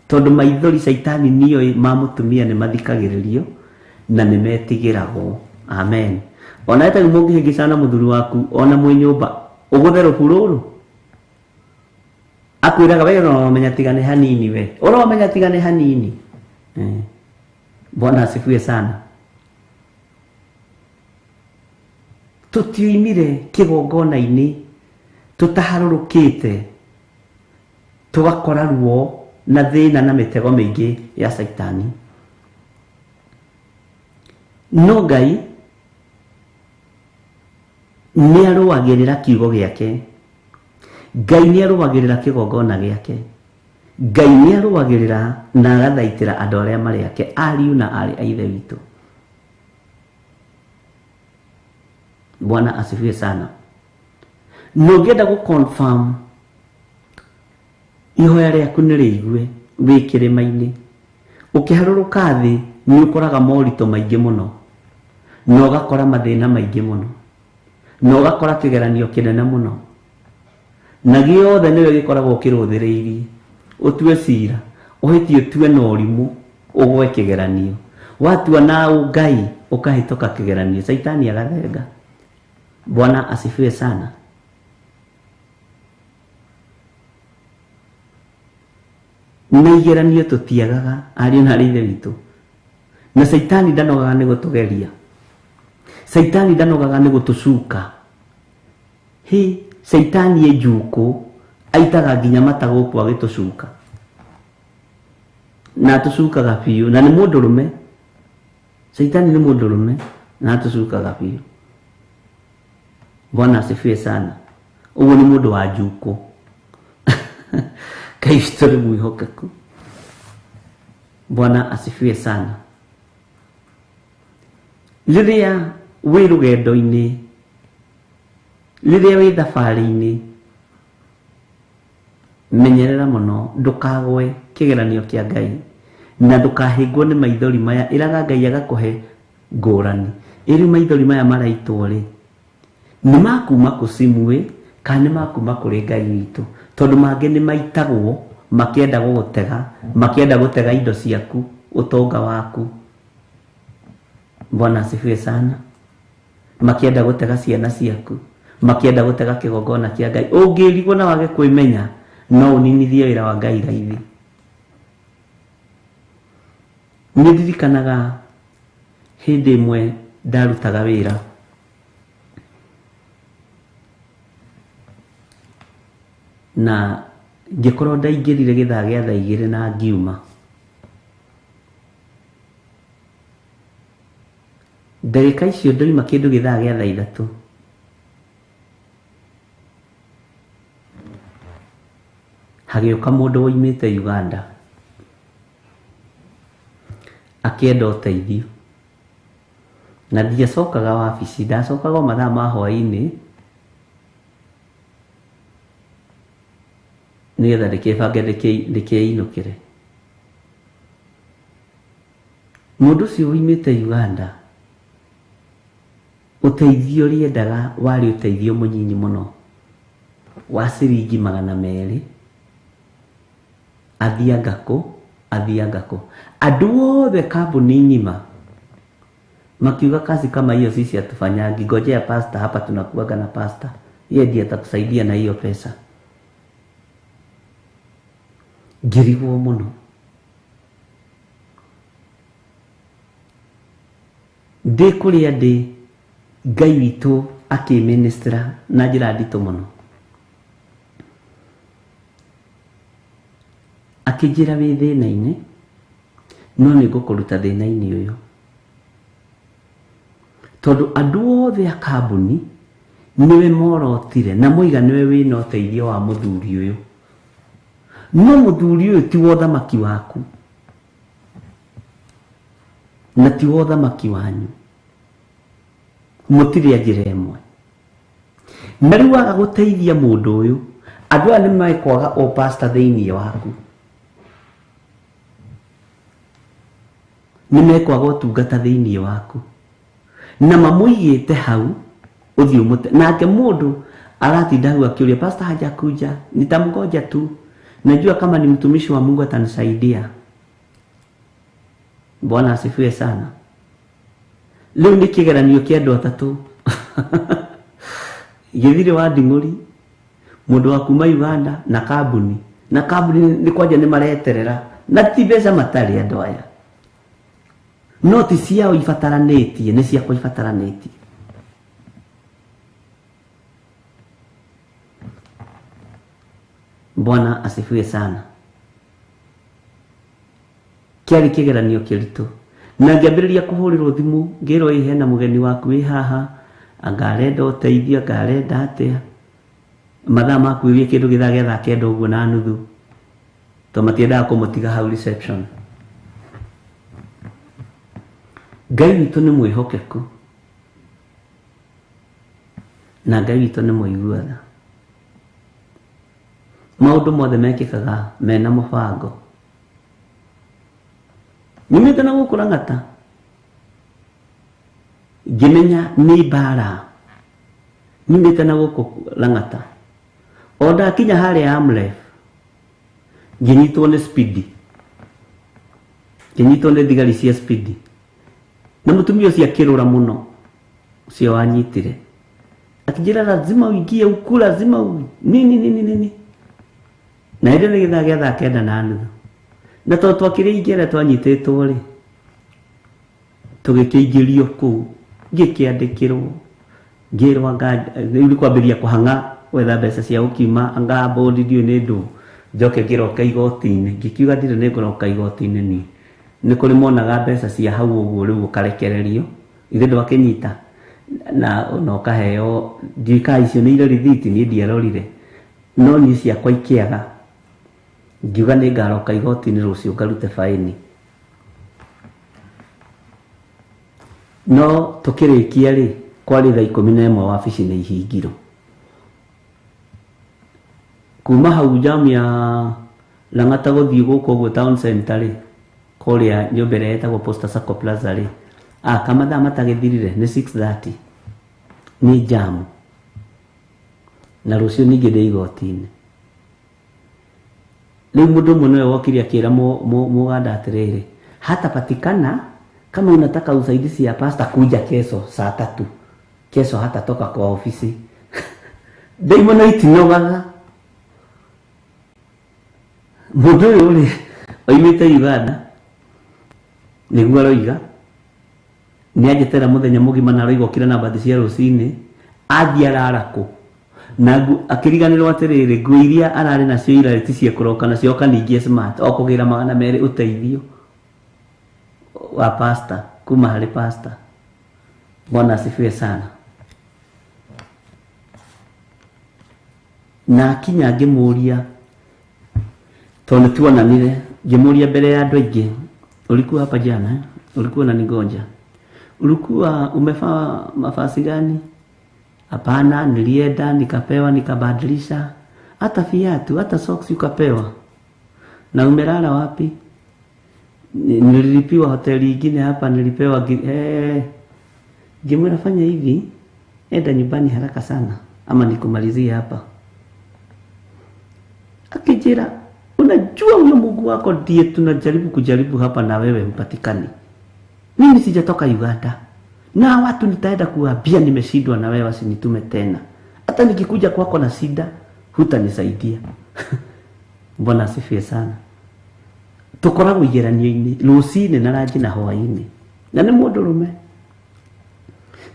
Tondũ maithori caitani nĩoĩ ma mũtumia nĩ mathikagĩrĩrio na nĩ metigĩragwo. Amen. Ona ĩtarĩ mũngĩhĩngĩcana na mũthuri waku ona mwĩ nyũmba ũgũthe rũbu rũrũ, akwĩraga we ũramenya tigane hanini, we ũramenya tigane hanini. Bwana asifiwe sana. Tũtioimire kĩgongona-inĩ tũtaharũrũkĩte tũgakora ruo na thĩna na mĩtego mĩingĩ ya caitani. No Ngai nĩ arũagĩrĩra kiugo gĩake, Ngai nĩ arũagĩrĩra kĩgongona gĩake, Ngai nĩ arũagĩrĩra na agathaitĩra andũ arĩa marĩ ake, ariũ na aarĩ a ithe witũ. Bwana asifiwe sana. Na ũngĩenda gũ confirm ihoya rĩaku nĩ rĩigue wĩ kĩrĩma-inĩ, ũkĩharũrũka thĩ nĩ ũkoraga moritũ maingĩ mũno, na ũgakora mathĩna maingĩ mũno, na ũgakora kĩgeranio kĩnene mũno, na gĩothe nĩwe gĩkoragwo kĩrũthĩrĩirie. Ũtue cira, ũhĩtie ũtue na ũrimũ, ũgwe kĩgeranio. Watua na ũngai ũkahĩtũka kĩgeranio, caitani agathenga. Bwana asifiwe sana. Na igeranio tũtiagaga ariũ na arĩ ithe witũ, na caitani ndanogaga nĩ gũtũgeria, caitani ndanogaga nĩ gũtũcuka. Hĩ, caitani ĩ njukũ, aitaga nginya mata gũkũ agĩtũcuka, na atũcukaga biũ, na nĩ mũndũrũme. Caitani nĩ mũndũrũme na atũcukaga biũ. Bwana asifiwe sana. Ũguo nĩ mũndũ wa njukũ. Ngai witũ nĩ mwĩhokeku. Bwana asifiwe sana. Rĩrĩa wĩ rũgendo-inĩ, rĩrĩa wĩ thabarĩ-inĩ, menyerera mũno ndũkagwe kĩgeranio kĩa Ngai na ndũkahĩngwo nĩ maithori maya. Ĩraga Ngai agakũhe ngũrani. Ĩrĩ maithori maya maraitwo rĩ, nĩ makuma kuzimu ĩ, Kana nĩ ma kuma kũrĩ Ngai witũ, tondũ mangĩ nĩ maitagwo makĩenda gũgũtega, makĩenda gũtega indo ciaku, ũtonga waku. Bwana asifiwe sana. Makĩenda gũtega ciana ciaku, makĩenda gũtega kĩgongona kĩa Ngai. Ũngĩrigwo na wage kwĩmenya, no ũninithie wĩra wa Ngai raithi. Nĩ ndirikanaga hĩndĩ ĩmwe ndarutaga wĩra, na ngĩkorwo ndaingĩrire gĩthaa gĩa thaa 2 na ngiuma. Ndagĩka icio ndoima kĩndũ gĩthaa gĩa thaa 3. Hagĩũka mũndũ woimĩte Uganda akĩenda ũteithio, na ndiacokaga wabici, ndacokaga o mathaa ma hwaĩ-inĩ nĩgetha ndĩkĩbange ndĩkĩinũkĩre. Mũndũ ũcio woimĩte Uganda ũteithio ũrĩa endaga warĩ ũteithio mũnyinyi mũno wa ciringi 200. Athianga kũ? Athianga kũ? Andũ othe kambuni ng'ima makiuga kazi kama hiyo sisi hatufanyangi, ngojea pasta hapa, tunakuaga na pasta, yeye ndiye atakusaidia na hiyo pesa. Ngĩrigwo mũno. Ndĩ kũrĩa ndĩ, Ngai witũ akĩministra na njĩra nditũ mũno. Akĩnjĩra wĩ thĩna-inĩ, no nĩ ngũkũruta thĩna-inĩ ũyũ, tondũ andũ othe a kambuni nĩwe morotire na moiga nĩwe wĩna ũteithio wa mũthuri ũyũ, no mũthuri ũyũ ti wa ũthamaki waku na ti wa ũthamaki wanyu, mũtirĩ a njĩra ĩmwe. Na rĩu waga gũteithia mũndũ ũyũ, andũ aya nĩ mekwaga o pastor thĩinĩ waku, nĩ mekwaga ũtungata thĩinĩ waku, na mamũigĩte hau ũthiĩ ũmũte. Nake mũndũ aratinda hau akĩũria pastor hajakuja, nitamgoja tu, najua kama ni mtumishi wa Mungu atanisaidia. Bwana asifiwe sana. Rĩu nĩ kĩgeranio kĩa andũ atatũ. Gĩthirĩ wa Nding'ũri, mũndũ wa kuma Uganda na kambuni, na kambuni nĩ kwanja nĩ mareterera, na ti mbeca matarĩ andũ aya, no ti ciao ibataranĩtie, nĩ ciakwa ibataranĩtie. Bwana asifiwe sana. Kĩarĩ kĩgeranio kĩritũ, na ngĩambĩrĩria kũhũrĩrwo thimũ ngĩrwo ĩ hena mũgeni waku wĩ haha, anga arenda ũteithio, anga arenda atĩa. Mathaa makuhĩrĩria kĩndũ gĩthaa gĩa thaa 9 ũguo na nuthu, tondũ matiendaga kũmũtiga hau reception. Ngai witũ nĩ mwĩhokeku na Ngai witũ nĩ mũigua tha. Maũndũ mothe mekĩkaga mena mũbango. Nyumĩte na gũkũ Lang'ata ngĩmenya nĩ mbara. Nyumĩte na gũkũ Lang'ata, o ndakinya harĩa Amref ngĩnyitwo nĩ speed, ngĩnyitwo nĩ thigari cia speed, na mũtumia ũcio akĩrũra mũno, ũcio wanyitire akĩnjĩra lazima uingie huku, lazima nini nini nini. Na hĩndĩ nĩ gĩthaa gĩa thaa 9 na nuthu, na tondũ twakĩrĩ aingĩ arĩa twanyitĩtwo rĩ, tũgĩkĩingĩrio kũu, ngĩkĩandĩkĩrwo, ngĩrwo anga rĩu nĩ kwambĩrĩria kũhang'a gwetha mbeca cia gũkiuma, anga bũndi ndiũĩ nĩ ndũ, njoke ngĩroka igoti-inĩ. Ngĩkiuga ndirĩ nĩ ngũroka igoti-inĩ niĩ, nĩ kũrĩ monaga mbeca cia hau ũguo rĩu ũkarekererio, ithe ndwakĩnyita na ũkaheo, ndiũĩ kana icio nĩ irĩ rithiti, niĩ ndiarorire, no niĩ ciakwa ikĩaga. Ngiuga nĩ ngaroka igoti-inĩ rũciũ ngarute baĩni. No tũkĩrĩkia rĩ, kwarĩ thaa 11 wabici nĩ ihingirwo. Kuma hau jamu ya Lang'ata gũthiĩ gũkũ ũguo town center rĩ, kũrĩa nyũmba ĩrĩa ĩtagwo Posta Sacco Plaza rĩ, kamathaa matagĩthirire nĩ 6:30 nĩ jamu. Na rũciũ ningĩ ndĩ igoti-inĩ. Rĩu mũndũ ũmwe nĩwe wokire akĩra mũganda atĩrĩrĩ, hatapatikana kama unataka usaidizi ya pasta kuja kesho saa 3. Kesho hatatoka kwa ofisi. Ndaimono itinogaga. Mũndũ ũyũ rĩ oimĩte Uganda nĩguo aroiga nĩanjetera mũthenya mũgima na aroiga okĩra na mbathi cia rũcinĩ athiĩ arara kũ na akĩriganĩrwo atĩrĩrĩ nguo iria ararĩ nacio ira ti ciekũroka nacio oka ningĩ smart okũgĩra 200 ũteithio wa pasta kuma harĩ pasta. Bwana asifiwe sana. Na akinya ngĩmũria tondũ tuonanire ngĩmũria mbere ya andũ aingĩ, ulikuwa hapa jana eh? Ulikuwa unanigonja, ulikuwa umevaa mavazi gani? Hapana, nilienda nikapewa nikabadilisha, hata viatu hata socks ukapewa. Na umelala wapi? Nililipiwa hoteli ingine hapa, nilipewa ngĩmwĩra fanya hivi, enda nyumbani haraka sana ama nikumalizie hapa. Akijira, unajua huyo Mungu wako ndiye tunajaribu kujaribu hapa na wewe hupatikani. Mimi sijatoka Uganda. Na watu nitaenda kuambia nimeshindwa na wewe wasinitume tena. Hata nikikuja kwako na shida hutanisaidia. Bwana asifiwe sana. Tukoragwo igeranio-inĩ rũcinĩ na ranji na hwaĩ-inĩ. Na nĩ mũndũrũme.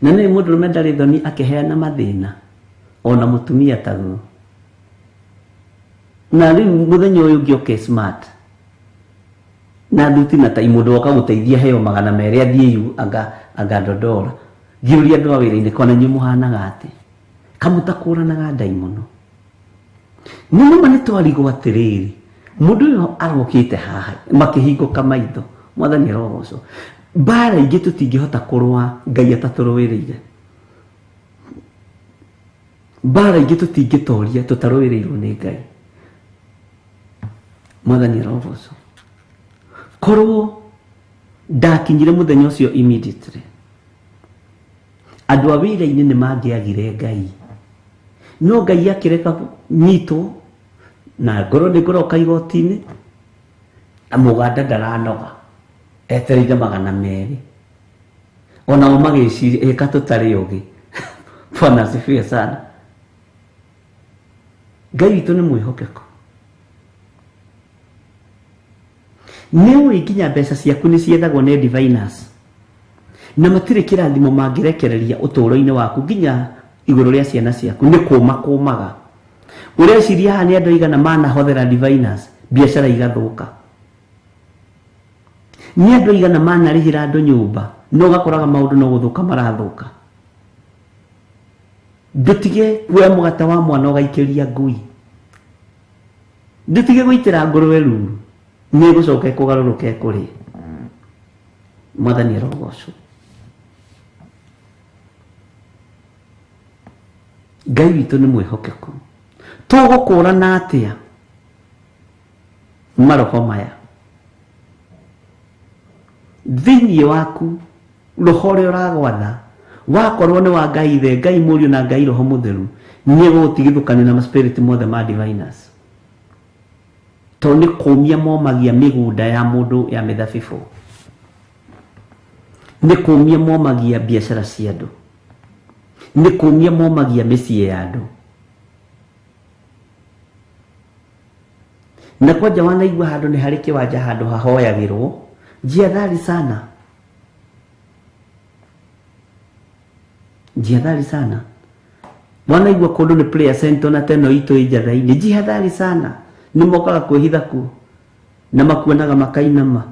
Na nĩ mũndũrũme ndarĩ thoni akĩheana mathĩna ona mũtumia taguo. Na rĩu mũthenya ũyũ ũngĩ oke smart na thuti na tai mũndũ woka gũteithia heo 200 athiĩ yu anga ndondora ngĩũria andũ a wĩra-inĩ kona inyuĩ mũhanaga atĩ kamũtakũranaga ndaimono. Nĩ nĩma nĩ twarigwo atĩrĩrĩ mũndũ ũyũ arokĩte haha makĩhingũka maitho. Mwathani arogocwo. Mbara ingĩ tũtingĩhota kũrũa Ngai atatũrũĩrĩire. Mbara ingĩ tũtingĩtoria tũtarũĩrĩirwo nĩ Ngai. Mwathani arogocwo. Korwo ndakinyire mũthenya ũcio immediately, andũ a wĩra-inĩ nĩ mangĩagire Ngai. No Ngai akĩreka nyitwo na ngorwo nĩ ngũroka igoti-inĩ na mũganda ndaranoga etereire 200 onao magĩciria ĩka tũtarĩ ũgĩ. Bwana asifiwe sana. Ngai witũ nĩ mwĩhokeku. Nĩ ũĩ nginya mbeca ciaku nĩ ciethagwo nĩ diviners na matirĩ kĩrathimo mangĩrekereria ũtũũro-inĩ waku nginya igũrũ rĩa ciana ciaku nĩ kũma kũmaga. Ũreciria haha nĩ andũ aigana manahothera diviners biacara igathũka. Nĩ andũ aigana manarĩhĩra andũ nyũmba no ũgakoraga maũndũ no gũthũka marathũka. Ndũtige kuoya mũgate wa mwana ũgaikĩria ngui. Ndũtige gũitĩra ngũrwe ruru nĩ ĩgũcoka ĩkũgarũrũke ĩkũrĩe. Mwathani arogocwo. Ngai witũ nĩ mwĩhokeku. Tũgũkũrana atĩa maroho maya? Thĩinĩ waku roho ũrĩa ũragwatha wakorwo nĩ wa Ngai Ithe, Ngai Mũriũ na Ngai Roho Mũtheru nĩ gũtigithũkania na maspirit mothe ma diviners. Tondũ nĩ kũmia momagia mĩgũnda ya mũndũ ya mĩthabibũ, nĩ kũmia momagia biacara cia andũ, nĩ kũmia momagia mĩciĩ ya andũ. Na kwanja wanaigua handũ nĩ harĩ kĩwanja handũ hahoyagĩrwo, jiadhari sana. Jiadhari sana. Wanaigua kũndũ nĩ prayer center na teno itũ ĩ njatha-inĩ, jihadhari sana. Nĩ mokaga kwĩhitha kuo na makuonaga makainama.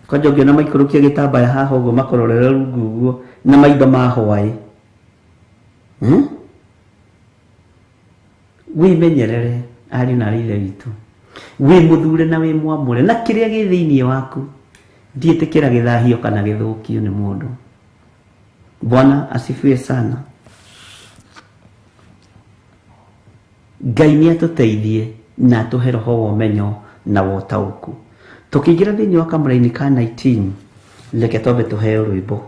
Kwanja ũngĩona maikũrũkia gĩtambaya haha ũguo makũrorere rungu ũguo na maitho ma hwaĩ. Wĩmenyerere ariũ na aarĩ a Ithe witũ. Wĩ mũthure na wĩ mwamũre na kĩrĩa gĩ thĩinĩ waku ndiĩtĩkĩra gĩthahio kana gĩthũkio nĩ mũndũ. Bwana asifiwe sana. Ngai nĩ atũteithie na atũhe roho wa ũmenyo na wa ũtaũku. Tũkĩingĩra thĩinĩ wa kamũra-inĩ ka 19, reke twambe tũheo rwĩmbo.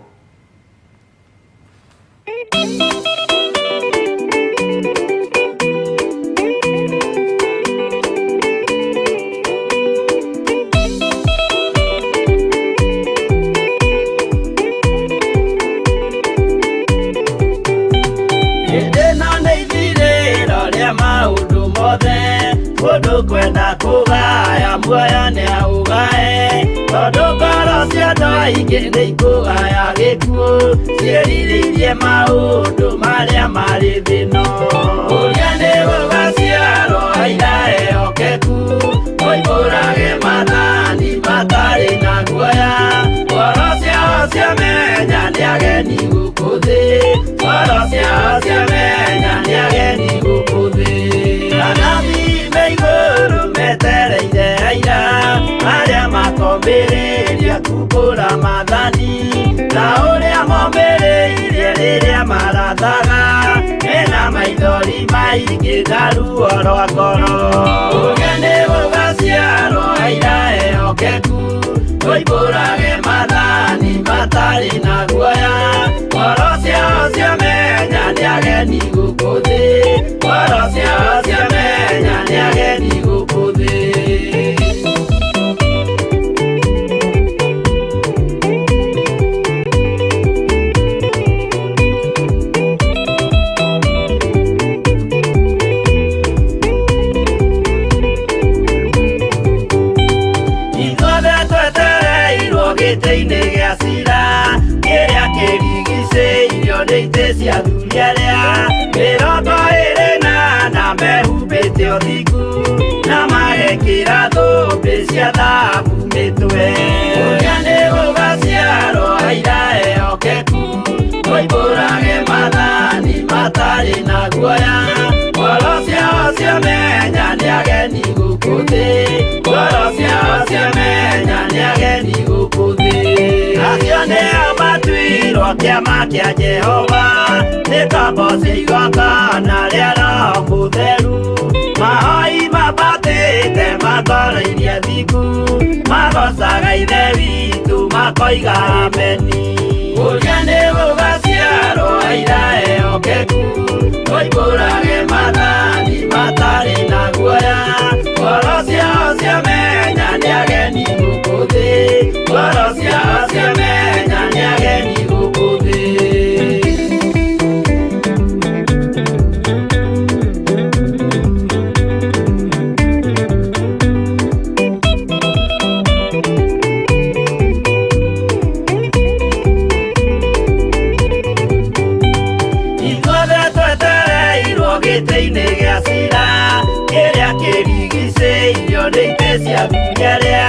yothe Mũndũ kwenda kũgaya muoyo nĩaũgae Tondũ ngoro cia andũ aingĩ nĩikũgaya gĩkuũ Ciĩrirĩirie maũndũ marĩa marĩ thĩ ĩno Ũrĩa nĩ gũgaciarwo aira ehokeku Moimbũrage maathani matarĩ na guoya Ngoro ciao ciamenya nĩ ageni gũkũ thĩ Ngoro ciao ciamenya nĩ ageni gũkũ thĩ Anabii me igũrũ metereire aira Arĩa makombĩrĩria kumbũra maathani Ta ũrĩa mombĩrĩirie rĩrĩa marathaga Mena maithori maingĩ na ruo rwa ngoro Ũrĩa nĩ gũgaciarwo aira ehokeku Moimbũrage maathani matarĩ na guoya Ngoro ciao ciamenya nĩ ageni gũkũ thĩ Ngoro ciao ciamenya nĩ ageni gũkũ thĩ Ithuothe twetereirwo gĩtĩ-inĩ gĩa cira Kĩrĩa kĩrigicĩirio nĩ itĩ cia athuri arĩa 24 mehumbĩte ũthingu Na magekĩra thũmbĩ cia thahabu mĩtwe Ũrĩa nĩ gũgaciarwo aira ehokeku Moimbũrage maathani matarĩ na guoya Ngoro ciao ciamenya nĩ ageni gũkũ thĩ Ngoro ciao ciamenya nĩ ageni gũkũ thĩ Acio nĩo matuirwo kĩama kĩa Jehova Nĩ ngombo cia igongona rĩa Roho Mũtheru Mahoi mambatĩte matoroirie thingu Magocaga Ithe witũ makoiga ameni Ũrĩa nĩ gũgaciarwo aira ehokeku Moimbũrage maathani matarĩ na guoya Ngoro ciao ciamenya nĩ ageni gũkũ thĩ Ngoro ciao ciamenya nĩ ageni gũkũ thĩ Ithuothe twetereirwo gĩtĩ-inĩ gĩa cira Kĩrĩa kĩrigicĩirio nĩ itĩ cia athuri arĩa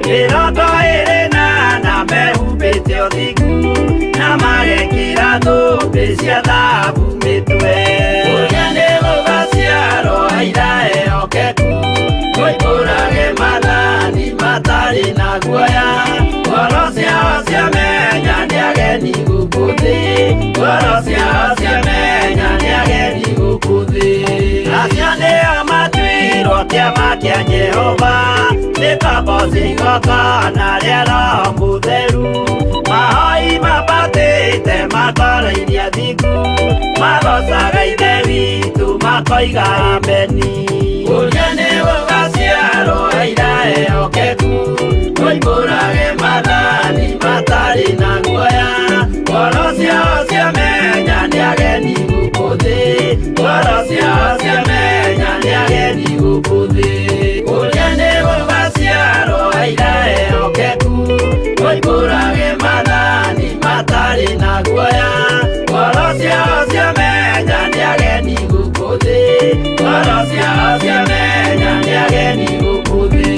24 mehumbĩte ũthingu Na magekĩra thũmbĩ cia thahabu mĩtwe Ũrĩa nĩ gũgaciarwo aira ehokeku Moimbũrage maathani matarĩ na guoya Ngoro ciao ciamenya nĩ ageni gũkũ thĩ Ngoro ciao ciamenya nĩ ageni gũkũ thĩ Acio nĩo matuirwo kĩama kĩa Jehova Nĩ ngombo cia igongona rĩa Roho Mũtheru Mahoi mambatĩte matoroirie thingu Magocaga Ithe witũ makoiga ameni Ũrĩa nĩ gũgaciarwo aira ehokeku Moimbũrage maathani matarĩ na guoya Ngoro ciao ciamenya nĩ ageni gũkũ thĩ Ngoro ciao ciamenya nĩ ageni gũkũ thĩ Ũrĩa nĩ gũgaciarwo aira ehokeku Moimbũrage maathani matarĩ na guoya Ngoro ciao ciamenya nĩ ageni gũkũ thĩ Ngoro ciao ciamenya nĩ ageni gũkũ thĩ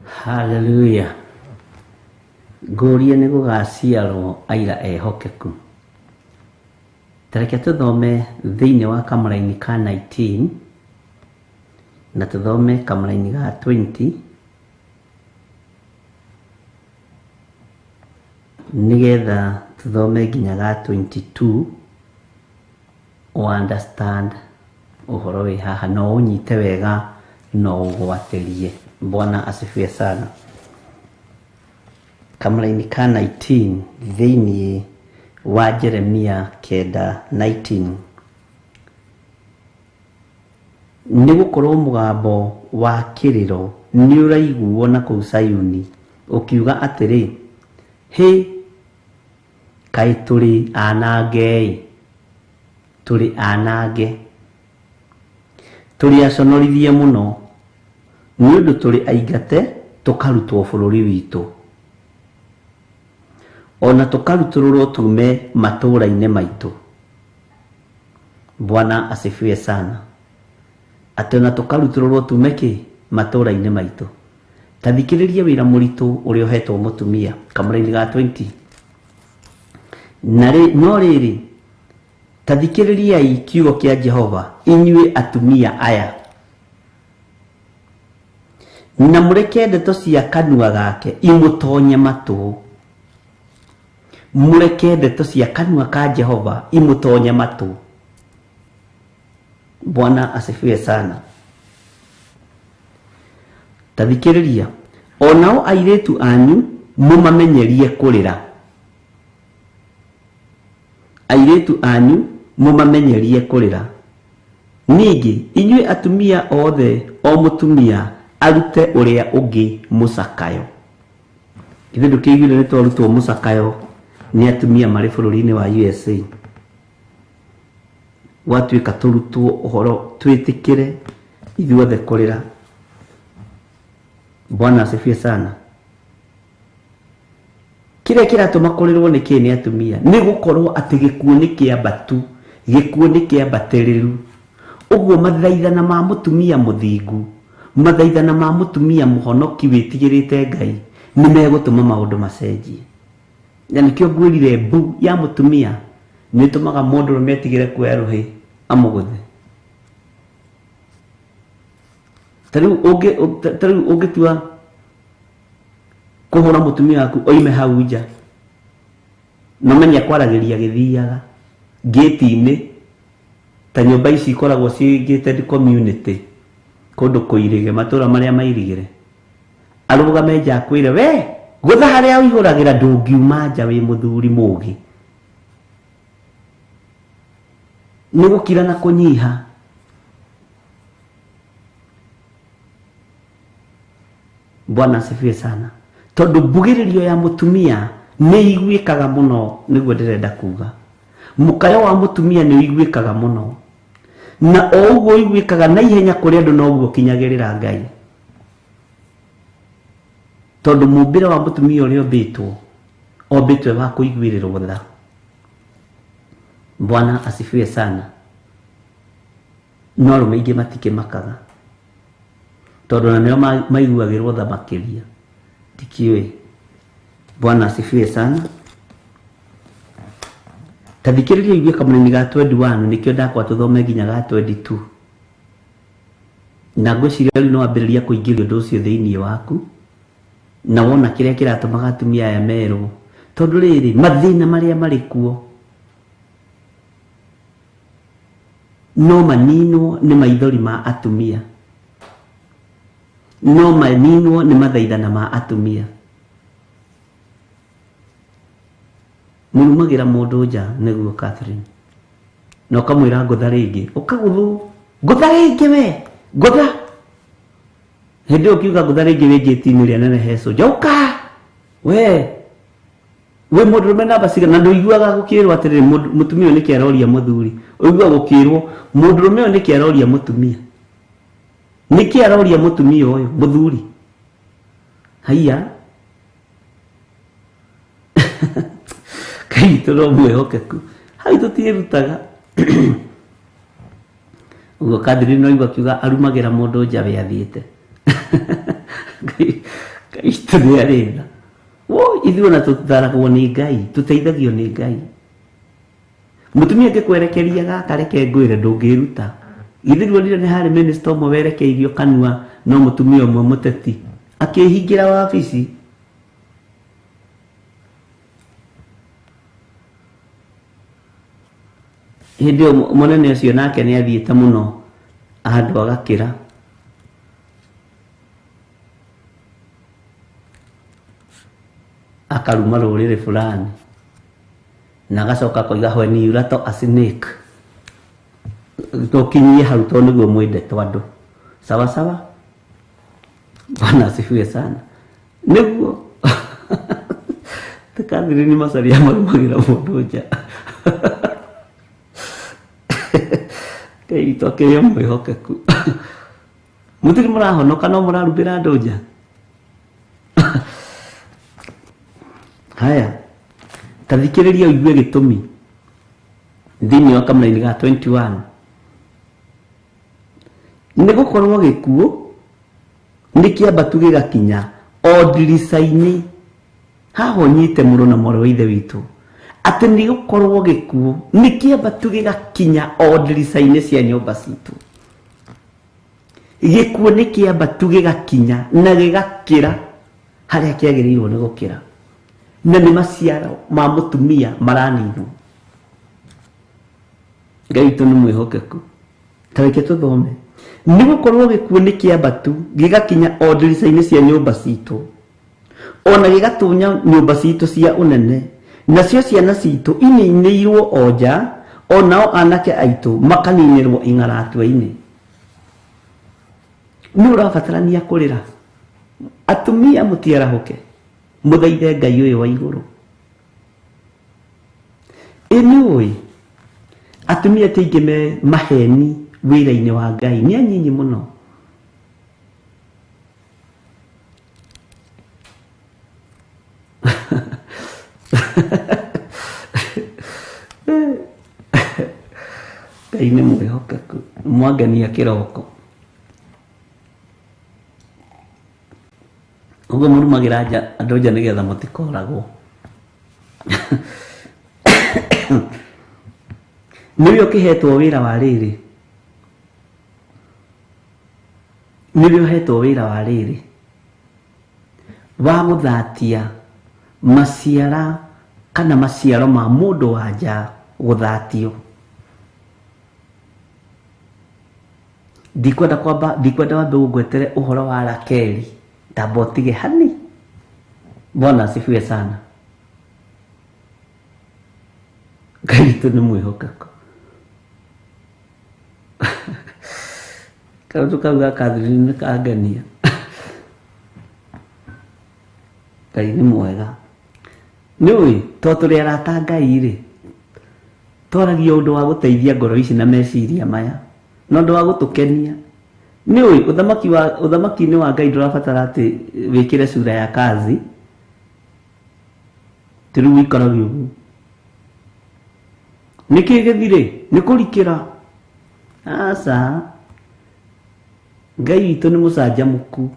Haleluya. Ngũrie nĩ gũgaciarwo aira ehokeku. Ta reke tũthome thĩinĩ wa kamũraini ka 19 na tũthome kamũraini ga 20 nĩgetha tũthome nginya ga 22 ũ understand ũhoro wĩ haha no ũnyite wega no ũgwatĩrie. Bwana asifiwe sana. Kamũraini ka 19 thĩinĩ wa Jeremia 9:19, nĩ gũkorwo mũgambo wa kĩrĩro nĩ ũraiguo na kũu Sayuni ũkiuga atĩrĩ, hĩ, kaĩ tũrĩ anange-ĩ, tũrĩ anange, tũrĩ aconorithie mũno, nĩ ũndũ tũrĩ aingate tũkarutwo bũrũri witũ, ona tũkarutũrũrwo tume matũũra-inĩ maitũ. Bwana asifiwe sana. Atĩ ona tũkarutũrũrwo tume kĩ matũũra-inĩ maitũ. Ta thikĩrĩria wĩra mũritũ ũrĩa ũhetwo mũtumia kamũraini ga 20. Na no rĩrĩ, ta thikĩrĩriai kiugo kĩa Jehova inyuĩ atumia aya, na mũreke ndeto cia kanua gake imũtonye matũ. Mũreke ndeto cia kanua ka Jehova imũtonye matũ. Bwana asifiwe sana. Ta thikĩrĩria, onao airĩtu anyu mũmamenyerie kũrĩra. Airĩtu anyu mũmamenyerie kũrĩra. Ningĩ inyuĩ atumia othe, o mũtumia arute ũrĩa ũngĩ mũcakayo. Ithuĩ ndũkĩiguire nĩ twarutwo mũcakayo nĩ atumia marĩ bũrũri-inĩ wa USA. Gwatuĩka tũrutwo ũhoro twĩtĩkĩre ithuothe kũrĩra. Bwana asifiwe sana. Kĩrĩa kĩratũma kũrĩrwo nĩ kĩĩ nĩ atumia? Nĩ gũkorwo atĩ gĩkuũ nĩ kĩambatu, gĩkuũ nĩ kĩambatĩrĩru. Ũguo mathaithana ma mũtumia mũthingu, mathaithana ma mũtumia mũhonoki wĩtigĩrĩte Ngai nĩ megũtũma maũndũ macenjie. Na nĩkĩo ngwĩrire mbu ya mũtumia nĩ ĩtũmaga mũndũrũme etigĩre kuoya rũhĩ amũgũthe. Ta rĩu ũngĩtua kũhũra mũtumia waku oime hau nja, na ũmenye kwaragĩria gĩthiaga ngĩti-inĩ, ta nyũmba ici ikoragwo ciĩ gated community, kũndũ kũirige, matũũra marĩa mairigĩre, arũgame nja akwĩre, we gũtha harĩa ũihũragĩra ndũngiuma nja wĩ mũthuri mũũgĩ. Nĩ gũkira na kũnyiha. Bwana asifiwe sana. Tondũ mbugĩrĩrio ya mũtumia nĩ iguĩkaga mũno, nĩguo ndĩrenda kuga. Mũkayo wa mũtumia nĩ ũiguĩkaga mũno, na o ũguo ũiguĩkaga na ihenya kũrĩ andũ noguo ũkinyagĩrĩra Ngai. Tondũ mũmbĩre wa mũtumia ũrĩa ũmbĩtwo, ombĩtwo wa kũiguĩrĩrwo tha. Bwana asifiwe sana. No arũme aingĩ matikĩmakaga, tondũ na nĩo maiguagĩrwo tha makĩria. Ndikĩũĩ. Bwana asifiwe sana. Ta thikĩrĩria ũigue kamũnini ga 21, nĩkĩo ndakwa tũthome nginya ga 22. Na ngwĩciria rĩu nĩ wambĩrĩria kũingĩria ũndũ ũcio thĩinĩ waku, na wona kĩrĩa kĩratũmaga atumia aya merwo. Tondũ rĩrĩ, mathĩna marĩa marĩ kuo no maninwo nĩ maithori ma atumia, no maninwo nĩ mathaithana ma atumia. Mũrumagĩra mũndũ nja nĩguo Catherine, na ũkamwĩra ngũtha rĩngĩ, ũkagũthwo ngũtha rĩngĩ, we ngũtha. Hĩndĩ ĩyo ũkiuga ngũtha rĩngĩ wĩ ngĩti-inĩ ĩrĩa nene he cũnja, ũka we we mũndũrũme namba cigana, na ndũiguaga gũkĩrwo atĩrĩrĩ mũtumia ũyũ nĩkĩ aroria mũthuri, ũiguaga gũkĩrwo mũndũrũme ũyũ nĩkĩ aroria mũtumia, nĩkĩ aroria mũtumia ũyũ mũthuri. Haiya, Ngai witũ no mwĩhokeku, hau tũtiĩrutaga. Ũguo Catherine no aigua akiuga arumagĩra mũndũ nja we athiĩte. Ngai witũ nĩ arĩ tha. Woi. Ithuĩ ona tũtaragwo nĩ Ngai, tũteithagio nĩ Ngai. Mũtumia angĩkwerekeria gaka reke ngwĩre ndũngĩruta. Githĩ ruonire nĩ harĩ minister ũmwe werekeirio kanua no mũtumia ũmwe mũteti akĩhingĩra wabici. Hĩndĩ ĩyo mũnene ũcio nake nĩ athiĩte mũno handũ agakĩra. Akaruma rũrĩrĩ fulani na agacoka akoiga when you rattle a snake. Tũkinyie hau tondũ nĩguo mwendetwo andũ. Sawa sawa. Bwana asifiwe sana. Nĩguo Catherine Macharia marumagĩra mũndũ nja. Ngai witũ akĩrĩ o mwĩhokeku. Mũtirĩ mũrahonoka no mũrarumbĩra andũ nja. Haya, ta thikĩrĩria ũigue gĩtũmi thĩinĩ wa kamũraini ga 21. Nĩ gũkorwo gĩkuũ nĩ kĩambatu gĩgakinya o ndirica-inĩ. Haha ũnyite mũrũ na mwarĩ wa ithe witũ atĩ nĩ gũkorwo gĩkuũ nĩ kĩambatu gĩgakinya o ndirica-inĩ cia nyũmba citũ. Gĩkuũ nĩ kĩambatu gĩgakinya na gĩgakĩra harĩa kĩagĩrĩirwo nĩ gũkĩra. Na nĩ maciaro ma mũtumia maraninwo. Ngai witũ nĩ mwĩhokeku. Ta reke tũthome. Nĩ gũkorwo gĩkuũ nĩ kĩambatu gĩgakinya o ndirica-inĩ cia nyũmba citũ, ona gĩgatunya nyũmba citũ cia ũnene, nacio ciana citũ ininĩirwo o nja, onao anake aitũ makaninĩrwo ing'aratua-inĩ. Nĩ ũrabatarania kũrĩra. Atumia mũtiarahũke, mũthaithe Ngai ũyũ wa igũrũ. Ĩ nĩũĩ atumia ti aingĩ me maheni wĩra-inĩ wa Ngai, nĩ anyinyi mũno. Ngai nĩ mwĩhokeku. Mwangenia kĩroko. Ũguo mũrumagĩra nja andũ nja nĩgetha mũtikoragwo. Nĩwe ũkĩhetwo wĩra wa rĩrĩ. Nĩwe ũhetwo wĩra wa rĩrĩ wa gũthatia maciara kana maciaro ma mũndũ wa nja gũthatio. Ndikwenda kwamba, ndikwenda wambe gũgwetere ũhoro wa Rakeli, tamba ũtige hani. Bwana asifiwe sana. Ngai witũ nĩ mwĩhokeku. Kaũndũ kau ga Catherine nĩ kangenia. Ngai nĩ mwega. Nĩũĩ to tũrĩ arata Ngai rĩ, twaragia ũndũ wa gũteithia ngoro ici na meciria maya, na ũndũ wa gũtũkenia. Nĩũĩ ũthamaki-inĩ wa Ngai ndũrabatara atĩ wĩkĩre cura ya kazi, ti rĩu ũikarage ũguo. Nĩkĩ gĩthirĩ? Nĩ kũrikĩra. Aca. Ngai witũ nĩ mũcanjamũku.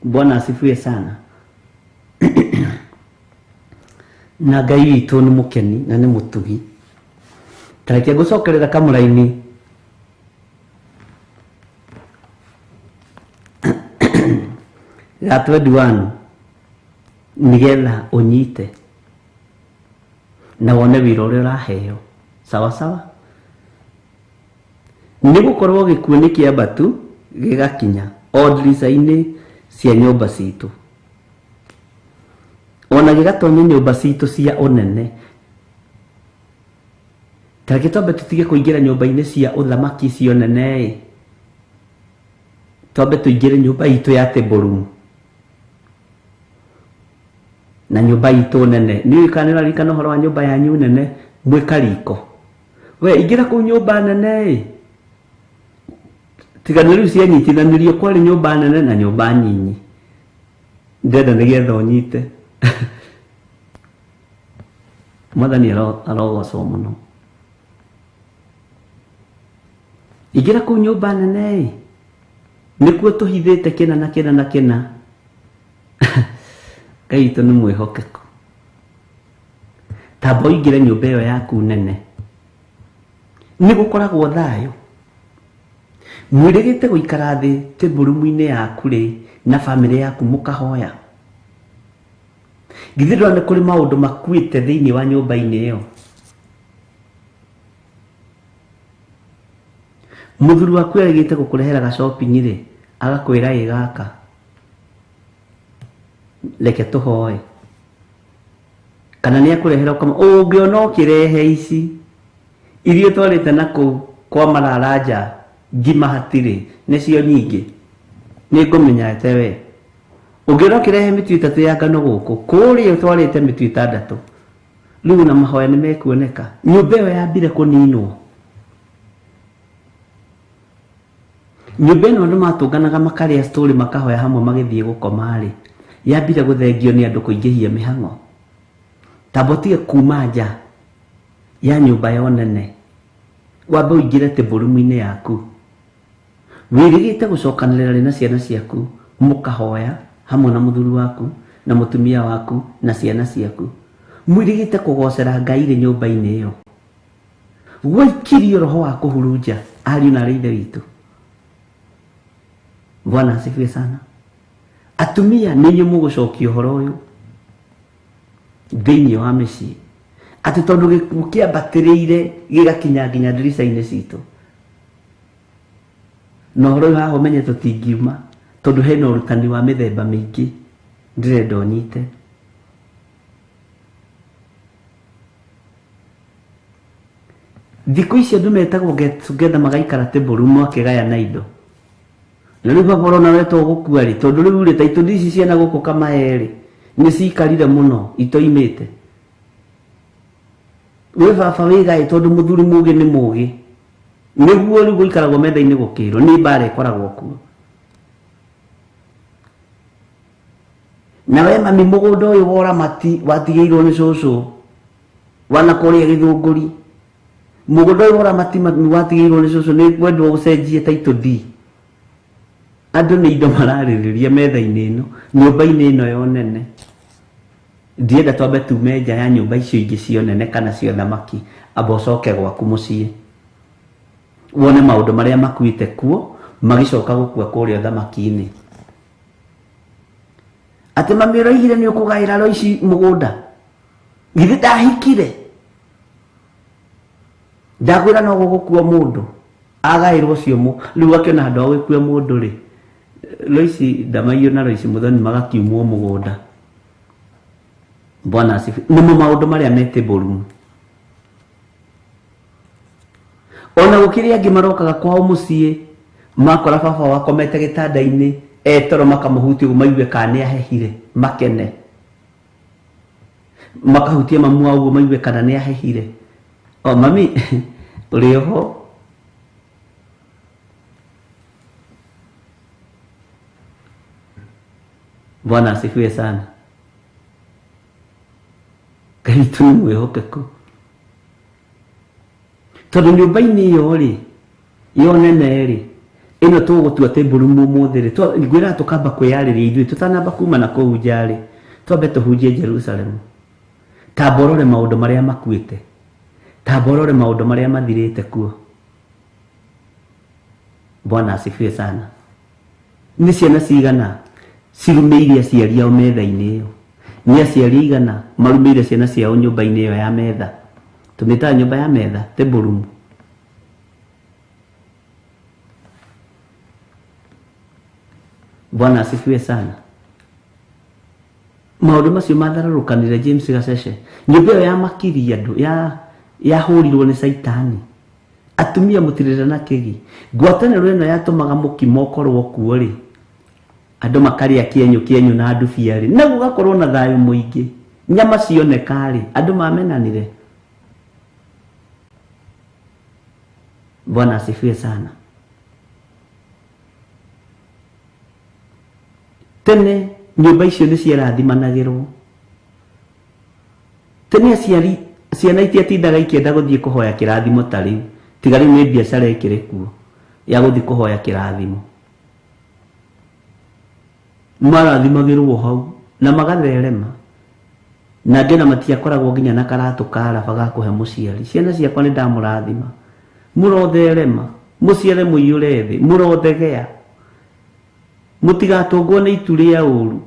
Bwana asifiwe sana. Na Ngai witũ nĩ mũkeni na nĩ mũtugi. Ta reke ngũcokerera kamũraini ga 21 nĩgetha ũnyite na wone wĩra ũrĩa ũraheo. Sawa sawa. Nĩ gũkorwo gĩkuũ nĩ kĩambatu gĩgakinya o ndirica-inĩ cia nyũmba citũ, ona gĩgatonya nyũmba citũ cia ũnene. Ta reke twambe tũtige kũingĩra nyũmba-inĩ cia ũthamaki cia ũnene-ĩ, twambe tũingĩre nyũmba itũ ya table room na nyũmba itũ nene. Nĩũĩ kana nĩũraririkana ũhoro wa nyũmba yanyu nene mwĩ kariko? We ingĩra kũu nyũmba nene-ĩ, tiga nĩ rĩu cianyitithanĩrio, kwarĩ nyũmba nene na nyũmba nyinyi. Ndĩrenda nĩgetha ũnyite. Mwathani arogocwo mũno. Ingĩra kũu nyũmba nene-ĩ, nĩkuo tũhithĩte kĩna na kĩna na kĩna. Ngai witũ nĩ mwĩhokeku. Tamba ũingĩre nyũmba ĩyo yaku nene, nĩ gũkoragwo thayũ. Mwĩrĩgĩte gũikara thĩ tĩmbũrumu-inĩ yaku rĩ na bamĩrĩ yaku mũkahoya. Githĩ ndũrona nĩ kũrĩ maũndũ makuĩte thĩinĩ wa nyũmba-inĩ ĩyo? Mũthuri waku erĩgĩte gũkũrehera ga shopping rĩ, agakwĩra ĩ gaka, reke tũhoe. Kana nĩ akũrehera ũkama, ũngĩona ũkĩrehe ici iria ũtwarĩte na kũu kwa mararanja ngima hatirĩ, nĩcio nyingĩ, nĩ ngũmenya ate we. Ũngĩona ũkĩrehe mĩtu 3 ya ngano gũkũ, kũrĩa ũtwarĩte mĩtu 6, rĩu na mahoya nĩ mekuoneka. Nyũmba ĩyo yambire kũninwo. Nyũmba ĩno andũ matũnganaga makarĩa story makahoya hamwe magĩthiĩ gũkoma rĩ, yambire gũthengio nĩ andũ kũingĩhia mĩhang'o. Tamba ũtige kuma nja ya nyũmba yo nene, wambe ũingĩre tĩmbũrumu-inĩ yaku. Wĩrĩgĩte gũcokanĩrĩra rĩ na ciana ciaku, mũkahoya hamwe na mũthuri waku na mũtumia waku na ciana ciaku. Mwĩrĩgĩte kũgocera Ngai rĩ nyũmba-inĩ ĩyo. Gwaikirio roho wa kũhurunja ariũ na arĩ ithe witũ. Bwana asifiwe sana. Atumia nĩ inyuĩ mũgũcokia ũhoro ũyũ thĩinĩ wa mĩciĩ, atĩ tondũ gĩkuũ kĩambatĩrĩire gĩgakinya nginya ndirica-inĩ citũ. Na ũhoro ũyũ haha ũmenye tũtingiuma, tondũ hena ũrutani wa mĩthemba mĩingĩ ndĩrenda ũnyite. Thikũ ici andũ metagwo get together magaikara table makĩgayana indo. Na rĩu baba ũrona we to gũkua rĩ, tondũ rĩu rĩ, ta itũndi ici ciana gũkũ Kamae rĩ, nĩ ciikarire mũno itoimĩte. We baba wĩgaĩ tondũ mũthuri mũgĩ nĩ mũgĩ. Nĩguo rĩu gũikaragwo metha-inĩ gũkĩrwo, nĩ mbara ĩkoragwo kuo. Na we mami mũgũnda ũyũ wa ũramati watigĩirwo nĩ cũcũ wana kũrĩa Gĩthũngũri. Mũgũnda ũyũ wa ũramati mami watigĩirwo nĩ cũcũ nĩ kwendwo gũcenjie title deed. Andũ nĩ indo mararĩrĩria metha-inĩ ĩno, nyũmba-inĩ ĩno yo nene. Ndienda twambe tume nja ya nyũmba icio ingĩ cio nene kana cio thamaki, amba ũcoke gwaku mũciĩ wone maũndũ marĩa makuĩte kuo magĩcoka gũkua kũrĩa thamaki-inĩ. Atĩ mami ũroigire nĩ ũkũgaĩra ro ici mũgũnda, githĩ ndahikire? Ndakwĩra no gũgũkua mũndũ agaĩrwo ũcio rĩu akĩona handũ ha gũgĩkua mũndũ rĩ, Loici Ndamaiyũ na Loici Muthoni magakiumwo mũgũnda. Bwana asifiwe. Nĩmo maũndũ marĩa me table room. Ona gũkĩrĩ angĩ marokaga kwao mũciĩ, makora baba wakomete gĩtanda-inĩ, etoro makamũhutia ũguo maigue kana nĩ ahehire, makene. Makahutia mamu wao ũguo maigue kana nĩ ahehire. O mami, ũrĩ oho? Bwana asifiwe sana. Ngai witũ nĩ mwĩhokeku. Tondũ nyũmba-inĩ ĩyo rĩ, yo nene rĩ, ĩno tũgũtua table room ũmũthĩ rĩ, ngwĩraga tũkamba kwĩyarĩria ithuĩ tũtanamba kuma na kũu nja rĩ, twambe tũhunjie Jerusalemu. Tamba ũrore maũndũ marĩa makuĩte, tamba ũrore maũndũ marĩa mathirĩte kuo. Bwana asifiwe sana. Nĩ ciana cigana cirumĩire aciari ao metha-inĩ ĩyo? Nĩ aciari aigana marumĩire ciana ciao nyũmba-inĩ ĩyo ya metha? Tũmĩtaga nyũmba ya metha, table room. Bwana asifiwe sana. Maũndũ macio matharũrũkanire James Gacece. Nyũmba ĩyo yamakirie andũ, yahũrirwo nĩ Caitani. Atumia mũtirĩre na kĩgi. Ngwatanĩro ĩno yatũmaga mũkimo ũkorwo kuo rĩ, andũ makarĩa kĩenyũ kĩenyũ na ndubia rĩ, na gũgakorwo na thayũ mũingĩ. Nyama cioneka rĩ, andũ mamenanire. Bwana asifiwe sana. Tene nyũmba icio nĩ ciarathimanagĩrwo. Tene aciari ciana itiatindaga ikĩenda gũthiĩ kũhoya kĩrathimo ta rĩu, tiga rĩu nĩ biacara ĩkĩrĩ kuo ya gũthiĩ kũhoya kĩrathimo. Marathimagĩrwo hau na magatherema. Na angĩ ona matiakoragwo nginya na karatũ ka raba ga kũhe mũciari. Ciana ciakwa nĩ ndamũrathima, mũrotherema, mũciare mũiyũre thĩ, mũrothegea, mũtigatũngwo nĩ itu rĩa ũru.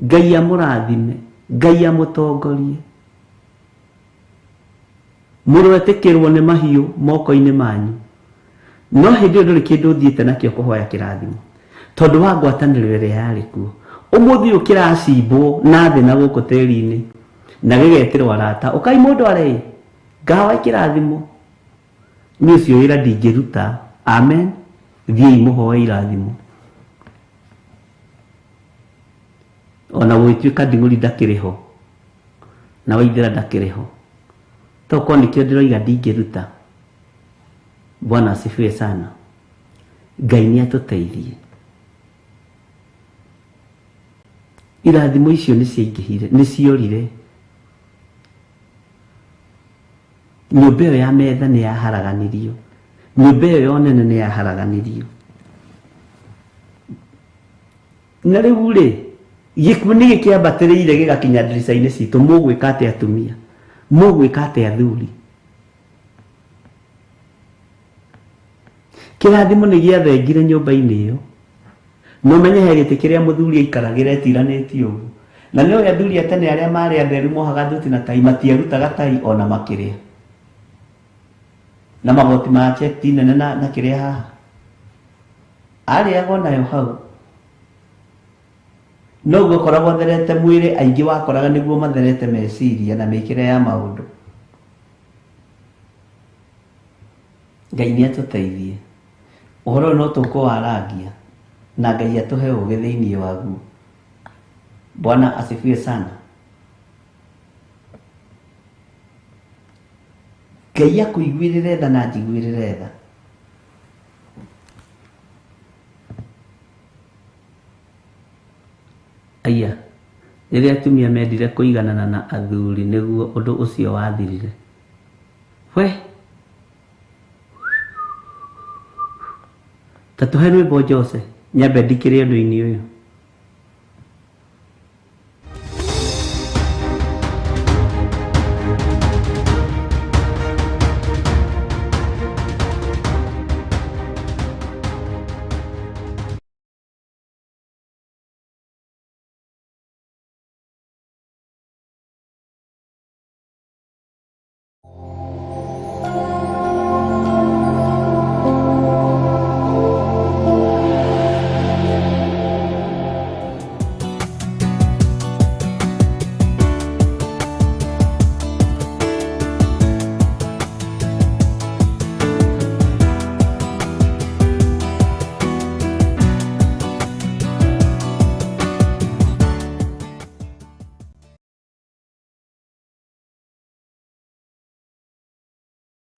Ngai amũrathime, Ngai amũtongorie. Mũroetĩkĩrwo nĩ mahiũ moko-inĩ manyu. No hĩndĩ ĩyo ndũrĩ kĩndũ ũthiĩte nakĩo kũhoya kĩrathimo, tondũ wa ngwatanĩro ĩrĩa yarĩ kuo. Ũmũthĩ ũyũ kĩracimbwo na thĩ na gũkũ tĩri-inĩ na gĩgetĩrwo arata, ũkai mũndũ arĩ ngawa kĩrathimo. Niĩ ũcio wĩra ndingĩruta. Amen. Thiĩi mũhoe irathimo. Ona gũgĩtuĩka nding'ũri ndakĩrĩ ho na Waithera ndakĩrĩ ho, tokorwo nĩkĩo ndĩroiga ndingĩruta. Bwana asifiwe sana. Ngai nĩ atũteithie. Irathimo icio nĩ ciaingĩhire, nĩ ciorire. Nyũmba ĩyo ya metha nĩ yaharaganirio, nyũmba ĩyo ya ũnene nĩ yaharaganirio. Na rĩu rĩ, gĩkuũ nĩ gĩkĩambatĩrĩire gĩgakinya ndirica-inĩ citũ. Mũgwĩka atĩa atumia? Mũgwĩka atĩa athuri? Kĩrathimo nĩ gĩathengire nyũmba-inĩ ĩyo. No menye he gĩtĩ kĩrĩa mũthuri aikaragĩra etiranĩtie ũguo. Na nĩ ũĩ athuri a tene arĩa marĩ atheru mohaga thuti na tai, matiarutaga tai ona makĩrĩa. Na magoti ma cheti nene na kĩrĩa haha. Arĩaga onayo hau. Noguo akoragwo atherete mwĩrĩ, aingĩ wakoraga nĩguo matherete meciria na mĩkĩre ya maũndũ. Ngai nĩ atũteithie. Ũhoro ũyũ no tũkũwarangia na Ngai atũhe ũũgĩ thĩinĩ waguo. Bwana asifiwe sana. Ngai akũiguĩrĩre tha na njiguĩrĩre tha. Aya, rĩrĩa atumia mendire kũiganana na athuri nĩguo ũndũ ũcio wathirire. We, ta tũhe rwĩmbo Jose, nyambe ndikĩre ũndũ-inĩ ũyũ.